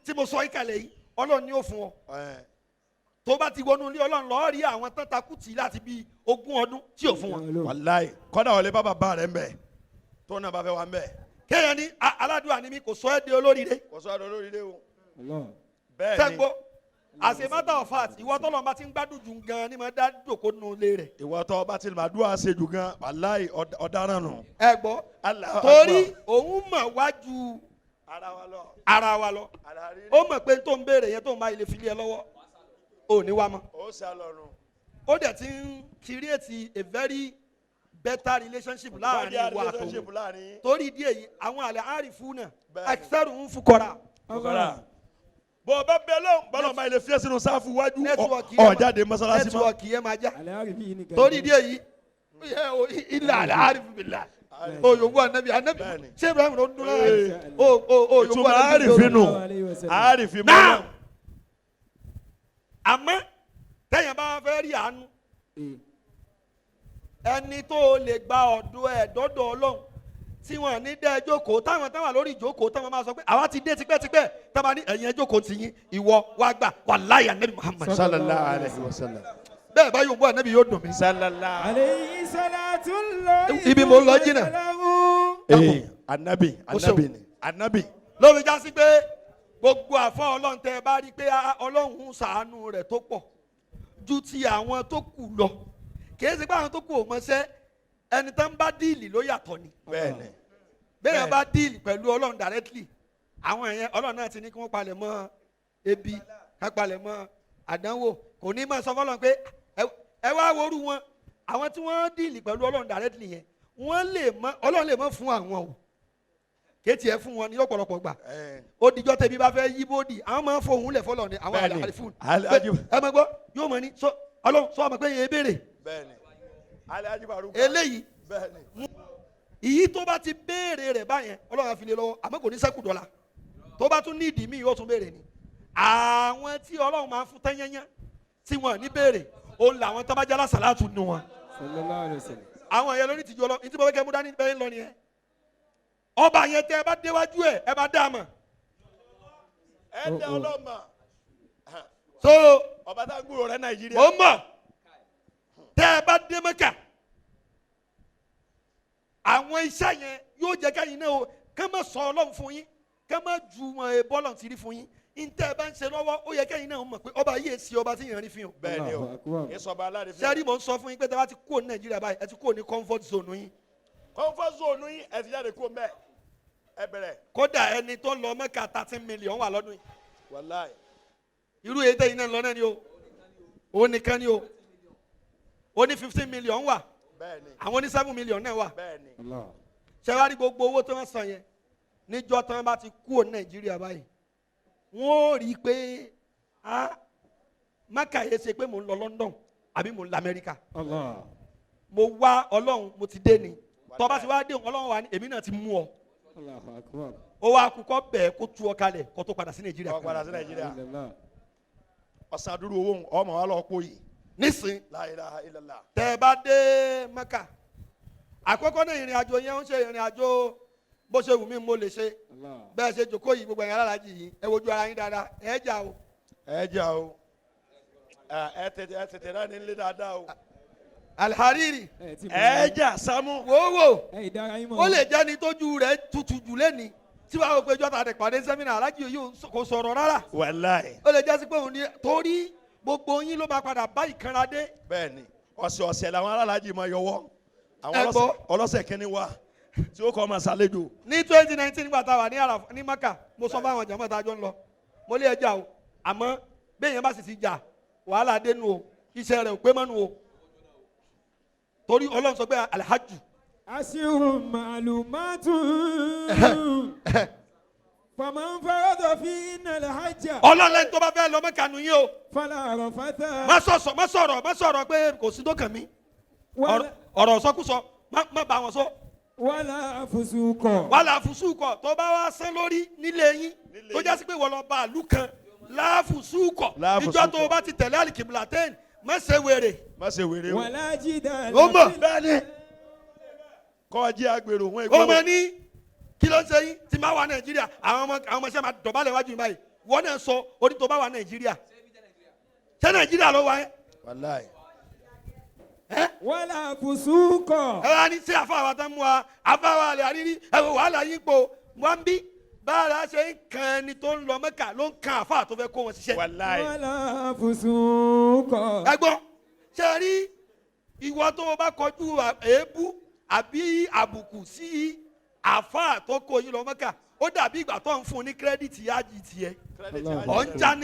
tí mo sọ ìkàlẹ̀ yìí, Ọlọ́run ni ó fún ọ. Tó o bá ti wọnú ilé Ọlọ́run lọ́ọ́ rí àwọn tán takú tì í láti bíi 20 ọdún tí ò fún wọn. Wàláì, kọ́dà wọlé bá bàbá rẹ̀ ń bẹ̀ tó náà bá fẹ́ wà ń bẹ̀. Kéèyàn ní aládùúgbò ni mi, kò sọ ẹ́ di olóríire. Kò sọ àdó lórí ilé o. الله. Bẹ́ẹ̀ ni. Sẹ́gbó, as a matter of fact, ìwọ tọ́lọ́run bá ti ń gbádùn jù gan ni mo dá jòkó nínú ilé rẹ̀. Ìwọ tó bá ti máa dúró àṣejù gan, wàláì, ọ̀daràn nù. Ẹ gbọ́. Allahu Torí Akbar. òun mọ̀ wájú Ara wa lọ. ara wa lọ. Àlàrí. Ó mọ̀ pé tó ń béèrè yẹn, tó ń bá ilé filẹ̀ ẹ lọ́wọ́, ò ní wá mọ́. Ó sá lọ́rùn. Ó dẹ̀ ti ń create a very better relationship láàrin wa Relationship àtòun. láàrin. Torí ìdí èyí, àwọn àlẹ́ àrífù náà, Bẹ́ẹ̀ni. akitẹ́rù ń fukọ̀ra. Fukara. Bọ̀ bá bẹ lọ́n bọ́lọ̀ máa ilé fiyẹ́ sínú sáfù wájú Network yẹn máa- ọ̀jáde mọ́sálásí mọ́. Network yẹn máa já. العارفين. Torí ìdí èyí, ilà àlẹ́ àrífù bìlà òyòwò anabi anabi. Bẹ́ẹ̀ni. Ṣé Ibrahim ló ń dún lára yìí? O o òyòwò Ìtumọ̀ anabi ló àrífín nù. عليه وسلم. Àrífín mọ́. Náà àmọ́ tẹ̀yìn bá fẹ́ rí àánú, ẹni tó lè gba ọ̀dọ̀ ẹ̀ dọ́dọ̀ Ọlọ́run tí wọn ní dẹ́ jókòó, táwọn táwọn lórí ìjókòó, táwọn máa sọ pé àwa ti dé tipẹ́tipẹ́, táwọn ní ẹ̀yin ẹ jókòó ti yín, ìwọ wá gbà, wàláyé anabi Muhammad. Sallallahu alayhi wa sallam. Bẹ́ẹ̀ bá yóò bọ́ anabi, yóò dùn mí. Sallallahu. عليه صلاة الله Ibi mo lọ jìnnà. ثم سلامه. Ee, anabi. Ó ṣeun. Anabi ni anabi. Lórí já sí pé gbogbo àfọ Ọlọ́run tẹ ẹ bá rí i pé Ọlọ́run ń ṣàánú rẹ̀ tó pọ̀ ju ti àwọn tó kù lọ, kì í ṣe pé àwọn tó kù ò mọṣẹ́, ẹni tó ń bá deal ló yàtọ̀ ni. Bẹ́ẹ̀ni. Bẹ́ẹ̀ bá deal pẹ̀lú Ọlọ́run directly, àwọn yẹn, Ọlọ́run náà ti ní kí wọ́n palẹ̀ mọ́ ebi, ká palẹ̀ mọ́ àdánwò, kò ní máa sọ fọlọ́run pé ẹ wá worú wọn. Àwọn tí wọ́n deal pẹ̀lú Ọlọ́run directly yẹn, wọ́n lè mọ Ọlọ́run lè mọ fún àwọn o, kéétì ẹ fún wọn ní ọ̀pọ̀lọpọ̀ gbà. Ó dijọ́ tẹ̀bí bá fẹ́ yí bódì, àwọn máa ń fohùn lẹ̀ fọlọ́ ni àwọn àlìfún. Ẹ máa gbọ́, yóò mọ̀ ní sọ Ọlọ́run sọ ọmọ pé yẹn béèrè. Bẹ́ẹ̀ni, Alhaji Baruka. Eléyìí, Bẹ́ẹ̀ni. ìyí tó bá ti béèrè rẹ̀ báyẹn, Ọlọ́run á fi lé lọ́wọ́, àmọ́ kò ní sẹ́kù dọ́là. Tó bá tún ní ìdí míì, yóò tún béèrè ni. Àwọn tí Ọlọ́run máa ń fún tẹ́yẹ́yẹ́ tí wọ́n ní béèrè, òun làwọn tó bá jẹ́ alásàlátù nù wọn. Sallallahu alaihi wasallam. Àwọn yẹn lórí ìtìjú Ọlọ́run ní tí mo fẹ́ kẹ́ mú dání bẹ́ẹ̀ ń lọ nìyẹn. Ọba yẹn, tẹ́ ẹ bá déwájú ẹ, ẹ bá dá a mọ̀. Ẹ dẹ ọlọ́mọ. So ọba tá a gbúrò rẹ Nàìjíríà. Mo ń bọ̀. Tẹ́ ẹ bá dé Mẹ́kà, àwọn iṣẹ́ yẹn yóò jẹ́ kẹ́yìn náà o kẹ́ má sọ Ọlọ́run fún yín, kẹ́ má ju wọn bọ́lọ̀ ti rí fún yín. Ntẹ́ ẹ bá ń ṣe lọ́wọ́, ó yẹ kẹ́yìn náà mọ̀ pé ọba yìí èsì ọba tí yẹn rí fi hàn. Bẹ́ẹ̀ni o. Allahu Akbar. Èso ọba alárìífín. Sẹ́rí, mò ń sọ fún yín pé tẹ́ bá ti kúrò ní Nàìjíríà báyìí, ẹ ti kúrò ní comfort zone yín. Comfort zone yín ẹ ti jáde kúrò mbẹ̀. Ẹ bẹ̀rẹ̀. Kódà ẹni tó lọ Mẹ́kà 13 million wà lọ́dún yìí. Wàláì. Irú èyí tẹ̀yìn náà lọ náà ni o, òun nìkan ni o, ó ní 15 million wà. Bẹ́ẹ̀ni. Àwọn ní 7 million náà wà. Bẹ́ẹ̀ni. Ṣé wàá rí gbogbo owó tí wọ́n san yẹn, níjọ́ tí wọ́n bá ti kúrò ní Nàìjíríà báyìí, wọ́n ó rí i pé a Mẹ́kà yẹn ṣe pé mò ń lọ London àbí mò ń lọ Amẹ́ríkà. Mo wá Ọlọ́run, mo ti dé ni. Tó bá ti wá dé, Ọlọ́run wà ní èmi náà ti mú ọ, ó wá kú kọ́ bẹ́ẹ̀ kó tú ọ kalẹ̀ kó tó padà sí Nàìjíríà. Ó padà sí Nàìjíríà. Ọ̀sán àdúró owó ọmọ wa lọ kó yìí. Nísìn, La ilaha illallah. tẹ́ ẹ bá dé Mẹ́kà àkọ́kọ́ náà, ìrìn àjò yẹn ń ṣe ìrìn àjò bó ṣe wù mí mo lè ṣe. Bẹ́ẹ̀ ṣe jòkó yìí, gbogbo ẹ̀yin alálàájì yìí, ẹ wojú ara yín dáadáa, ẹ jà o. Ẹ jà o. Ẹ tètè náà ní ilé dáadáa o. Alhariri. Ẹ jà Sámú. Wò wò, ó lè jẹ́ ni tójú rẹ̀ tutù jù lẹ́ni tí wàá wò pé jọ́ta rẹ̀ pàdé sẹ́mínà, alájì yìí kò sọ̀rọ̀ rárá. Wàláì. Ó lè jẹ́ sí pé òun ni, torí gbogbo yín ló máa padà bá ìkanra dé. Bẹ́ẹ̀ni, ọ̀sẹ̀ ọ̀sẹ̀ làwọn alálàájì máa yọwọ́. Àwọn Ẹ gbọ́. ọlọ́sẹ̀ kínní wa tí ó kọ́ máa ṣàlejò. Ní 2019, nígbà tá a wà ní Àràfà ní Maka, mo sọ fáwọn jàmọ́ tá a jọ ń lọ, mo lé ẹja o, àmọ́ bẹ́ẹ̀ yẹn bá sì ti jà, wàhálà dénú o, iṣẹ́ rẹ̀ ò pé mọ́nu o, torí Ọlọ́run sọ pé alhaju. أشهر معلومات فمن فرض فيهن الحج Ọlọ́run lẹ́ni tó bá fẹ́ lọ Mẹ́kà nù yín o. فلا رفث Má sọ̀sọ̀, má sọ̀rọ̀, má sọ̀rọ̀ pé kò sí tó kàn mí. Ọ̀rọ̀ sọkúsọ, má bá wọn sọ. ولا فسوق Wàhálà fùsùkọ̀ tó bá wá sán lórí nílé yín, tó jásí pé wọ́n lọ bá àlù kan láàfùsùkọ̀. Láàfùsùkọ̀. Ìjọ tó o bá ti tẹ̀lé àlìkìbìlàtẹ́ẹ̀nì, má ṣe wèrè. Má ṣe wèrè o. ولا جدال Ó mọ̀. في Bẹ́ẹ̀ni. Kọ́ jí agbèrò wọn. Ó mọ ní kí ló ń ṣe yín tí máa wà Nàìjíríà, àwọn ọmọ ṣẹ́ máa dọ̀bálẹ̀ wájú yín báyìí. Wọ́n náà sọ orí tó bá wà Nàìjíríà, ṣé Nàìjíríà ló wà ẹ́? Wàláì. ولا فسوق Ẹ wá ní sí àfáwà tán mú wa, àfáwà àlè àrírí, ẹ wò wàhálà yín po wọn bí bára ṣe ń kan ẹni tó ń lọ Mẹ́kà ló ń kan àfáà tó fẹ́ kó wọn ṣiṣẹ́. Wàláì. ولا فسوق Ẹ gbọ́, ṣe rí ìwọ tó o bá kọjú èébú àbí àbùkù sí àfáà tó kó yín lọ Mẹ́kà, ó dàbí ìgbà tó ń fún un ní credit ájì tiẹ̀, ọ̀ ń já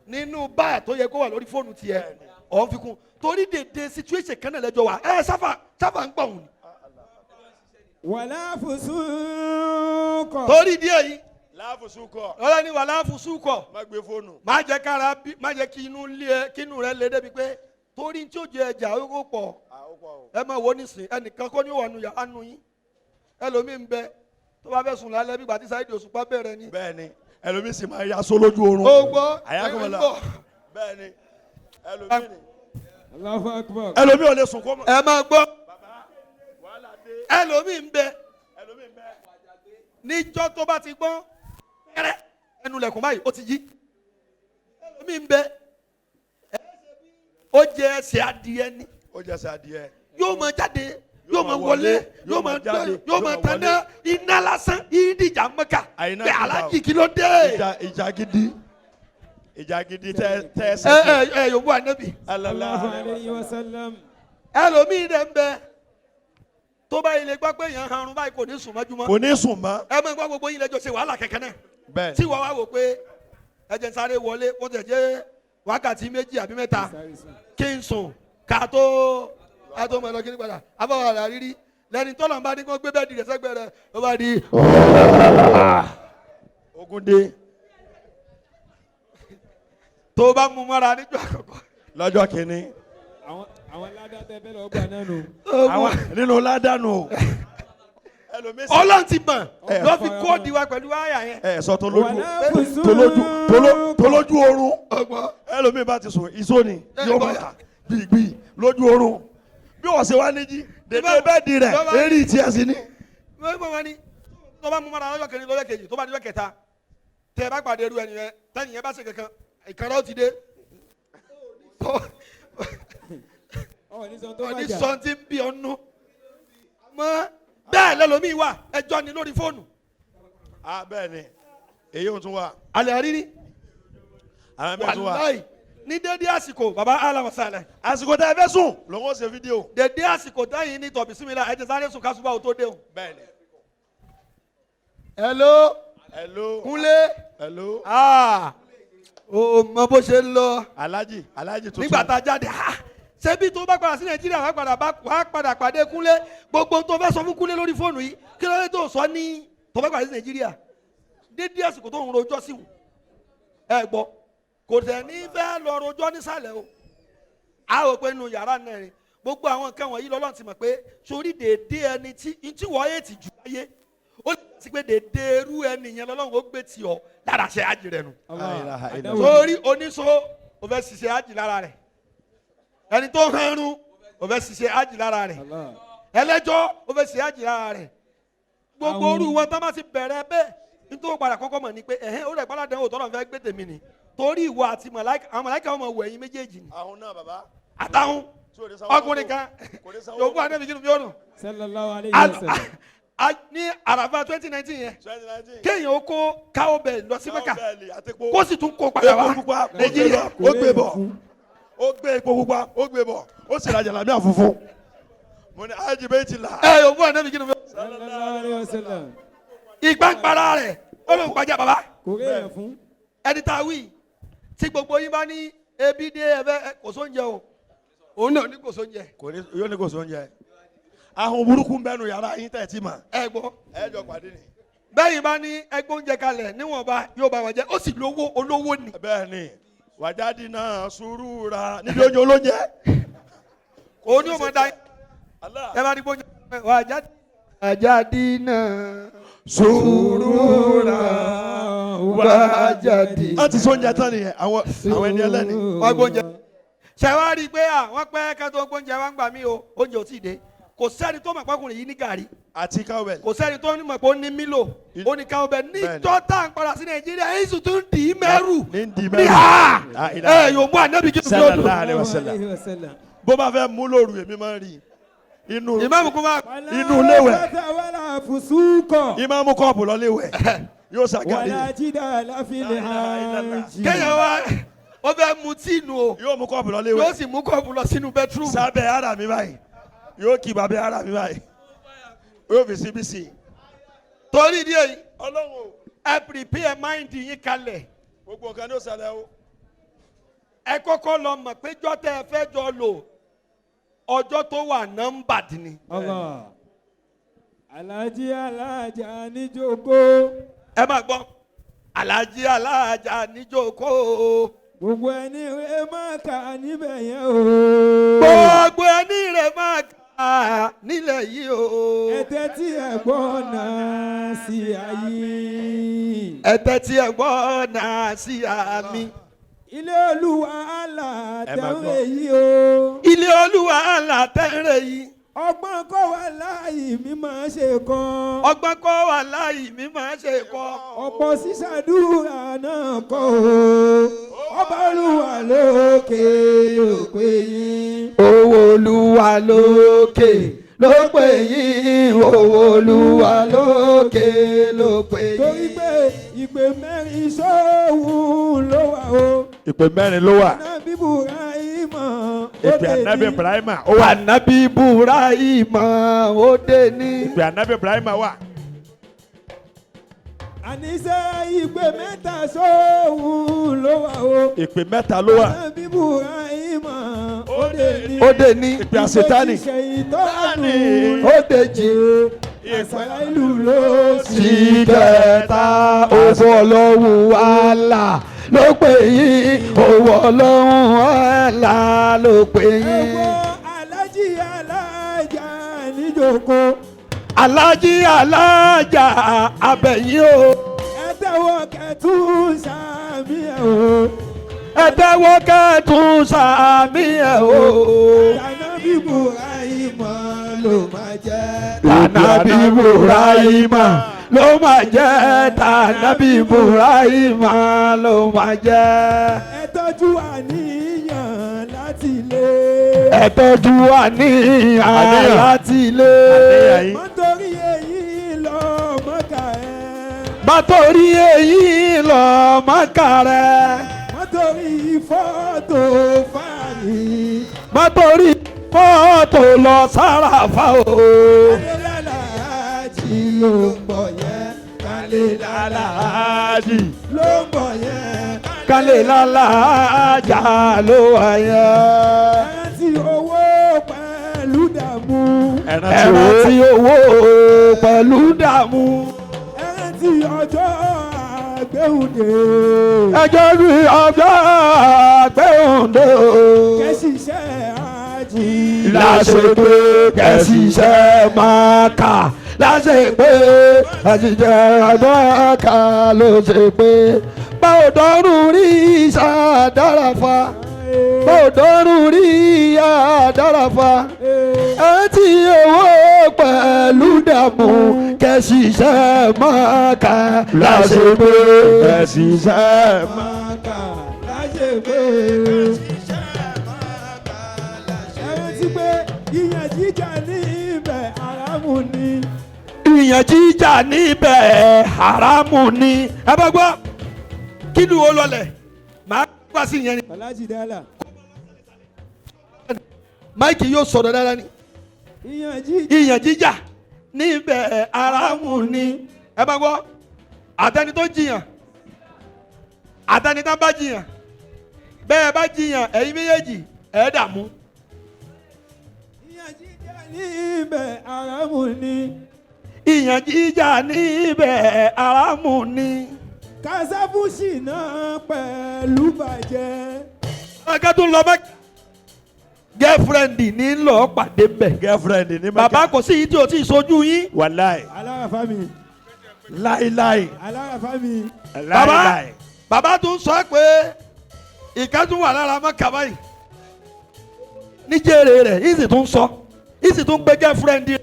nínú báà tó yẹ kó wà lórí fóònù tiẹ̀, ọ̀ ń fi kún, torí dèdè situation kan náà lẹ́jọ́ wa ẹ sáfà sáfà ń gbọ̀hún ni. ولا فسوق Torí díẹ̀ yìí, Láàfùsùkọ̀. ọlọ́ni wà láàfùsùkọ̀. Má gbé fóònù. Má jẹ́ kára bí, má jẹ́ kí inú lé ẹ, kí inú rẹ lé débi pé torí tí ó jẹ ẹja ó pọ̀. Ẹ máa wo nísìn, ẹnìkan kọ́ ní wà nù yàrá nù yín, ẹlòmíì ń bẹ tó bá fẹ́ sùn lálẹ́ bí gbàtí Saheed Òṣùpá bẹ̀rẹ̀ ni. Bẹ́ẹ̀ni, ẹlòmíì sì máa yaṣọ lójú oorun. Ó gbọ́. Àyàkùnmọ̀lá. Ẹ ń bọ̀. Bẹ́ẹ̀ni, ẹlòmíì ni. الله أكبر Ẹlòmíì ò lè sùn kó mọ̀. Ẹ máa gbọ́, ẹlòmíì ń bẹ Ẹlòmíì ń bẹ. níjọ́ tó bá ti gbọ́n pẹ́rẹ́ ẹnu lẹ̀kùn báyìí, ó ti yí. Ẹlòmíì ń bẹ, ó jẹ ẹsẹ̀ adìẹ ni. Ó jẹ ẹsẹ̀ adìẹ. Yóò máa jáde, yóò máa wọlé, yóò máa jáde, yóò máa tanná iná lásán, ìdíjà Mẹ́kà Àyìnà pé ti dà o. alájì, kí ló dé? Ìjà gidi. Ìjà gidi tẹ tẹ ẹsẹ̀. Ẹ ẹ ẹ yòówù ànábì. الله عليه وسلم Ẹlòmíì dẹ̀ ń bẹ, tó bá ilé gbọ́ pé èèyàn harun báyìí, kò ní sùn mọ́júmọ́. Kò ní sùn mọ́. Ẹ máa gbọ́, gbogbo yín lẹ́jọ́ ṣe wàhálà kẹ̀kẹ́ náà, Bẹ́ẹ̀ni. tí wọ́n wá wò pé ẹ jẹ́ n sáré wọlé, kó tẹ̀ jẹ́ wákàtí 2 àbí 3 kí n sùn ká tó mọ̀ lọ kí ní padà abáwọ̀ àrà rírí lẹ́ni tọ́lọ̀ ń bá ní kó gbé bẹ́ẹ̀dì rẹ̀ sẹ́gbẹ̀ẹ́ rẹ̀, ó bá di Ogun dé. Tó bá mú mọ́ra níjọ́ àkọ́kọ́. Lọ́jọ́ kìíní. Àwọn ládàá tẹ fẹ́ lọ gbà náà nù. Àwọn nínú ládàánù o. Ẹlòmíì sì. Ọlọ́run ti mọ̀ Ẹ. lọ́ fi kóòdì wa pẹ̀lú àyà yẹn. Ẹ sọ tó lójú ولا tó lójú tó ló- فسوق tó lójú oorun. Ọgbọ́n. Ẹlòmíì bá ti sùn, ìsó ni yóò máa ta gbìgbì lójú oorun. Bí wọ́n ṣe wá níjí dèdè bẹ́ẹ̀dì rẹ̀ eré ìtì sí ni. Wọ́n mọ̀ wọ́n ní tó bá mú mọ́ra lọ́jọ́ kìíní, lọ́jọ́ kejì, tó bá di lọ́jọ́ kẹta, tẹ́ ẹ bá pàdé irú ẹni yẹn, tẹ́ni yẹn bá ṣe kankan, ìkànnì ó ti dé. Ọ̀ ní sọ tó Ọ̀ní bá jà. sọ ti ń bí ọnú mọ́ bẹ́ẹ̀ lẹ́lòmíì wà, ẹjọ́ ni lórí fóònù. A bẹ́ẹ̀ ni, èyí ò tún wà. Alẹ́ àrírí. Àwọn mẹ́ẹ̀ tún wà. Wàláì, Ní dédé àsìkò baba alamasala. Àsìkò tẹ́ ẹ fẹ́ sùn lòun ó ṣe fídíò. Dédé àsìkò táyìn ní tọ̀bí sími la ẹ ti sáré sùn kásùbà ò tó dé o. Bẹ́ẹ̀ni. Hello. Hello. Kúnlé. Hello. Ah, o mọ bó ṣe ń lọ. Alhaji Alhaji tuntun. Nígbà tá a jáde ha ṣebí tó bá padà sí Nàìjíríà wàá padà pàdé Kúnlé, gbogbo tó fẹ́ sọ fún Kúnlé lórí fóònù yìí kí ló dé tó sọ ní tó bá padà sí Nàìjíríà dédé àsìkò tó ń rojọ́ sí wù. Ẹ gbọ́, kò tẹ̀ ní fẹ́ lọ rojọ́ nísàlẹ̀ o. A ò pé nu yàrá náà rìn gbogbo àwọn nǹkan wọ̀nyí lọ́lọ́run ti mọ̀ pé sórí dédé ẹni tí wọ́n yé ti jù láyé ó ti pé dédé irú ẹni yẹn lọ́lọ́run ó gbé tì ọ́ lára ṣe ájì rẹ̀ nù. Sórí oníṣó ó fẹ́ ṣiṣẹ́ ájì lára rẹ̀, ẹni tó hẹrun ó fẹ́ ṣiṣẹ́ ájì lára rẹ̀, ẹlẹ́jọ́ ó fẹ́ ṣiṣẹ́ ájì lára rẹ̀. Gbogbo orú wọn tá bá ti bẹ̀rẹ̀ bẹ́ẹ̀ nítorí padà kọ́kọ́ mọ̀ ni pé ẹ̀hẹ́n ó rẹ̀ pálá dánwò tọ́lọ̀ fẹ́ gbé tèmi ni torí ìwọ àti àwọn màláíkà wọn mọ̀ wọ ẹ̀yin méjèèjì ni. Àwọn náà bàbá. Àtàwọn ọkùnrin kan yòókù àdébí kí ni fi ọ̀nà. Sallallahu alayhi wa sallam. Ní àràfà 2019 yẹn kéèyàn ó kó cowbell lọ sí Mẹ́kà kó sì tún kó padà wá Nàìjíríà. Ó gbé bọ̀, ó gbé epo pupa, ó gbé bọ̀, ó sì rajà làmì àfunfun. Mo ní ájì bẹ́ẹ̀ ti là. Ẹ yòókù àdébí kí ni fi ọ̀nà. Sallallahu alayhi wa sallam. Ìgbà ń para rẹ̀ ó lóun pàjá bàbá. Kò rí ẹ̀ fún. Ẹni tá a wí tí gbogbo yín bá ní ebi dé ẹbẹ kò sóúnjẹ o, òun náà ní kò sóúnjẹ. Kò ní yóò ní kò sóúnjẹ. Ahun burúkú ń bẹnu yàrá yín tẹ̀ tí mà. Ẹ gbọ́. Ẹ jọ pàdé ni. Bẹ́yìn bá ní ẹgbẹ́ oúnjẹ kalẹ̀ níwọ̀nba yóò bá wọn jẹ, ó sì lówó olówó ni. Bẹ́ẹ̀ni, wàjáde náà sùúrù ra níbi oúnjẹ olóúnjẹ. Òun ni ó mọ̀ dá ẹ bá ní gbóúnjẹ wàjáde. Wàjáde náà sùúrù ra wàjáde. Wọ́n ti sóúnjẹ tán nìyẹn, àwọn ẹni ẹlẹ́ni. Wọ́n gbóúnjẹ. Ṣé wàá rí i pé àwọn pẹ́ ká tó gbóúnjẹ wá ń gbà mí o, oúnjẹ ò tí ì dé. Kò sẹ́ni tó mọ̀ pé ọkùnrin yìí ní gàrí. Àti cowbell. Kò sẹ́ni tó mọ̀ pé ó ní mílò, ó ní cowbell. Níjọ́ tá à ń padà sí Nàìjíríà, èyí sì tún dì í mẹ́rù. Ní dì í mẹ́rù. Ní ha! Ẹ yóò mú ànábì kí n fi ọdún. Sallallahu alaihi wasallam. Bó bá fẹ́ mú lóru èmi máa ń rí inú ìmáàmù kó máa inú léwẹ̀. Ìmáàmù kọ́ọ̀pù lọ léwẹ̀. Yóò ṣàgàrí. Kéèyàn wá ó fẹ́ mu tíì nù o. Yóò mú kọ́ọ̀pù lọ léwẹ̀. Yóò sì mú kọ́ọ̀pù lọ sínú bẹ́tírúmù. Sábẹ́ ara mi báyìí. Yóò kí bàbá ara mi báyìí. Yóò fi síbí sí i. Torí ìdí èyí, Ọlọ́run ẹ prepare mind yín kalẹ̀. Gbogbo nǹkan ní ó ṣẹlẹ̀ o. Ẹ kọ́kọ́ lọ mọ̀ pé jọ́ tẹ́ ẹ fẹ́ jọ lò ọjọ́ tó wà numbered ni. Allah. Alhaji alájà níjókòó. Ẹ máa gbọ́, Alhaji alájà níjókòó. Gbogbo ẹni rẹ̀ máa kà níbẹ̀ yẹn o. Gbogbo ẹni rẹ̀ máa kà nílẹ̀ yìí o. Ẹ tẹ́tí ẹ gbọ́ náà sí ayé. Ẹ tẹ́tí ẹ gbọ́ náà sí àmì. Ilé Olúwa àlà tẹ̀rẹ̀ yìí o. Ilé Olúwa àlà tẹ̀rẹ̀ yìí. Ọgbọ́n kọ́ wà láàyè mi máa ṣe kọ́. Ọgbọ́n kọ́ wà láàyè mi máa ṣe kọ́. Ọ̀pọ̀ sísàdúrà náà kọ́ o. Ọba Olúwa lókè ló pè yín. Owó Olúwa lókè ló pè yín. Owó Olúwa lókè ló pè yín. Torí pé ìpè mẹ́rin sóhun ló wà o. Ìpè mẹ́rin ló wà. Ànábì Ibrahima ó Ìpè dé ní. Ànábì Ibrahima ó wà. Ànábì Ibrahima ó dé ní. Ìpè Ànábì Ibrahima wà. Àníṣe ìpè mẹ́ta sóhun ló wà o. Ìpè mẹ́ta ló wà. Ànábì Ibrahima ó dé ní. Ó dé ní. Ìpè àṣetánì. Ìpè ṣèyítọ́nù. Ó dé jì. Àṣàlá ìlú ló sì. Sí kẹta owó Ọlọ́run Allah ló pè yín. Owó Ọlọ́run Allah ló pè Ẹ yín. wo Alhaji alájà níjókòó. Alhaji alájà abẹ̀yìn o. Ẹ tẹ́wọ́ kẹtù sàmì ẹ̀ o. Ẹ tẹ́wọ́ kẹ́tùn sàmì ẹ̀ o. Ànábì Ibrahima ló máa jẹ́. Tànàbí Ibrahima ló máa jẹ́. Tànàbí Ibrahima ló máa jẹ́. Ẹ tọ́jú àníyàn láti lé. Ẹ tọ́jú àníyàn láti lé. Àníyàn yín. Má torí èyí lọ mọ́kà ẹ̀. Má torí èyí lọ mọ́kà rẹ̀. Má torí fọ́tò fàárì. Má torí fọ́tò lọ sárafa o. Kálẹ̀ lálàájì ló ń bọ̀ yẹn. Kálẹ̀ Lálàájì ló ń bọ̀ yẹn. kálẹ̀ lálàájà ló wà yẹn. Ẹrántí owó pẹ̀lú dààmú. Ẹ̀rántí owó pẹ̀lú dààmú. Ẹrántí ọjọ́ àgbéhùndé. Ẹjọ́ rí ọjọ́ àgbéhùndé o. Kẹ́sìṣẹ́ àjì. Láṣepé kẹ̀síṣẹ́ máa kà láṣepé kẹ̀síṣẹ́ máa kà ló ṣe pé. Báwo dọ́rùn rí ìṣàdára fa? Báwo dọ́rùn rí ìyá fa? Ẹ̀rántí owó pẹ̀lú dààmú kẹ̀síṣẹ́ máa kà láṣepé kẹ̀síṣẹ́ máa Màkà láṣepé. Ẹrántí pé ìyàn jíjà ní ibẹ̀ àràmù ni. Ìyàn jíjà níbẹ̀ haramu ni. Ẹ bá gbọ́ kí ni o lọlẹ̀ màá gbà sí ìyẹn ni. Bàlájì Dálà. Máìkì yóò sọ̀rọ̀ dáadáa ni. Ìyàn jíjà. Ìyàn jíjà níbẹ̀ haramu ni. Ẹ bá gbọ́ àtẹni tó jiyàn àtẹni tó bá jiyàn bẹ́ẹ̀ bá jiyàn ẹ̀yin méjèèjì ẹ̀ dààmú. Ìyàn jíjà ní ibẹ̀ àràmù ni. Ìyàn jíjà níbẹ̀ haramu ni. Kásáfùsì náà pẹ̀lú bàjẹ́. Ọ̀gá tó ń lọ mọ́ girlfriend ní lọ pàdé mbẹ̀. Girlfriend ní Mẹ́kà. Bàbá kò sí yìí tí o ti sojú yín. Wàláì. Alárafa mi. Láíláí. Alárafa mi. Bàbá Láíláí. bàbá tún sọ pé ìka tún wà lára mọ́kà báyìí. Níjèrè rẹ̀ ìsì tún sọ ìsì tún gbé girlfriend rẹ̀.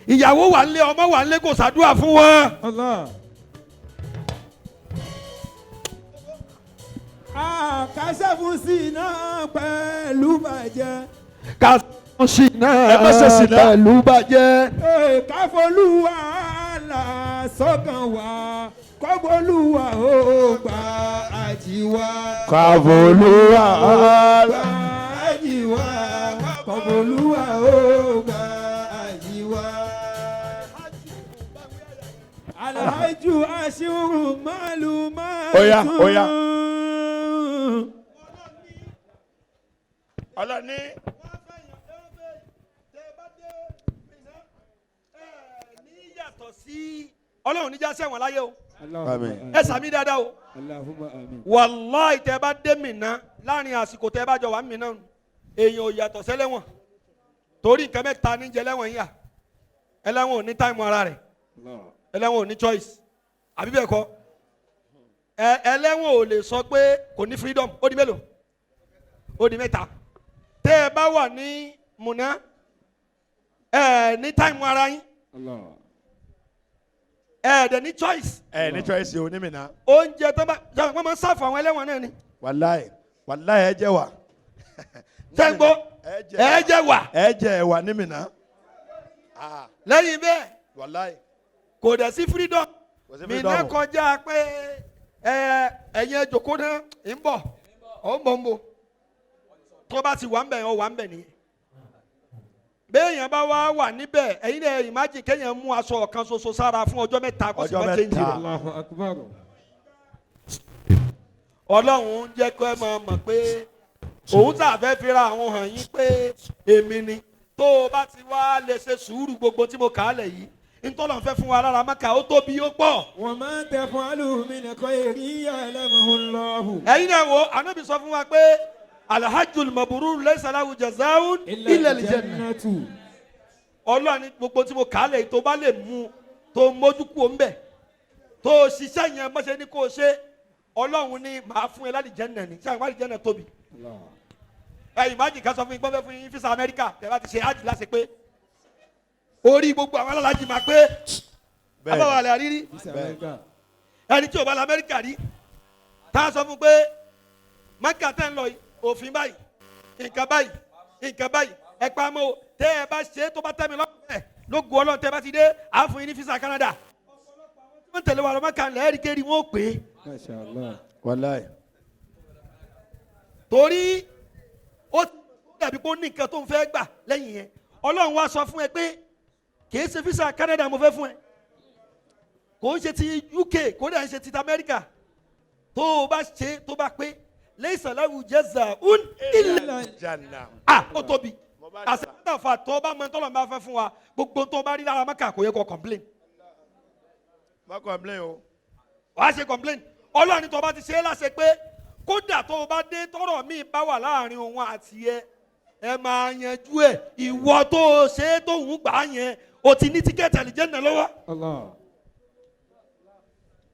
Ìyàwó wà nílé ọmọ wà nílé kò ṣàdúrà fún wọn. Allah. Kásáfùsì náà pẹ̀lú bàjẹ́. Ká sí náà Ẹ má ṣe ṣìnà. pẹ̀lú bàjẹ́. Ee, Káfolúwa là sọ́kàn wá. Kọ́bólúwa ó gbà àjíwá. Kàbọ̀lúwà. Gbà àjíwá. Kọ́bólúwa ó gbà àjíwá. Alhaju aṣírù málùmá. Óyá, óyá. Ọlọ́ni. Ọlọ́run níjà sẹ́wọ̀n láyé o. Àmín. Ẹ sàmì dáadáa o. Allahumma amin. Wàláì tẹ bá dé Mínà láàrin àsìkò tẹ bá jọ wà Mínà èèyàn ò yàtọ̀ sẹ́lẹ̀wọ̀n torí nǹkan mẹ́ta ní jẹ lẹ́wọ̀n yíyà. Ẹlẹ́wọ̀n ò ní táìmù ara rẹ̀, ẹlẹ́wọ̀n ò ní choice àbí bẹ́ẹ̀ kọ́. Ẹlẹ́wọ̀n ò lè sọ pé kò ní freedom. Ó di mélòó? Ó di mẹ́ta. Tẹ́ ẹ bá wà ní Mínà ẹ ní táìmù ara yín, ẹ dẹ̀ ní choice. Ẹ ní choice o ní Mínà. Oúnjẹ tó bá jẹ́ wọ́n máa ń sáfù àwọn ẹlẹ́wọ̀n náà ni. Wàláì wàláì ẹ jẹ wà. Ṣé ń gbọ́? Ẹ jẹ́ wà. Ẹ jẹ ẹ̀wà ní Mínà. Lẹ́yìn bẹ́ẹ̀ Wàláì. kò dẹ̀ sí freedom. Kò sí Mínà freedom. kọjá pé ẹ ẹ̀yin ẹ jòkó náà ń bọ̀ ọ̀ ń bọ̀ ń bọ̀ tó bá ti wà ń bẹ̀ ọ wà ń bẹ̀ nìyẹn. Béèyàn bá wá wà níbẹ̀ ẹ̀yin náà imagine kéèyàn mú aṣọ ọ̀kan ṣoṣo sára fún ọjọ́ mẹ́ta kó sì Ọjọ́ má change mẹ́ta. rẹ̀. Allahu akbar. Ọlọ́run ń jẹ́ kó ẹ máa mọ̀ pé òun tà fẹ́ fira àwọn hàn yín pé èmi ni. Tó o bá ti wá lè ṣe sùúrù gbogbo tí mo kà á lẹ̀ yìí ntọ́lọ̀ ń fẹ́ fún wa lára Mákà ó tóbi ó pọ̀. Wa ma taf'alu min khairin ya'lamuhu Allahu. Ẹ̀yin náà wo Ànábì sọ fún wa pé alhajjul mabrur laysa lahu jazaa'un illa al-jannah. Jannatu. Ọlọ́run ní gbogbo tí mo kà á lẹ̀ yìí tó bá lè mú tó mójú kúò ń bẹ̀ tó ṣiṣẹ́ yẹn bó ṣe ní kó o ṣe Ọlọ́run ní màá fún ẹ lálìjẹ́nà ní sáà lálìjẹ́nà tóbi. Ẹ ìmájì ká sọ fún yín gbọ́n fẹ́ fún yín fisa Amẹ́ríkà tẹ̀ bá ti ṣe ájì láṣẹ pé orí gbogbo àwọn alálàájì máa pé abáwọ̀ àlẹ́ àrírí ẹni tí ò bá lọ Amẹ́ríkà rí tá a sọ fún pé Mẹ́kà tẹ́ ń lọ yìí òfin báyìí nǹkan báyìí nǹkan báyìí ẹ pa mọ́ o tẹ́ ẹ bá ṣe é tó bá tẹ́ mi lọ́kùnrin ẹ̀ ló gu Ọlọ́run tẹ́ ẹ bá ti dé à á fún yín ní fisa Canada. Wọ́n tẹ̀lé wa lọ Mẹ́kà lẹ́ẹ̀rí kéri wọ́n pè é. Masha Allah. Wàláì. Torí ó dàbí pé ó ní nǹkan tó ń fẹ́ gbà lẹ́yìn yẹn. Ọlọ́run wá sọ fún ẹ pé kìí ṣe visa Canada mo fẹ́ fún ẹ, kò ń ṣe ti UK, kò dẹ̀ ń ṣe ti Amẹ́ríkà. Tó o bá ṣe tó bá pé laysa lahu jaza'un illa Janna. ah ó tóbi àṣetàfà tó bá mọ tọ́lọ̀ bá fẹ́ fún wa, gbogbo tó bá rí lára Mẹ́kà kò yẹ kó complain. Má complain o. Wàá ṣe complain. Ọlọ́run tó bá ti ṣe é láṣẹ pé kódà tó o bá dé tọ́rọ̀ míì bá wà láàrin òun àti ẹ, ẹ máa yanjú ẹ. Ìwọ tó o ṣe é tó ń gbà á yẹn, o ti ní ticket àlìjẹ́nà lọ́wọ́. Allah.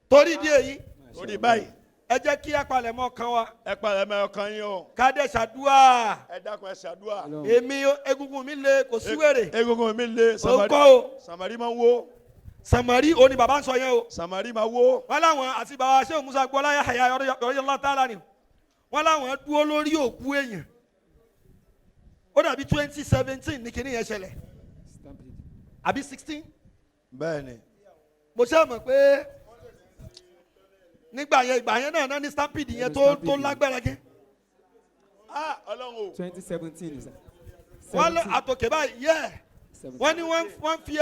Torí ìdí èyí, Torí báyìí, ẹ jẹ́ kí apalẹ̀mọ́ kan wa. Ẹ palẹ̀ mọ́ ọkàn yín o. Ká dẹ̀ ṣàdúrà. Ẹ dákun, ẹ ṣàdúrà. Èmi egungun mi le, kò sí wèrè. Egungun mi le. Ó kọ́ o. Samari máa ń wó. Sàmárì òní bàbá ń sọ yẹn o. Samari máa wó. Wọ́n láwọn àti bàbá Shehu Musa Gbọ́lá Yahaya Radiyallahu ta'ala ni wọ́n láwọn dúró lórí òkú èèyàn. Ó dàbí 2017 ní kinní yẹn ṣẹlẹ̀ àbí 16. Bẹ́ẹ̀ni. Mo ṣe mọ̀ pé nígbà yẹn, ìgbà yẹn náà ní stampede yẹn tó lágbára gẹ́. Ah, Ọlọ́run o. 2017 is Wọ́n lọ àtòkè báyìí yẹ, wọ́n ní wọ́n fi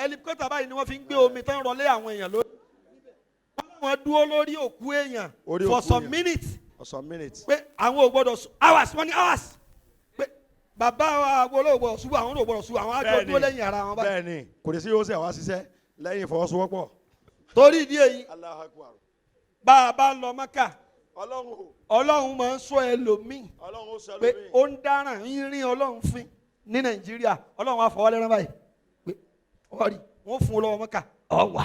helicopter báyìí ni wọ́n fi ń gbé omi tán rọlé àwọn èèyàn lórí. Wọ́n dúró lórí òkú èèyàn Orí for òkú some èèyàn. minutes For some minutes. pé àwọn ò gbọdọ̀ hours, wọ́n ní hours, pé bàbá wa àwọn ò gbọdọ̀ ṣubú, àwọn ò gbọdọ̀ ṣubú, àwọn àjọ dúró lẹ́yìn ara wọn báyìí. Bẹ́ẹ̀ni, kò ní sí yóò ṣe àwa ṣiṣẹ́ lẹ́yìn ìfọwọ́sowọ́pọ̀. Torí ìdí èyí, Allahu Akbar. bá a bá lọ Mẹ́kà, Ọlọ́run o. Ọlọ́run máa ń sọ ẹlòmíì Ọlọ́run ó sọ pé lómi. ó ń dáràn ń rí Ọlọ́run fín ní Nàìjíríà, Ọlọ́run á fọwọ́ lẹ́rán báyìí pé ọ̀rí wọ́n fún un lọ́wọ́ Mẹ́kà ọ̀wà.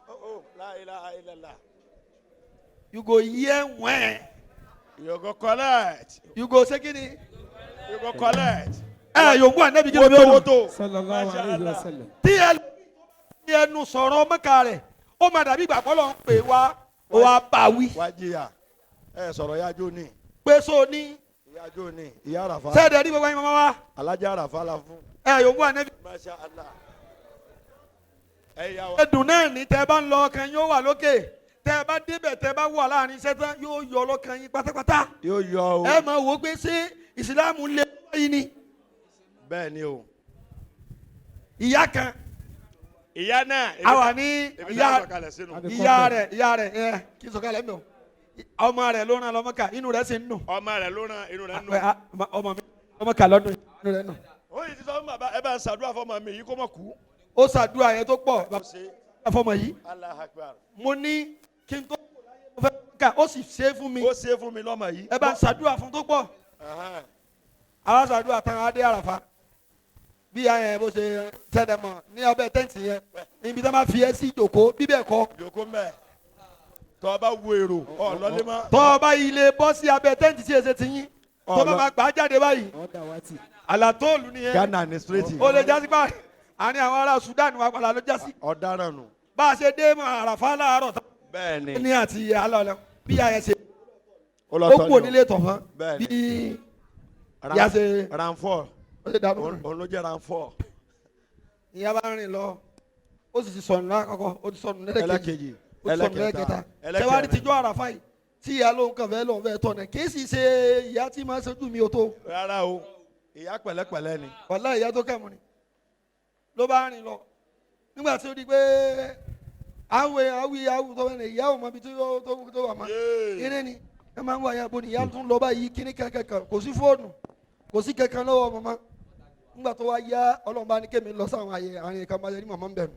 Oh, la ilaha illallah. You go hear when. You go collect. You go ṣé kí ni. You go collect. Ẹ yòókù ànábì kí ló bí Woto ó woto. Sallallahu Masha alayhi wa Allah. sallam. Tí ẹ ní ẹnu sọ̀rọ̀ Mẹ́kà rẹ̀, ó máa dàbí ìgbà kọ́ ló ń pè wá, ó wá bá wí. Wá jìyà. Ẹ sọ̀rọ̀ yájú ni. Pé so ní. Ìyájú ni. Ìyá Àràfá. Sẹ́ẹ̀dẹ̀ rí gbogbo ẹ̀yin màmá wa. Alájà Àràfá la fún. Ẹ yòókù ànábì. Masha Allah. Ẹ yà wá. Ẹdùn náà ní tẹ́ bá ń lọ, ọkàn yóò wà lókè. Tẹ́ bá débẹ̀, tẹ́ bá wà láàrin iṣẹ́ tán, yóò yọ ọlọ́kàn yín pátápátá. Yóò yọ o. Ẹ máa wò ó pé ṣé ìsìlámù lè báyìí ni. Bẹ́ẹ̀ ni o. Ìyá kan Ìyá náà. a wà ní Èmi ìyá náà sọ̀kalẹ̀ sínú. ìyá rẹ̀, ìyá rẹ̀ ẹ kí n sọ̀kalẹ̀ mi o, ọmọ rẹ̀ ló rán lọ Mẹ́kà, inú rẹ̀ sì ń dùn. Ọmọ rẹ̀ ló rán, inú rẹ̀ nù. Ọmọ mi ọmọ kà lọ́dún, inú rẹ̀ nù. Ó yìí ti sọ fún bàbá, ẹ bá ń ṣàdúrà fọmọ mi yìí kó mọ̀ kú. Ó ṣàdúrà yẹn tó pọ̀ bàbá fọmọ yìí. Allahu Akbar. Mo ní kí n tó mo fẹ́ Mẹ́kà, ó sì ṣe é fún mi. Ó ṣe é fún mi lọ́mọ yìí. Ẹ bá ń ṣàdúrà fún tó pọ̀. Àwa ṣàdúrà tán, adé Àràfá. Bí ayẹyẹ bó ṣe tẹ́lẹ̀ mọ̀ ní abẹ́ tẹ́ǹtì yẹn, níbi tí wọ́n bá fi ẹ́ sí ìjòkó bíbẹ̀ kọ́. Jòkó mẹ́. Tọ́ ọ bá wo èrò, ọ̀ lọ́lé mọ́. Tọ́ ọ bá ilé bọ́ sí abẹ́ tẹ́ǹtì tí èsè ti yín, tó bá máa gbà á jáde báyìí, àlàtóòlù nìyẹn. Ghana ní straight. Ó lè jásí pa àárín àwọn ará Sudan wa padà ló jásí. Ọ̀daràn nù. Bá a ṣe dé mọ́ Àràfá láàárọ̀ tán Bẹ́ẹ̀ni. ní àti alọ́ọ̀lẹ́ bí ayẹ ṣe Ó lọ ó tọ́ kú ni o. onílé tọ̀fọ́n Bẹ́ẹ̀ni. bí ìyá ṣe Ranfọ́. ó ṣe dànù. Òun ló jẹ́ ranfọ́. Ìyá bá rìn lọ, ó sì ti sọnù lákọ̀ọ́kọ́, ó ti sọnù lẹ́lẹ́kejì, Ẹlẹ́kejì. ó ti sọnù lẹ́lẹ́kẹta. Ṣẹ́wárí tíjọ́ Àràfá yìí tí ìyá lóun kàn fẹ́ lóun fẹ́ tọ̀nà, kì í sì ṣe ìyá tí máa ń ṣojú mi ò tó. Rárá o, ìyá pẹ̀lẹ́pẹ̀lẹ́ ni. Wàlá ìyá tó kẹ́mu ni ló bá rìn lọ. Nígbà tí ó di pé awe awi awu tó bẹ́ẹ̀ ni ìyá ò mọ ibi tó wà mọ́. Eré ni ẹ máa ń wá ìyá bo ni ìyá tún lọ báyìí, kíní kankan kò sí fóònù, kò sí kankan lọ́wọ́ mọ́mọ́. Nígbà tó wá yá, Ọlọ́run bá ní kémi lọ sáwọn àyè àárín kan máa yẹ ní mọ̀mọ́ ń bẹ̀rù.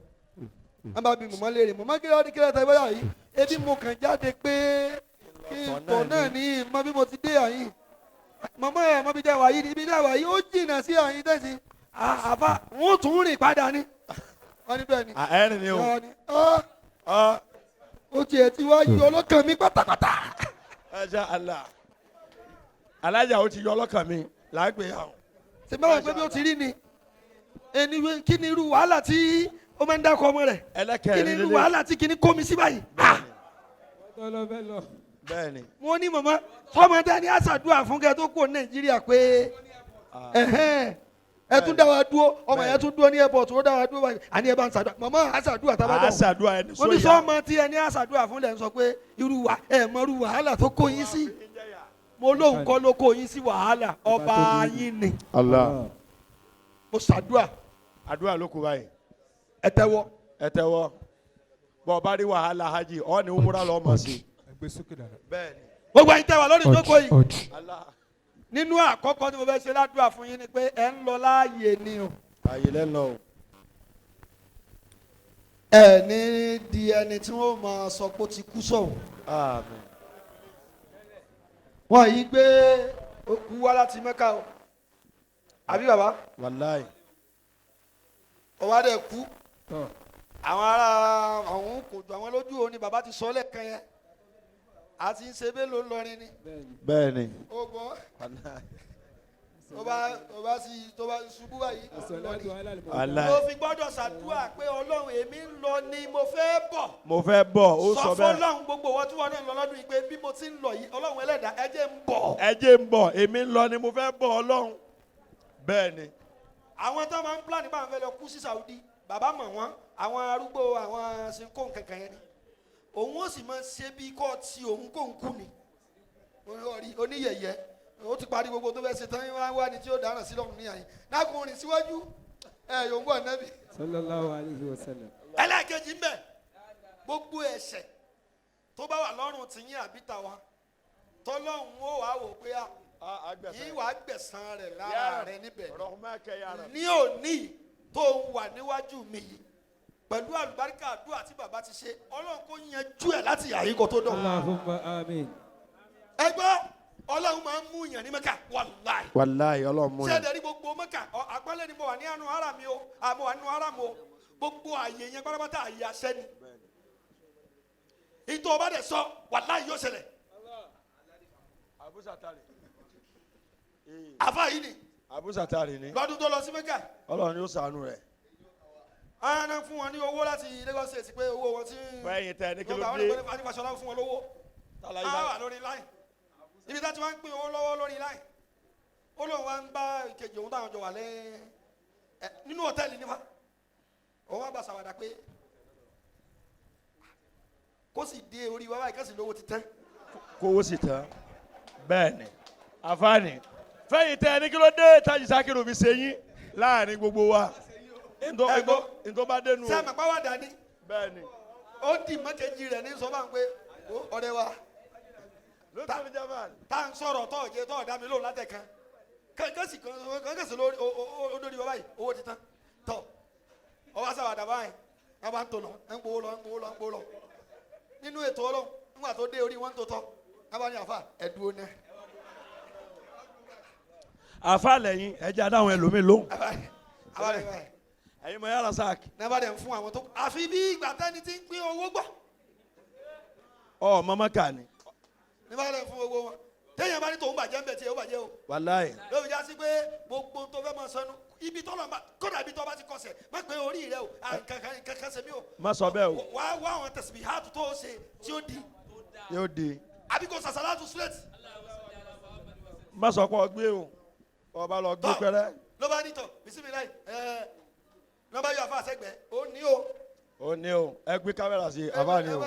Wọ́n bá bi mọ̀mọ́ léèrè, mọ̀mọ́ kí lóde kílẹ̀ tàbí báyà yìí, ebi mo kàn jáde pé kí n tọ̀ náà ní mọ bí mo ti dé àyìn. Mọ̀mọ́ ẹ̀ mọ bí jẹ́ wàyí ni ibi jẹ́ wàyí ó jìnnà sí àyìn tẹ̀sí àfa wọ́n tún rìn padà ni. Wọ́n ní bẹ́ẹ̀ ni. Ẹ̀rín ni o. Wọ́n ní ó tiẹ̀ ti wá yọ ọlọ́kàn mi pátápátá. Masha Allah. Alájà ó ti yọ ọlọ́kàn mi lágbè àwọn. Ṣe máa gbé bí ó ti rí ni ẹni, kí ni irú wàhálà tí ó máa ń dákọ ọmọ rẹ̀, kí ni irú wàhálà tí kìíní kó mi sí báyìí. Bẹ́ẹ̀ni. Mo ní màmá sọmọ dání àṣàdúrà fún kẹ tó kúrò Nàìjíríà pé ẹ tún dá wa dúró, ọmọ yẹn tún dúró ní airport, ó dá wa dúró báyìí, àní ẹ bá ń ṣàdúrà, màmá àṣàdúrà tá a bá dọ̀. Àṣàdúrà ẹni mo ní sóyà. sọmọ tí ẹni àṣàdúrà fún lẹ ń sọ pé irú wa ẹ mọ irú wàhálà tó kó yín sí. Mo lóun kọ́ ló kó yín sí wàhálà ọba yín ni. Allah. Mo ṣàdúrà. Àdúrà ló kù báyìí. Ẹ tẹ́wọ́. Ẹ tẹ́wọ́. Bọ́ ọ bá rí wàhálà hajj ọ ní umura lọ mọ̀ sí. Bẹ́ẹ̀ni. Gbogbo ẹ̀yin tẹ́ wà lórí ìjókòó yìí. Allah. Nínú àkọ́kọ́ tí mo fẹ́ ṣe ládùúrà fún yín ni pé ẹ ń lọ láàyè ni o. Àyè lẹ́nu o. Ẹ ní di ẹni tí wọ́n máa sọ pé ó ti kú sọ̀hún. Àmín. Wọ́n yìí gbé òkú wá láti Mẹ́kà o. Àbí bàbá? Wàláì. Ọba dẹ̀ kú. Àwọn ará ọ̀hún kò jù àwọn lójú òní bàbá ti sọ lẹ́ẹ̀kan yẹn. A ti ń ṣe bẹ́ẹ̀ ló ń lọrin ni. Bẹ́ẹ̀ni. Ó gbọ́. Tó bá sì tó bá ṣubú báyìí. Wàláì. Mo fi gbọ́dọ̀ ṣàdúrà pé Ọlọ́run èmi ń lọ ni mo fẹ́ bọ̀. Mo fẹ́ bọ̀ ó Sọ sọ bẹ́ẹ̀. fọ́lọ́run gbogbo wọn tí wọ́n náà ń lọ lọ́dún yìí pé bí mo ti ń lọ yìí Ọlọ́run ẹlẹ́dàá ẹ jẹ́ ń bọ̀. Ẹ jẹ́ ń bọ̀ èmi ń lọ ni mo fẹ́ bọ̀ Ọlọ́run. Bẹ́ẹ̀ni. Àwọn tó máa ń plan bá wọn fẹ́ lọ kú sí Saudi bàbá mọ̀ wọ́n àwọn arúgbó àwọn sinko kankan yẹn ni. Òun ó sì máa ṣe bí kọ́ ti òun kó ń kú ni. Oníyẹ̀yẹ́ ó ti parí gbogbo tó fẹ́ ṣe tán wá wá ní tí ó dáràn sí lọ́run ní àyè. Lákùnrin síwájú ẹ̀ yòǹgbò ànábì. Sallallahu alayhi wa sallam. Ẹlẹ́ẹ̀kejì ń bẹ̀ gbogbo ẹ̀ṣẹ̀ tó bá wà lọ́rùn tìyín àbí tàwa tọ́lọ́hún ó wàá wò pé yìí wàá gbẹ̀san rẹ̀ lára rẹ̀ níbẹ̀ ní òní tó ń wà níwájú mi yìí pẹ̀lú àlùbáríkà àdúrà tí bàbá ti ṣe Ọlọ́run kò yanjú ẹ̀ láti yàrá ikọ̀ tó dọ̀. Allahumma amin. Ẹ gbọ́ Ọlọ́run máa ń mú yàn ní Mẹ́kà wàláì. Wàláì Ọlọ́run mú Ṣé yàn. ẹ dẹ̀ rí gbogbo Mẹ́kà àpẹẹrẹ ni mo wà ní àánú ara mi o àmọ́ wà nínú ara mi o gbogbo àyè yẹn pátápátá àyè àṣẹ ni. Ìtọ́ ọba dẹ̀ sọ wàláì yóò ṣẹlẹ̀. Àfa yìí ni. Abúsàtàrì ni. Lọ́dún tó lọ sí Mẹ́kà. Ọlọ́run yóò ṣàánú rẹ̀. Àná fún wọn ní owó láti Lagos State pé owó wọn ti. Fẹ́yìn tẹ ní kí ló dé. dé. Wọ́n gba fún wọn lówó. Á wà lórí line. Ibi tá ti wá ń pín owó lọ́wọ́ lórí line. Ó lóun wá ń bá ìkejì òun táwọn jọ wà lẹ́ nínú hòtẹ́ẹ̀lì nípa. Òun wá bá ṣàwàdà pé kó sì dé orí wa báyìí kó sì lówó ti tán. Kówó sì tán. Bẹ́ẹ̀ni. Àfáàní. Fẹ́yìn tẹ ní kí ló dé Tájì Sákìrù fi ṣe yín láàrin gbogbo wa. Ntọ́ bá dénú o. Ṣé àmàpá wà dání? Bẹ́ẹ̀ni. Ó dì mọ́kejì rẹ̀ ní sọ bá ń pé ọ̀rẹ́ wa. Tá à ń sọ̀rọ̀ tọ́ ọ̀jẹ̀ tọ́ ọ̀dá mi lóhùn látẹ̀kan. Kẹ́sì kẹ́sì lórí olórí wa báyìí owó ti tán. Tọ́ ọwọ́ sáwàdà báyìí wọ́n bá ń tò lọ ń gbowó lọ ń gbowó lọ ń gbowó lọ. Nínú ètò Ọlọ́run nígbà tó dé orí wọn ń tó tọ́ wọ́n bá ní àfà ẹ̀dúró náà. Àfà lẹ́yìn ẹja dáhùn ẹlòmíì lóhùn. Ẹ̀yin mọ̀ yàrá sáàkì. Nàbà dẹ̀ ń fún àwọn tó àfi bí ìgbà tẹ́ni tí ń pín owó gbọ́. Ọ mọ́mọ́ kà ní. Nàbà dẹ̀ ń fún owó wọn. Téèyàn bá ní tòun bàjẹ́ ń bẹ̀ tí ó bàjẹ́ o. Wàláì. Lóbi já sí pé gbogbo tó fẹ́ máa sọnù ibi tó lọ́nba kódà ibi tó bá ti kọsẹ̀ má pé orí rẹ o kankan ṣe mí o. Má sọ bẹ́ẹ̀ o. Wá wá àwọn tẹ̀síbí hàtú tó ṣe tí ó di. Yóò di. Àbí kò sàṣàlátù straight. Má sọ pé ọ gbé o. Ọba lọ gbé pẹrẹ. Ló bá ní tọ bisimilayi ẹ ló bá yọ àfa àṣẹgbẹ ó ní o. Ó ní o ẹ gbé kámẹ́rà sí àbá ni o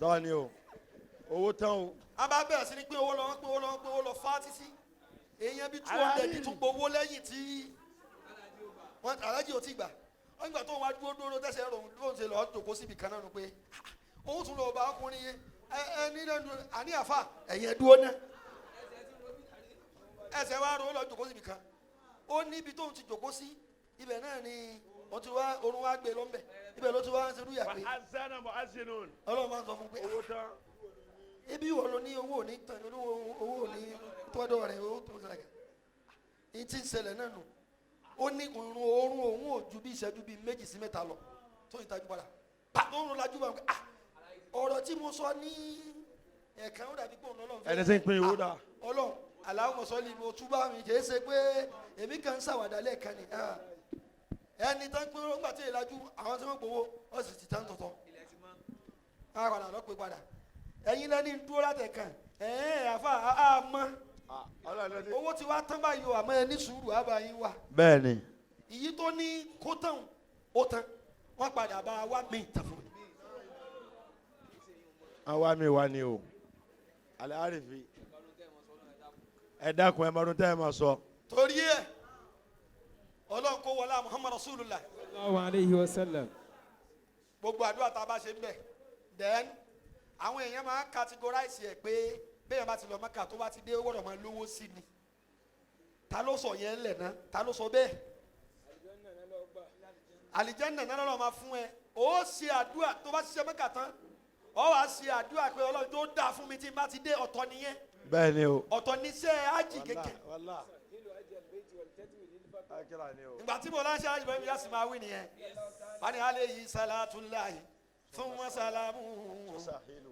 tọ́ ni o owó tán o. A bá bẹ̀rẹ̀ sí ní pín owó lọ pín owó lọ pín owó lọ fá títí èèyàn bíi 200 tún gbowó lẹ́yìn tí wọ́n alájì ò tí gbà wọ́n gbà tó wá dúró dúró tẹ̀sẹ̀ rò ló ń ṣe lọ́ọ́ jòkó síbi kan náà nù pé òun tún lọ bá ọkùnrin yẹn ẹ ẹ nílẹ̀ àní àfà ẹ̀yẹ dúró náà ẹsẹ̀ wa ro lọ jòkó síbi kan ó níbi tóun ti jòkó sí ibẹ̀ náà ni wọ́n ti wá orun wá gbé lọ́nbẹ̀ ibẹ̀ ló ti wá ń serú yà pé Ọlọ́run máa ń sọ fún pé ibi ìwọ ló ní owó òní tán owó òní tọ́dọ̀ rẹ̀ owó tó ṣẹlẹ̀ ní tí ń ṣẹlẹ̀ náà nù ó ní irun oorun òun ò ju bí ìṣẹ́jú bíi 2 sí 3 lọ tó ń tajú padà pàtó ń lajú bá wọn ọ̀rọ̀ tí mo sọ ní ẹ̀ẹ̀kan ó dàbí pé òun Ọlọ́run ẹni tí ń pín owó dà Ọlọ́run aláwọ̀ sọ́ọ́lì mo túbà mi kì í ṣe pé èmi kàn ń ṣàwàdà lẹ́ẹ̀kan ni ẹni tán pín owó ńgbà tí ìlàjú àwọn tí wọ́n gbowó ó sì ti tán tọ̀tọ̀ á padà lọ pé padà ẹ̀yin lẹ́ni dúró látẹ̀kàn ẹ̀ẹ́n àfa àmọ́ owó ti wá tán báyìí o àmọ́ ẹ ní sùúrù àbá yín wà. Bẹ́ẹ̀ni. Ìyí tó ní kó tán ó tán wọ́n padà bá wa mí tàn fún mi. Àwa mi wá ni o alẹ́ àrífi. Ẹ dákun, ẹ máa dún tẹ́ ẹ máa sọ. Torí ẹ, Ọlọ́run kó wọlé Muhammad Rasulullah. Sallallahu alayhi wa sallam. Gbogbo àdúrà tá a bá ṣe ń bẹ̀, then àwọn èèyàn máa ń categorize ẹ̀ pé bẹ́ẹ̀ bá ti lọ Mẹ́kà, tó bá ti dé, ó gbọ́dọ̀ máa lówó sí ni. Ta ló sọ yẹn lẹ̀ náà? Ta ló sọ bẹ́ẹ̀? Àlìjẹ́nà náà lọ́ọ́ máa fún ẹ. Ó ṣe àdúrà tó bá ṣiṣẹ́ Mẹ́kà tán, ó wàá ṣe àdúrà pé Ọlọ́run tó dáa fún mi tí n bá ti dé. Ọ̀tọ̀ nìyẹn. Bẹ́ẹ̀ ni o. Ọ̀tọ̀ níṣẹ́ ájì kékeré. Wàlá. Ìgbà tí mo láṣẹ ájì bẹ́ẹ̀ mi yá sì máa wí nìyẹn, wọ́n ní aleyhi salatulahi thumma salamu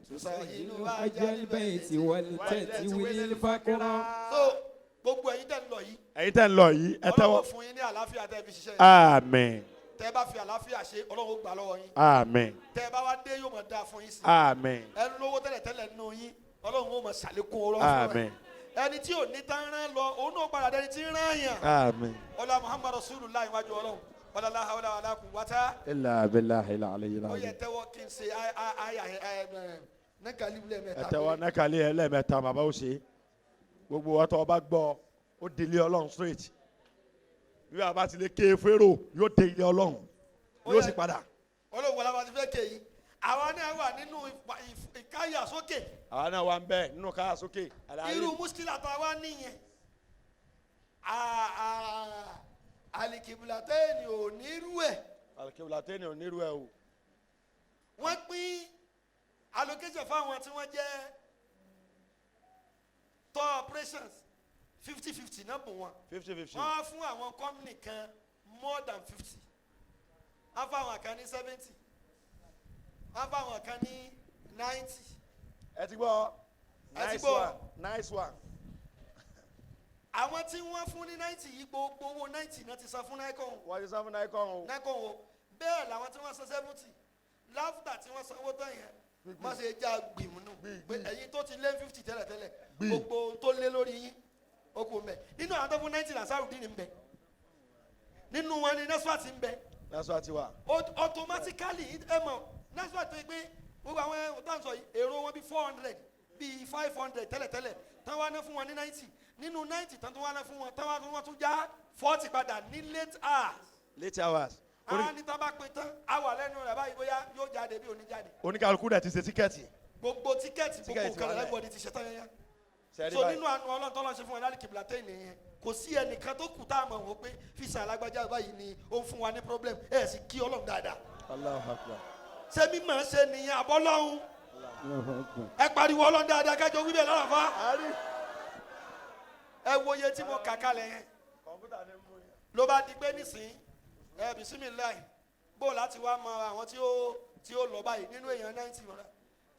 tusahilu Ajal bayti wal tatwil faqra. So gbogbo ẹ̀yin tẹ́ ń lọ yìí, Ẹ̀yin tẹ́ ń lọ yìí, ẹ tẹ́wọ́. Ọlọ́run fún yín ní àlàáfíà tẹ́ fi ṣiṣẹ́ yìí. Àmín. Tẹ́ bá fi àlàáfíà ṣe, Ọlọ́run ó gbà lọ́wọ́ yín. Àmín. Tẹ́ bá wá dé, yóò máa dáa fún yín sí. Àmín. Ẹ ń lówó tẹ́lẹ̀tẹ́lẹ̀ nínú yín, Ọlọ́run ó máa ṣàlékún ọrọ̀ fún ẹ. Àmín. Ẹni tí ò ní tán rán lọ, òun náà padà dẹni tí ń rán yàn. Àmín. Ọlá Muhammad Rasulullah iwájú Ọlọ́run, ọlá la hawla wala quwwata. Illa billahi al-aliyyil Ó yẹ azim. tẹ́wọ́ kí n ṣe àyà ẹ ẹ nẹ́kàlí mẹ́ta. Ẹ tẹ́wọ́ nákàlí ẹ lẹ́ẹ̀mẹ́ta. Bàbá ó ṣe gbogbo ọtọ ọba gbọ́, ó délé Ọlọ́run straight. Bí bàbá ti lè ké fèrò, yóò dé ilé Ọlọ́run, yóò sì padà. Ọlọ́run wọlé wa ti fẹ́ ké yìí, àwa náà wà nínú ìkáyà sókè. Àwa náà wà ń bẹ nínú káyà sókè. Irú muskila tá a wá nìyẹn, alikibulateeni ò ní irú ẹ̀. Alikibulateeni ò ní irú ẹ̀ o. Wọ́n pín allocation fáwọn tí wọ́n jẹ́ tour operations, 50-50 náà bù wọ́n. 50-50. Wọ́n á fún àwọn company kan more than 50, wọ́n á fún àwọn kan ní 70, wọ́n á fún àwọn kan ní 90. Ẹ ti gbọ́. Ẹ ti Nice gbọ́. one, nice one. Àwọn tí wọ́n fún ní 90 yìí, gbogbo owó 90 náà ti san fún Nicon. Wọ́n ti san fún Nicon o. Nicon o. Bẹ́ẹ̀ làwọn tí wọ́n san 70, láfùtà tí wọ́n sanwó tán yẹn, má ṣe já gbìmù nù pé ẹ̀yin tó ti lé 50 tẹ́lẹ̀tẹ́lẹ̀, gbogbo ohun tó lé lórí yín ó kù mbẹ. Nínú àwọn tó fún 90, Ansarudeen ń bẹ nínú wọn, ni Nasfat ń bẹ. Nasfat ti wà. Automatically, ẹ mọ̀ Nasfat tó yẹ pé gbogbo àwọn tó ń sọ yìí, èrò wọn bíi 400, bíi 500 tẹ́lẹ̀tẹ́lẹ̀, tán wá ná fún wọn ní 90. Nínú 90 tán tó wá ná fún wọn, tán wá tún wọ́n tún já 40 padà ní late hours. Late hours. Á ní tán bá pin tán, á wà lẹ́nu rẹ̀ báyìí, bóyá yóò jáde bí ò ní jáde. Oníkàlùkù dẹ̀ ti ṣe ticket. Gbogbo ticket, gbogbo Ticket nǹkan wà rẹ̀ lẹ̀. Everybody ti ṣe tán yẹn. Sẹ́rí So báyìí. nínú àánú Ọlọ́run tọ́lọ́ ṣe fún wọn lálẹ́ kìbìlà tẹ́yìn nìyẹn, kò sí ẹnìkan tó kù tá a mọ̀ wọ́n pé fisa alágbájá báyìí ni ó ń fún wa ní problem. Ẹ̀ sì kí Ọlọ́run dáadáa. Allahu Akbar. Ṣé mímọ̀ ṣe nìyẹn àbọ́lọ́hún? Ẹ pariwo Ọlọ́run dáadáa, kájọ wíbẹ̀ lọ́rọ̀ fa. Ẹ wo iye tí mo kà kalẹ̀ yẹn, ló bá di pé nísìnyí, ẹ bisimilayi, bó láti wá mọ àwọn tí ó lọ báyìí nínú èèyàn 90 wọn,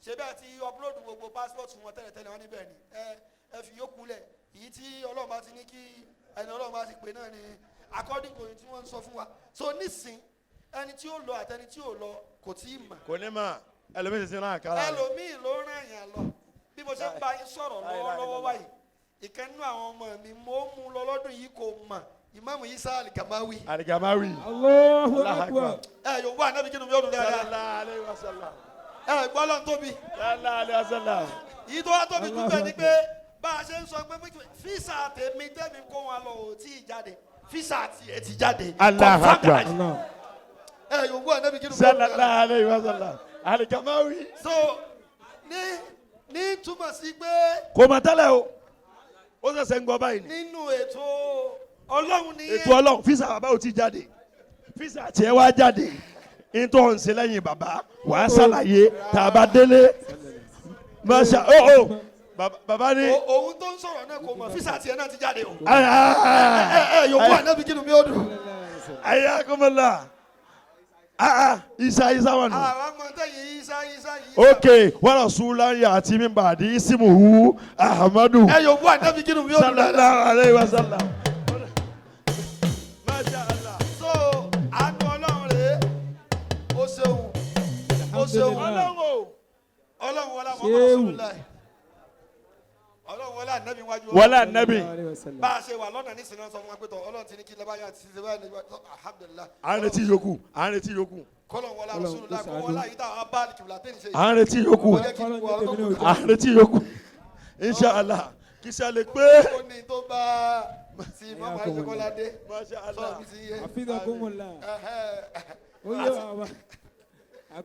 ṣe bẹ́ẹ̀ ti upload gbogbo passport wọn tẹ́lẹ̀tẹ́lẹ̀, wọn níbẹ̀ ni ẹ fi yókù lẹ̀. Èyí tí Ọlọ́run bá ti ní kí ẹni Ọlọ́run bá ti pè náà ni, according to ohun tí wọ́n ń sọ fún wa. So nísìn, ẹni tí ó lọ àtẹni tí ò lọ kò tí ì mà. Kò ní mà, ẹlòmíì ti sin náà kára rẹ̀. Ẹlòmíì ló ràn yàn lọ. Bí mo ṣe ń bá yín sọ̀rọ̀ lọ́wọ́lọ́wọ́ báyìí, ìkan nínú àwọn ọmọ mi, mo mú lọ lọ́dún yìí, kò mà, Ìmáàmù Isa Alikamawi. Alikamawi. Allahu Allah Akbar. Akbar. Ẹ yóò wá anábì kínú mi ó dùn dáadáa. Sallallahu alayhi wa sallam. Ẹ gbọ́ lọ́n tóbi. Sallallahu alayhi wa sallam. Yìí tó wá tóbi jù bẹ́ẹ̀ ni pé bá a ṣe ń sọ pé físà tèmi tẹ́mi kó wọn lọ ò tí ì jáde, físà tiẹ̀ ti jáde. Allahu Confirm. Akbar. Ẹ yóò wá anábì kínú mi ó dùn dáadáa. Sallallahu alayhi wa sallam. Alikamawi. So ní túmọ̀ sí pé Kò mà tẹ́lẹ̀ o, ó ṣẹ̀ṣẹ̀ ń gbọ́ báyìí ni. Nínú ètò Ọlọ́run nìyẹn. Ètò Ọlọ́run, físà bàbá ò tí jáde, físà tiẹ̀ wá jáde. Ntọ́ ń ṣe lẹ́yìn bàbá, wàá ṣàlàyé tá a bá délé. Masha oh, bàbá ní. Òun tó ń sọ̀rọ̀ náà kò mọ̀, físà tiẹ̀ náà ti jáde o. Ẹ yòókù ànábì kínú mi ó dùn. Ayakumala, Isa Isa wà nù. Àwọn ọmọ tẹ̀yìn Isa Isa yìí. Ok, wàlá sulan yàtí min bàdí isimuhu Ahmadu. Ẹ yòókù ànábì kínú mi ó dùn dáadáa. Sallallahu alayhi wa sallam. Masha Allah. So àánú Ọlọ́run rèé, ó ṣeun, ó ṣeun. Ọlọ́run o. Ọlọ́run wọlé àwọn ọmọ Ṣéwù. Rasulullah, Ọlọ́run wọlé ànábì wájú. Wọlé ànábì. Bá a ṣe wà lọ́nà nísìnyí, wọ́n sọ fún wa pé tọ́ Ọlọ́run ti ní kí lọ́ba yà ti ṣe báyìí nígbà tó, alhamdulilah. À ń retí yòókù, à ń retí yòókù. Kọ́lọ̀ wọlé Ọlọ́run Rasulullah kó kó ṣàánú. wọlé àyíká àwọn abáàlì kìbìlà tẹ́lẹ̀ ṣe. À ń retí yòókù. Kó jẹ́ kí gbogbo àwọn tó kù. À ń retí yòókù, inshallah. Kí iṣẹ́ lè pé. Ó ní tó bá ti mọ́mọ́ Àríṣekọ́ládé. Masha Sọ̀rọ̀ Allah. mi ti yé. Hafizakumullah. Ó yé wa bàbá.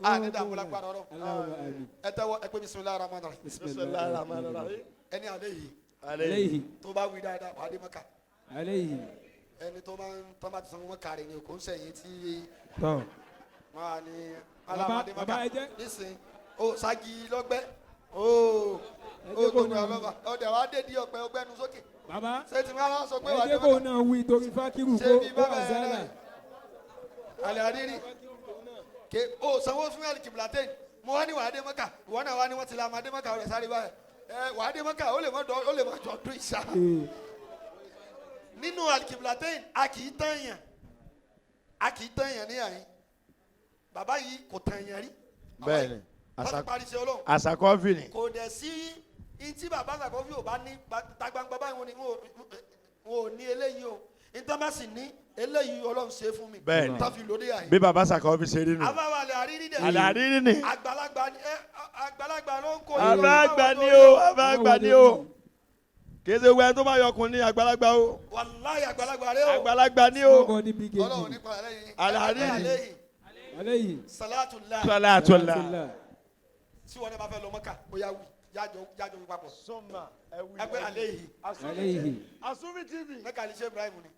A ní dààmú lágbára Ọlọ́run. Allahumma amin. Ẹ tẹ́wọ́ ẹ pé bisimilahi rahman rahim. Bismillahir rahmanir rahim. Ẹni àlẹ́ yìí Alayhi. tó bá wí dáadáa wà á dé Mẹ́kà. Alayhi. Ẹni tó bá ń tọ́ bá ti sanwó Mẹ́kà rẹ̀ ni kò ń sẹ̀yìn tí Tọ́. wọ́n á ní aláwọ̀ dé Bàbá, Mẹ́kà. ẹ jẹ́- Nísìnyí o sagi lọ́gbẹ́ o Ẹ o jẹ́ kó tó ní náà- ọlọ́ba ọdẹ wa dé di ọ̀pẹ ọgbẹ́nu sókè. Bàbá. Ṣé tí wọ́n á sọ pé Ẹ wà á dé jẹ́ kó Mẹ́kà? náà wí torí Fákírù Ṣé kó bí kó bàbá ẹ àzálà. náà alẹ́ àrírí ke o sanwó fún alikibulaten mo wá ní wàá dé Mẹ́kà, ìwọ náà wá ní wọ́n ti la máa dé Mẹ́kà, ọ̀rẹ́ sáré báyìí ẹ wàá dé Mẹ́kà, ó lè mọ dọ ó lè mọ jọ dún ìṣá. Nínú alikibulaten a kì í tán yàn, a kì í tán yàn ní àyín. Bàbá yìí kò tán yàn rí. Bẹ́ẹ̀ni. Wọ́n ti parí iṣẹ́ Ọlọ́run. Àṣàkọ́fì ni. Kò dẹ̀ sí ntí bàbá Àṣàkọ́fì ò bá ní ta gbangba báyìí, wọn ni wọn ò ní eléyìí o, ntọ́ bá sì ní eléyìí Ọlọ́run ṣe fún mi. Bẹ́ẹ̀ni. Tá fi lóde àyín. Bí baba Àṣàkọ́fì ṣe rí nù. Àbáwá alẹ́ àrírí dẹ̀. Àlẹ́ àrírí ni. Àgbàlagbà ni ẹ, àgbàlagbà ló ń kó. Àbá àgbà ni o, àbá àgbà ni o. Kì í ṣe gbogbo ẹni tó bá yọkùn ní àgbàlagbà o. Wàláyé àgbàlagbà rẹ o. Àgbàlagbà ni o. Small body big Ọlọ́run engine. nípa rẹ yìí. Àlẹ́ àrírí. Àlẹ́ Alayhi. Salatullah. Salatullah. Tí wọn bá fẹ́ lọ Mọ́kà, ó yá wí jájọ jájọ wí papọ̀. Sọ́mà ẹ̀wí. Ẹgbẹ́ àlẹ́ yìí. Alayhi. Asúnmi TV. Mẹ́kà lè ṣe Ibrahim ni.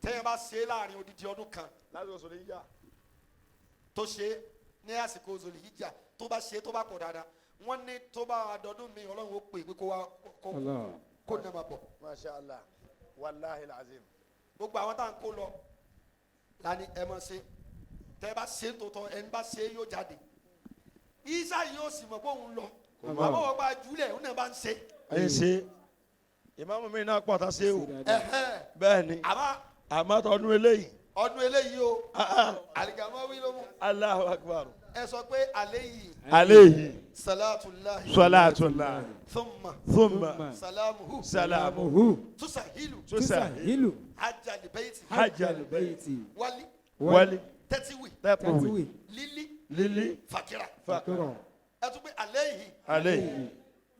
Tẹ́yìn bá ṣe é láàrin odidi ọdún kan Láti oṣù ní yíyá. tó ṣe é ní àsìkò Zoli Hijja, tó bá ṣe é tó bá pọ̀ dáadáa, wọ́n ní tó bá àdọ́dún mi Ọlọ́run ó pè é pé kó wá kó Allah. kó ní ma bọ̀. Masha Allah. Wàláhi azim. Gbogbo àwọn tá à ń kó lọ lani ẹ mọ̀ ṣe tẹ́ bá ṣe tó tọ́, ẹni bá ṣe yóò jáde. Isa yóò sì mọ̀ pé òun lọ, àmọ́ wọ́n gba júlẹ̀ òun náà bá ń ṣe. Ẹ ṣe. Ìmáàmù mi náà pọ̀ tá ṣe o. Ẹ̀hẹ́n. Bẹ́ẹ̀ni. Àmọ́ Àmọ́ tọdún eléyìí. ọdún eléyìí o, àlìgàmọ́ wí ló mú. Allahu akbar. Ẹ sọ pé aleyhi Aleyhi. salatulahi Salatullah. thumma Thumma. salamuhu Salamu. Hu. tusahilu Tusahilu. Tusahilu. hajjal beyti Hajjal Bayti. wali Wali. tẹ́tíwì Tẹ́pùwì. Tatiwi. lílí Lílí. fakira. Fakira. Ẹ tún pé aleyhi Aleyhi.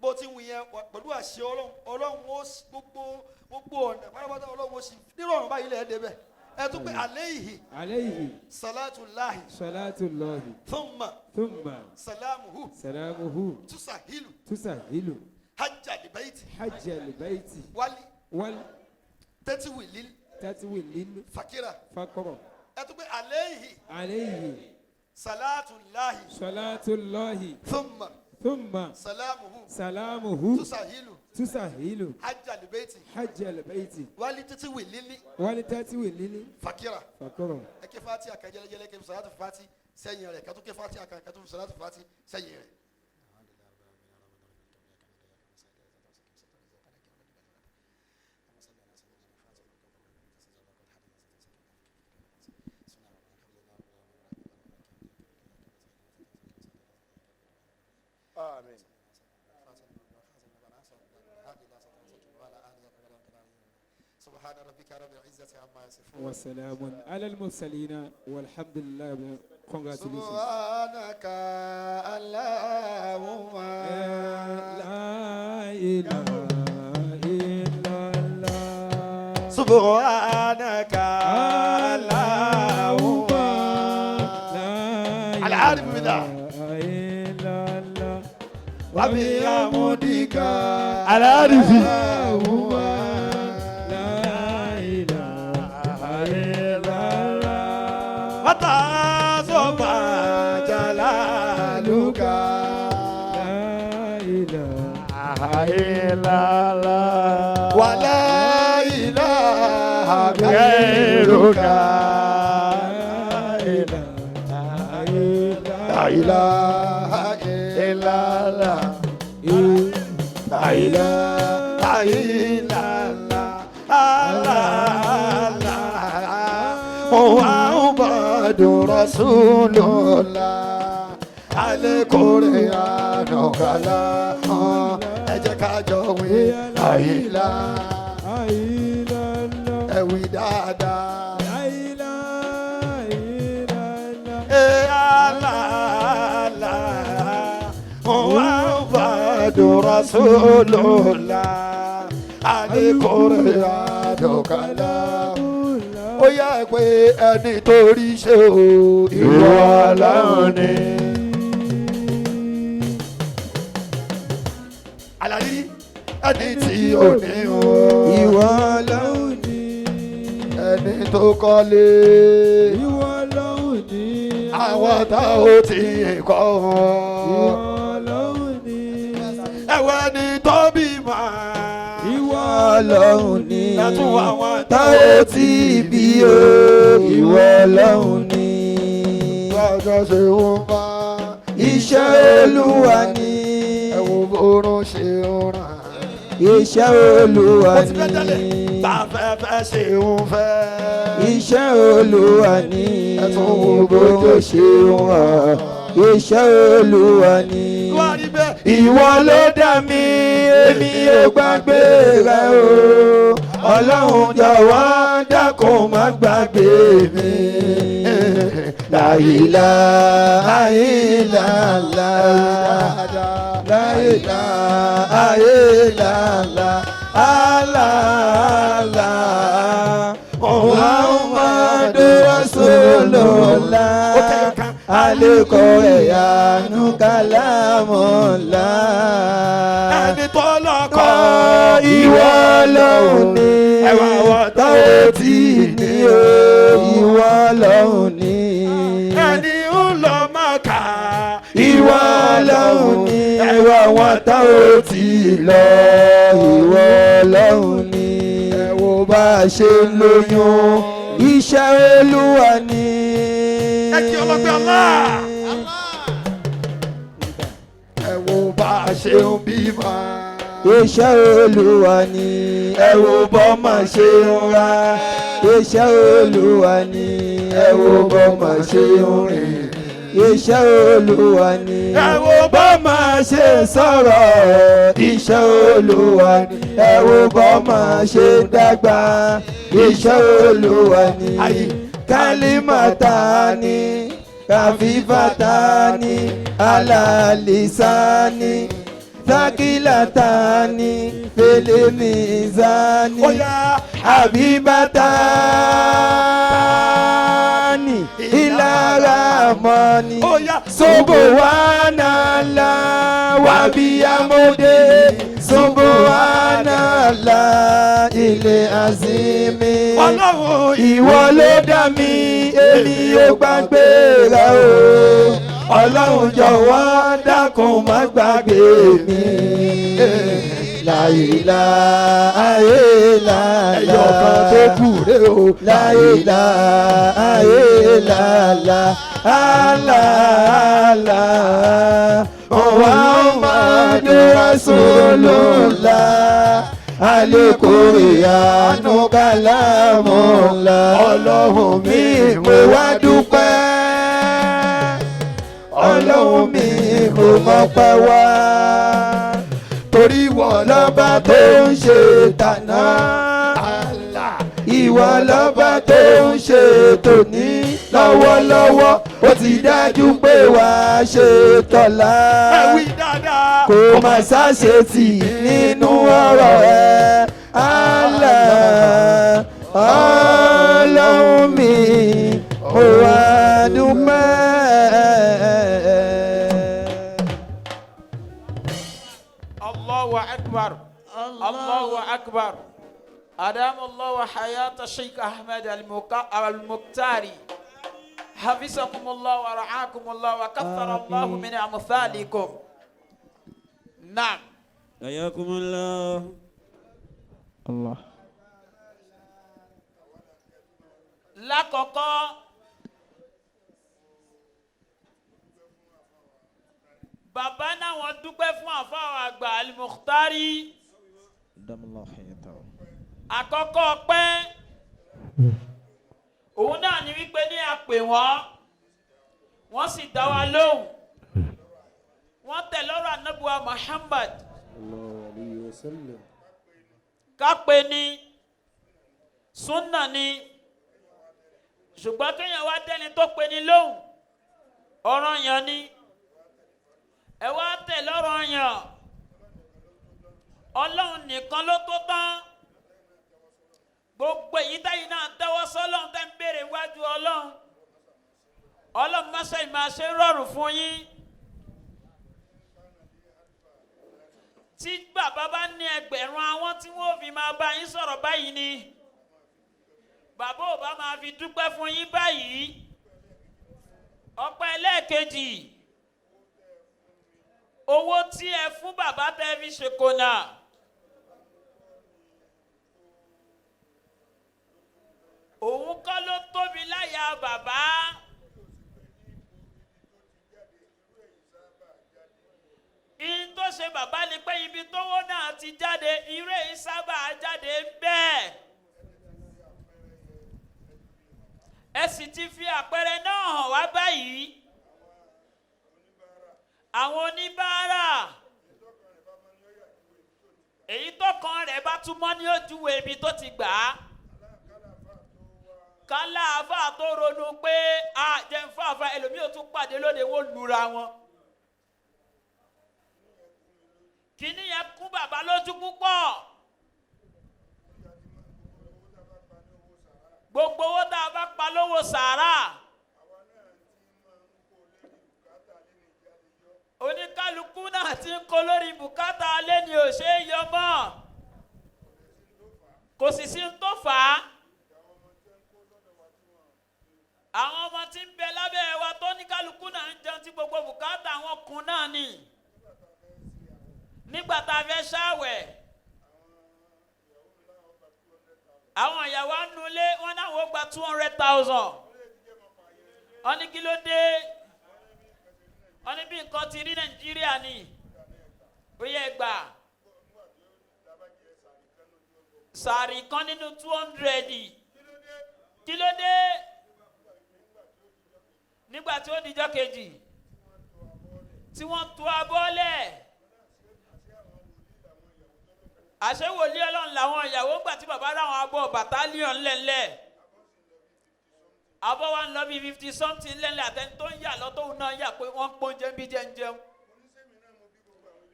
bó ti wù yẹn pẹ̀lú àṣẹ Ọlọ́run, Ọlọ́run ó gbogbo gbogbo ọ̀nà pátápátá Ọlọ́run ó sì nírọ̀rùn báyìí lẹ́ẹ̀ débẹ̀. Ẹ tún pé aleyhi Alayhi. salatulahi Salatullahi. thumma Thumma. salamuhu Salamuhu. tusahilu Tusahilu. hajjal beyti Hajjal bayti. wali Wal. tẹ́tíwì lílí Tatiwi lil. fakira. Fakra. Ẹ tún pé aleyhi Alayhi. salatullahi Salatullahi. thumma Thumma. salamuhu Salamuhu. tusahilu Tusahilu. hajjal beyti Hajjal bayti. wali tẹ́tíwì lílí Wal tatiwi lil. fakira. Fakra. Ẹ ké fati àkà jẹlẹjẹlẹ, ké salatu fati sẹ́yìn rẹ̀, kẹtù ké fati àkà, kẹtù salatu fati sẹ́yìn rẹ̀. Àmín. سبحان ربك رب العزة عما يصفون وسلام على المرسلين والحمد لله رب العالمين. Congratulations. سبحانك اللهم لا إله إلا الله. سبحانك اللهم لا العارف بالله. إله إلا الله. وبحمدك Al-Arifi. اللهم لا إله إلا الله. وتعظم جلالك لا إله Illallah. ولا إله غيرك. غيرك لا إله إلا لا إله إلا الله لا إله إلا الله الله محمد رسول الله القرآن كلام ẹ jẹ́ ká jọ wí àìlá إلا الله. ẹ wí dáadáa. لا إله إلا الله. Ẹ Allah, Allah, Muhammad Muhammadu Rasulullah alikuriya dọkala. Ó yá pé ẹni tó rí ṣe o ìwọ Ọlọ́run ni. Àlàyé ẹni tí ò ní o Ìwọ Ọlọ́run ni. ẹni tó kọ́lé Ìwọ Ọlọ́run ni. àwọn tá ò tí ì kọ́ Ìwọ wọn. Ọlọ́run ni. Ẹ̀wẹ̀ ni tó bímọ. Ìwọ Ọlọ́run ni. Ẹ̀tún àwọn Tá ò tí ì bí o. Ìwọ Ọlọ́run ni. Lọ́jọ́ ṣe ń bá. Iṣẹ́ Olúwa ni. Ẹ wo bórun ṣe ń ràn. Iṣẹ́ Olúwa Ó ti fẹ́ tẹ́lẹ̀. ni. Báfẹ́fẹ́ ṣe ń fẹ́. Iṣẹ́ Olúwa ni. Ẹ tún wo Bójú ṣe ń rọ̀. Iṣẹ́ Olúwa ni. Wá rí bẹ́ẹ̀. Ìwọ ló dá mi, èmi ò gbàgbé rẹ o. Ọlọ́run jọ̀wọ́ dákun má gbàgbé mi. Láìlá àìlàlá. Láìlá àìlàlá. Àlàlá. Muhammadu Rasulullah. Aleko ẹ̀yánu kàlámọ̀lá. Ẹni tó lọ́kọ̀ Kọ́ ìwọ lọ́hùn ní. Ẹwà wọ Tá ò tí ì ní o, ìwọ lọ́hùn ní. Ẹni ń lọ Mákà. Ìwọ lọ́hùn ní. Ẹwà wọn tá ò tí ì lọ, ìwọ lọ́hùn ní. Ẹ wo bá a ṣe ń lóyún, iṣẹ́ Olúwa ni. Ẹ kí ọlọ́gbẹ́ Allah. Ẹ wo bá a ṣe ń bímọ. Iṣẹ́ Olúwa ni ẹ wo bọ́mọ ṣe ń ra. Iṣẹ́ Olúwa ni ẹ wo bọ́mọ ṣe ń rìn. Iṣẹ́ Olúwa ni ẹ wo bọ́mọ ṣe sọ̀rọ̀. Iṣẹ́ Olúwa ni ẹ wo bọ́mọ ṣe ń dàgbà. Iṣẹ́ Olúwa ni kálímọ̀tà ni kàfífàtà ni alàlìsá ni takilatani felemizani abibatani ilaramani sobowanala wabiyamode sobowanala ilé azimi. Ọlọ́run Ìwọ ló dá mi, èmi ò gbàgbé rẹ o. Ọlọ́run jọ̀wọ́ dákun má gbàgbé mi. Láìlá àìlá ẹyọ kan tó kù rè o. Láìlá àìlá àlá àlá. Muhammadu Rasulullah. Alikurianu kalamullah. Ọlọ́run mi mo wá dúpẹ́. Ọlọ́run mi mo mọpẹ́ wá. Torí ìwọ lọ́ba tó ń ṣe tàná. Ìwọ lọ́ba tó ń ṣe tòní. Lọ́wọ́lọ́wọ́ ó ti dájú pé wàá ṣe tọ̀la. Ẹ wí dáadáa. Kò má ṣàṣe tì nínú ọ̀rọ̀ ẹ. Allah Ọlọ́run mi mo wá dúpẹ́. Allahu akbar. Allahu akbar. أدام الله حياة الشيخ أحمد المختاري حفظكم الله ورعاكم الله وكثر الله من أمثالكم. نعم. حياكم الله. Allah. Lákọ̀ọ́kọ́ bàbá náà wọ́n dúpẹ́ fún àfáà àgbà Al-Mukhtari. Àkọ́kọ́ ọpẹ́ òun náà ni wípé ní a pè wọ́n, wọ́n sì dá wa lóhùn, wọ́n tẹ̀ lọ́rọ̀ anábùwà Muhammad ká pè ní súnà ni, ṣùgbọ́n kéèyàn wá dẹ́ni tó pè ní lóhùn ọ̀ranyàn ni, ẹ wá tẹ̀ lọ́rọ̀ yàn. Ọlọ́run nìkan ló tó tán. Gbogbo èyí táyì náà tẹ́wọ́ sọ́lọ́run tẹ́ ń béèrè wájú Ọlọ́run. Ọlọ́run má ṣe máa ṣe rọrùn fún yín. Tí bàbá bá ní ẹgbẹ̀rún àwọn tí wọ́n fi máa bá yín sọ̀rọ̀ báyìí ni bàbá ò bá máa fi dúpẹ́ fún yín báyìí. Ọpẹ́ ẹlẹ́ẹ̀kejì, owó tí ẹ fún bàbá tẹ́ fi ṣèkónà. Òun kọ́ ló tóbi láyà bàbá. Ihun tó ṣe bàbá ni pé ibi tówó náà ti jáde, irú èyí sábà jáde bẹ́ẹ̀. Ẹ sì ti fi àpẹẹrẹ náà hàn wá báyìí. Àwọn oníbàárà èyí tó kan rẹ̀ bá túmọ̀ ní ojúwe ibi tó ti gbà á. Kálá àáfà tó ronú pé a jẹ́ ń fún àáfà ẹlòmíì ò tún pàdé lóde wọ́n lura wọn. Kìíní yẹn kún bàbá lójú púpọ̀. Gbogbo owó tá a bá pa lówó sàárà. Oníkálukú náà ti ń kó lórí bùkátà alẹ́ ni ò ṣe é yọ mọ́. Kò sì sí tó fà á. Àwọn ọmọ tí ń bẹ lábẹ́ wa tó ní kálukú náà ń jẹun tí gbogbo bùkátà wọn kún náà ni. Nígbà tá a fẹ́ ṣàwẹ̀, àwọn ìyàwó anulé wọn náà wọ́n gba 200,000. Wọ́n ní kí ló dé? Wọ́n ní bí nǹkan ti rí Nàìjíríà ni. Ó yẹ gbà. Sàárì kan nínú 200. Kí ló dé? Nígbà tí ó dijọ́ kejì, tí wọ́n tú abọ́ lẹ̀. Àṣé wòlíì Ọlọ́run làwọn ìyàwó ńgbà tí bàbá ráwọn abọ́ bàtálíọ̀n ńlẹ̀ńlẹ̀. Abọ́ wa ń lọ bí 50 something ńlẹ̀ńlẹ̀ àtẹni tó ń yà lọ tóun náà yà pé wọ́n ń pọ́njẹ́ bí jẹ́ ń jẹun.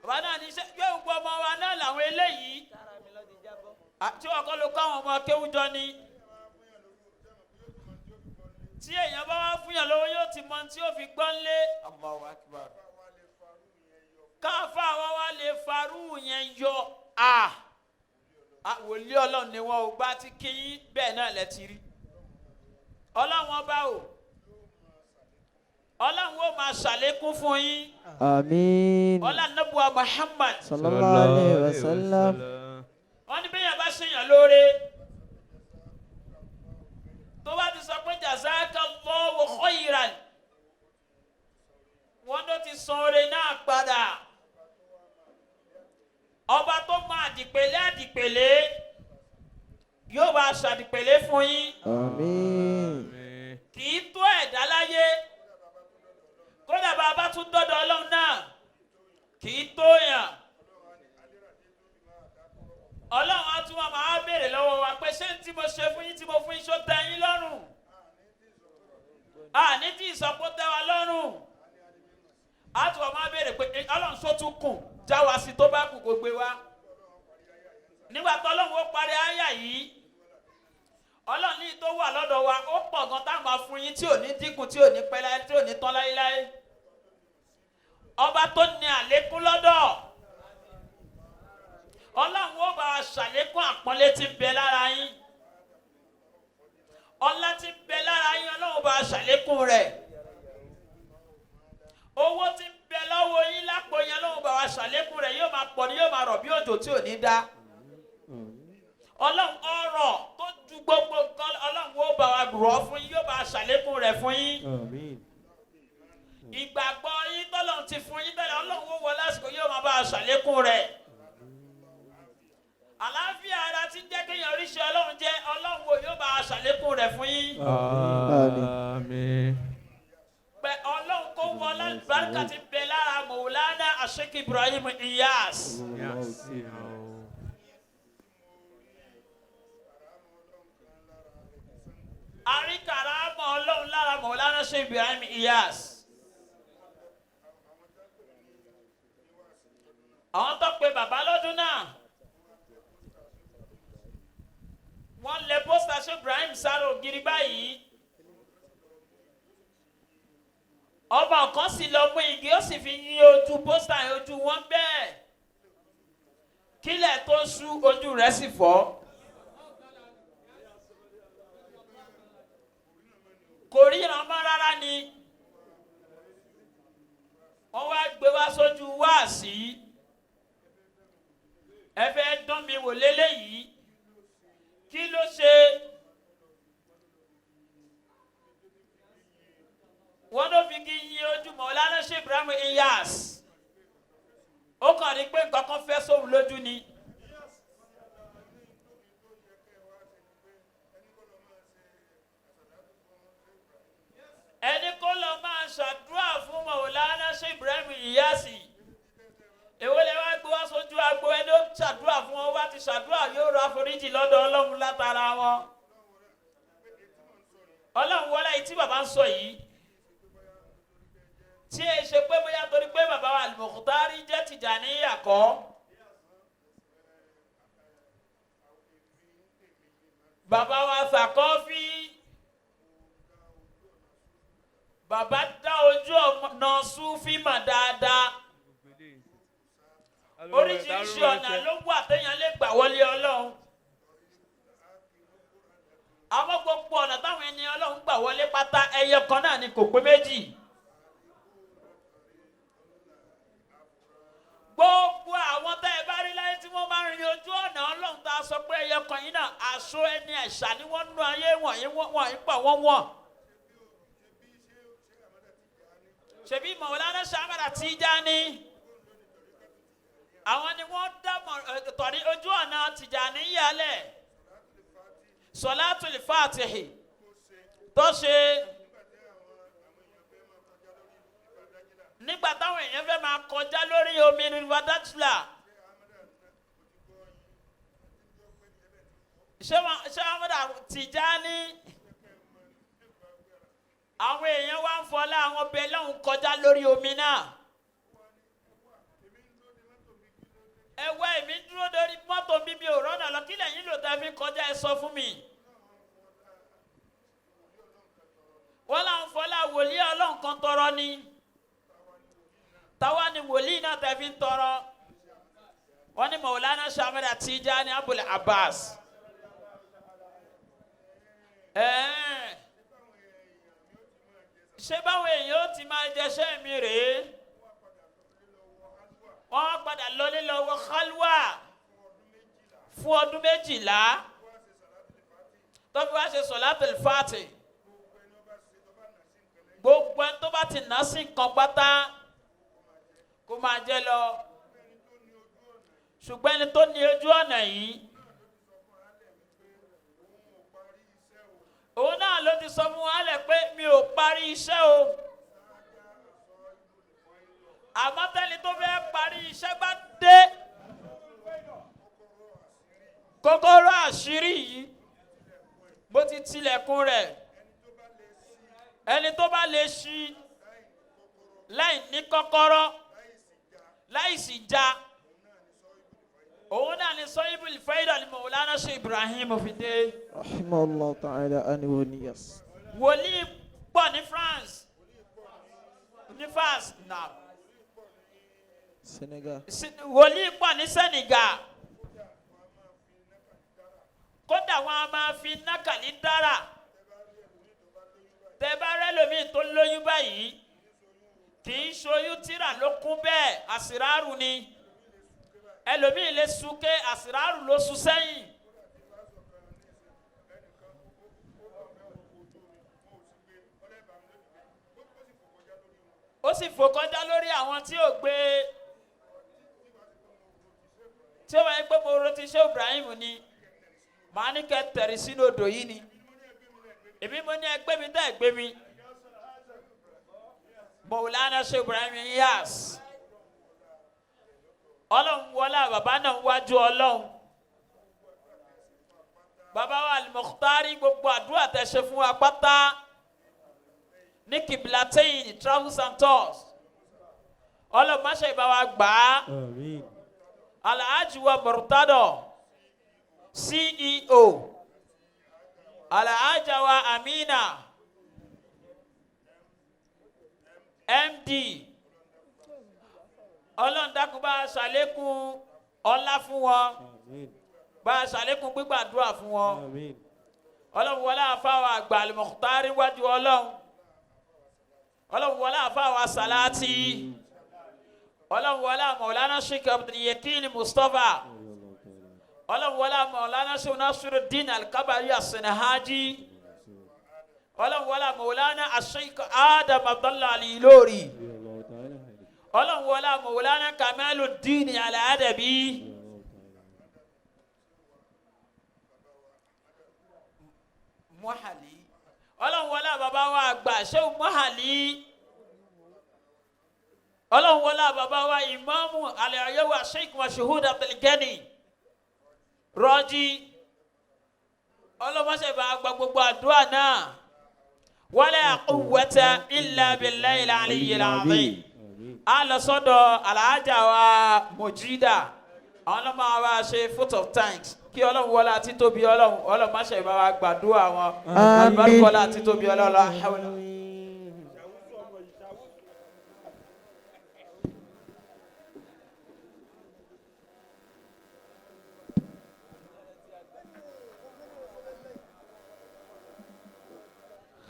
Bàbá náà ní sẹ́ yóò gbọ́ ọmọ wa náà làwọn eléyìí. Àti ọkọ ló kọ́ àwọn ọmọ kéwújọ ni. Tí èèyàn bá wá fún yàn lówó yóò ti mọ tí ó fi gbọ́n lé. Allahu Akbar. Káfá wa wá lè farú yẹn yọ. Wòlíì Ọlọ́run ni wọn ò bá ti kí yín bẹ́ẹ̀ náà lẹ ti rí. Ọlọ́run ọba o. Ọlọ́run ó máa ṣàlékún fún yín. Àmín. Ọlá nàbùwà Muhammad. Sallallahu alayhi wa sallam. Wọ́n ní bẹ́ẹ̀ yẹn bá ṣèyàn lóore. Tó bá ti sọ pé jazakallahu khairan, wọ́n ló ti san oore náà padà. Ọba tó mọ àdìpèlé àdìpèlé yóò wá aṣàdìpèlé fún yín. Àmín. Kì í tó ẹ̀dá láyé. Kódà bá a bá tún dọ́dọ̀ Ọlọ́run náà kì í tó yàn. Ọlọ́run á tún máa béèrè lọ́wọ́ wa pé ṣé tí mo ṣe fún yín tí mo fún yín ṣó tẹ́ yín lọ́rùn? Àní tí ìsọpọ̀ tẹ́ wa lọ́rùn. Á tún máa béèrè pé Ọlọ́run ṣó tún kùn já wa sí tó bá kù kó gbé wa. Nígbà tó Ọlọ́run ó parí àyà yìí, Ọlọ́run ní tó wà lọ́dọ̀ wa ó pọ̀ gan tá a máa fún yín tí ò ní dínkù tí ò ní pẹ́ láyé tí ò ní tán láéláé. Ọba tó ní àlékún lọ́dọ̀, Ọlọ́run ó bá wa ṣàlékún àpọ́nlé tí ń bẹ lára yín. Ọlá tí ń bẹ lára yín Ọlọ́run ó bá wa ṣàlékún rẹ̀. Owó tí ń bẹ lọ́wọ́ yín lápò yẹn Ọlọ́run ó bá wa ṣàlékún rẹ̀, yóò máa pọ̀ ní yóò máa rọ̀ bí òjò tí ò ní dá. Ọlọ́run ọrọ̀ tó ju gbogbo nǹkan Ọlọ́run ó bá wa rọ̀ fún yín, yóò bá wa ṣàlékún rẹ̀ fún yín. Ìgbàgbọ́ yín tọ́lọ́run ti fún yín tẹ́lẹ̀ Ọlọ́run ó wọ lásìkò yóò máa bá wa ṣàlékún rẹ̀. Àlàáfíà ara tí ń jẹ́ kéèyàn ríṣẹ́ Ọlọ́run jẹ́ Ọlọ́run wo yóò bá a ṣàlékún rẹ̀ fún yín. Àmín. Pé Ọlọ́run kó wọ alábàárìkà tí ń bẹ lára Mọ̀wúlánà Sheikh Ibrahim Iyas. Àríkàrà mọ̀ Ọlọ́run lára Mọ̀wúlánà Sheikh Ibrahim Iyas. Àwọn tó pe bàbá lọ́dún náà. Wọ́n lẹ pósítà ṣé Ibrahim sára ògiri báyìí. Ọmọ kan sì lọ mú igi, ó sì fi yín ojú pósítà yẹn, ojú wọn bẹ́ẹ̀. Kílẹ̀ tó ṣú, ojú rẹ̀ sì fọ́. Kò ríran mọ́ rárá ni. Wọ́n wá gbé wá sójú wáàsí. Ẹ fẹ́ dán mi wò léléyìí. Kí ló ṣe? Wọ́n ló fi kí yín ojú Mọ̀lánà Sheikh Ibrahim Iyas. Ó kàn rí pé nǹkan kan fẹ́ sóhun lójú ni. Ẹni kó lọ máa ṣàdúrà fún Mọ̀lánà Sheikh Ibrahim Iyas. Èwo lẹ wá gbé wá sójú agbo? Ẹni ó ṣàdúrà fún wọn, wá ti ṣàdúrà, yóò rọ àforíjì lọ́dọ̀ Ọlọ́run látara wọn. Ọlọ́run wọlé yìí tí bàbá ń sọ yìí, tí ẹ ṣe pé bóyá torí pé bàbá wa Al-Mukhtari jẹ́ Tìjàníyà kọ́. Bàbá wa Sàkọ́fí, bàbá dá ojú ọ̀nà Súfì mà dáadáa. Oríṣiríṣi ọ̀nà ló wà téèyàn lè gbà wọlé Ọlọ́run. Àmọ́ gbogbo ọ̀nà táwọn ẹni Ọlọ́run gbà wọlé pátá, ẹyọ kan náà ni, kò pé méjì. Gbogbo àwọn tẹ́ ẹ bá rí láyé tí wọ́n máa ń rin ojú ọ̀nà Ọlọ́run tá a sọ pé ẹyọ kan yìí náà, aṣọ ẹni ẹ̀ṣà ni wọ́n nú ayé wọ̀nyí wọ̀nyí pọ̀ wọ́n wọ̀n. Ṣèbí Mọ̀lánà Ṣàmàlà Tìjàní, àwọn ni wọ́n dá tọ̀rí ojú ọ̀nà Tìjàní yálẹ̀. Sọ̀látùl Fàtìhì tó ṣe nígbà táwọn èèyàn fẹ́ máa kọjá lórí omi River Dajla. Ṣé Ahmada Tìjàní, àwọn èèyàn wá ń fọlá àwọn bẹ́ẹ̀ lọ́hùn kọjá lórí omi náà. Ẹ wá, èmi dúró lórí mọ́tò bíbí òrọ́nà lọ, kí lẹ́yìn lò tá a fi kọjá, ẹ sọ fún mi. Wọ́n láwọn fọlá wòlíì Ọlọ́run kan tọrọ ni. Táwa ni wòlíì náà tẹ́ fi ń tọrọ. Wọ́n ní Mọ̀lánà Ṣàmìlà Tìjàní Abul Abbas. Ṣé báwọn èèyàn ó ti máa jẹṣẹ́ mi rèé? Wọ́n padà lọlé lọ́wọ́ khalwa fún ọdún 12 tó fi wá ṣe Sọ̀látùl Fàtì. Gbogbo ẹni tó bá ti nà sí nǹkan pátá kó máa jẹ lọ. Ṣùgbọ́n ẹni tó ní ojú ọ̀nà yìí, òun náà ló ti sọ fún wa lẹ̀ pé mi ò parí iṣẹ́ o. Àmọ́ tẹ́ni tó fẹ́ parí iṣẹ́ bá dé, kọ́kọ́rọ́ àṣírí yìí bó ti tilẹ̀kùn rẹ̀, ẹni tó bá lè ṣí láì ní kọ́kọ́rọ́, láì sì já, òun náà ni Sahibul Faida ni Mawlana Sheikh Ibrahim fi dé. Rahimahullah ta'ala anhu niyas. Wòlíì pọ̀ ní France, ní France náà. Senegal. Wòlíì pọ̀ ní Senegal. Kódà wọn a máa fi nákàlí dára. Tẹ bá rẹ́lòmíì tó lóyún báyìí, kì í ṣoyún tíra ló kún bẹ́ẹ̀, àsìrárù ni. Ẹlòmíì lè sunké, àsìrárù ló sun sẹ́yìn. Ó sì fò kọjá lórí àwọn tí ò gbé. Tí ó máa ń gbé mo ro ti Sheikh Ibrahim ni, màá ní kẹ́ tẹ̀rí sínú odò yìí ni. Èmi mo ní ẹgbẹ́ mi tẹ́ ẹgbẹ́ mi. Mọ̀wúlánà Sheikh Ibrahim Iyas. Ọlọ́run wọlá bàbá náà wájú Ọlọ́run. Bàbá wa Al-Mukhtari, gbogbo àdúrà tẹ́ ṣe fún wa pátá ní Kiblatain Travels and Tours. Ọlọ́run má ṣe ìbá wa gbà á. Alhaji wa Murtado, CEO. Alhaja wa Amina MD, Ọlọ́run dákun bá a ṣàlékún ọlá fún wọn, bá a ṣàlékún gbígbàdúrà fún wọn. Ọlọ́run wọlé àfáwọn àgbà Al-Mukhtari wájú Ọlọ́run. Ọlọ́run wọlé àfáwọn Salati. Ọlọ́run wọlé Maulana Sheikh Abdul Yakin Mustapha. Ọlọ́run wọlé Maulana Sheikh Nasiruddin Al-Kabari As-Sinahaji. Ọlọ́run wọlé Maulana Sheikh Adam Abdallah Al-Ilori. Ọlọ́run wọlé Maulana Kamaluddin Al-Adabi. Muhali. Ọlọ́run wọlé bàbá wa àgbà Sheikh Muhali. Ọlọ́run wọlé bàbá wa ìmáàmù Al-Ayawa Sheikh Mashuhud Abdulgani Rọ́jí. Ọlọ́mọṣẹ́ bá gba gbogbo àdúrà náà. Wala quwwata illa billahi al-aliyyil azim. A lọ sọ́dọ̀ Alhaja wa Mojida. Àwọn ọlọ́mọ wa ṣe vote of thanks. Kí Ọlọ́run wọlé àti tóbi Ọlọ́run, ọlọ́mọṣẹ́ bá wa gbàdúrà wọn. Àmín. Wọlé àti tóbi Ọlọ́run. La hawla.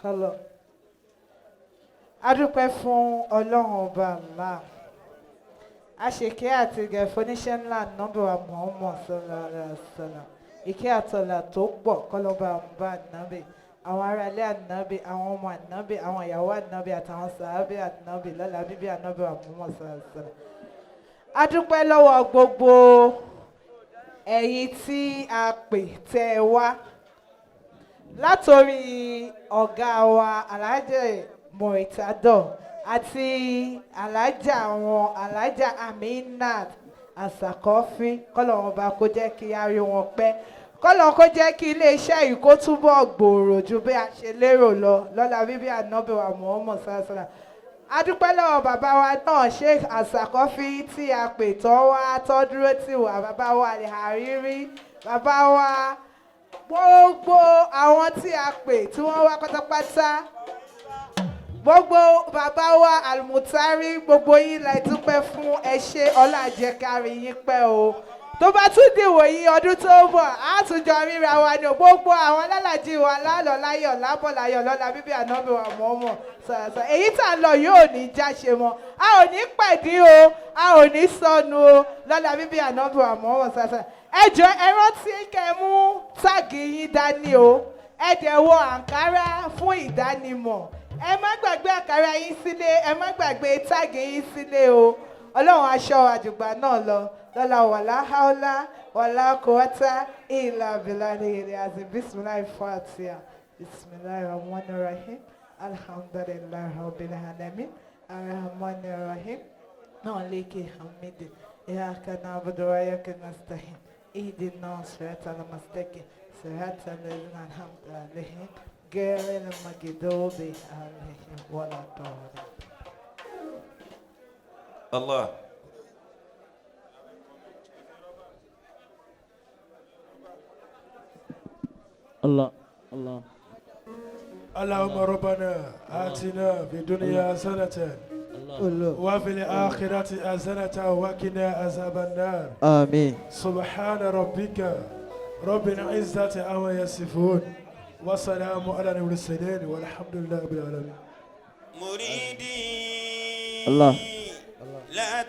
Hello. A dúpẹ́ fún Ọlọ́run ọba Allah. A ṣèké àti ìgẹ̀fọ́ oníṣẹ́ ńlá nọ́bẹ̀ wa Muhammad sallallahu alaihi wasallam. Ìkẹ́ àtọ̀là tó pọ̀ kọ́lọ́ba ọba ànábì. Àwọn aráalé ànábì, àwọn ọmọ ànábì, àwọn ìyàwó ànábì àtàwọn sàábì ànábì lọ́la bíbí ànábì wa Muhammad sallallahu alaihi wasallam. A dúpẹ́ lọ́wọ́ gbogbo ẹ̀yin tí a pè tẹ́ ẹ wá. Látòrí ọ̀gá wa Alhaji Muritadọ àti Alhaja wọn Alhaja Aminat Asakọ́fín, kọ́lọ́run ọba kó jẹ́ kí a rí wọn pẹ́, kọ́lọ́run kó jẹ́ kí iléeṣẹ́ yìí kó túbọ̀ gbòòrò ju bí a ṣe lérò lọ lọ́la bíbí ànábì wa Muhammad sallallahu alaihi wasallam. A dúpẹ́ lọ́wọ́ bàbá wa náà Sheikh Asakọ́fín tí a pè tọ́ wá tọ́ dúró tì wá, bàbá wa Àrírí, bàbá wa gbogbo àwọn tí a pè tí wọ́n wá pátápátá, gbogbo bàbá wa Almutari, gbogbo yín la dúpẹ́ fún. Ẹ ṣé, ọlá àjẹkárí yín pẹ́ o. Tó bá tún dìwò yín ọdún tó ń bọ̀, á tún jọ ríra wa ní o. Gbogbo àwọn alálàájì wa lálọ́ láyọ̀ lábọ̀ láyọ̀ lọ́la bíbí ànábì wa mọ̀ọ́mọ̀ sọ̀rọ̀sọ̀rọ̀. Èyí tá a lọ yóò ní jáṣe mọ́, a ò ní pẹ̀dín o, a ò ní sọnù o lọ́la bíbí ànábì wa mọ̀ọ́mọ̀ sọ̀rọ̀sọ̀rọ̀. Ẹ jọ̀ọ́ ẹ rántí kẹ́ mú táàgì yín dání o, ẹ dẹ̀ wọ àǹkárá fún ìdánimọ̀. Ẹ má gbàgbé àkàrà yín sílé, ẹ má gbàgbé táàgì yín sílé o. Ọlọ́run aṣọ àjùgbà náà lọ lọ́la wàlá haúlá wàlá kọ́tà ìlà bìlànì ìrìn àti bisimilahi fatiha bisimilahi rahman rahim alhamdulilayi rabbil alamin arahman rahim maliki hamidi iyyaka na'budu wa iyyaka nasta'in ihdina siratal mustaqim siratal ladzina an'amta alaihim ghayril maghdubi alaihim waladdallin. Allah. Allah. Allah. اللهم ربنا آتنا في الدنيا حسنة وفي الآخرة حسنة وقنا عذاب النار. آمين. سبحان ربك رب العزة عما يصفون وسلام على المرسلين والحمد لله رب العالمين. مريدي الله. لا.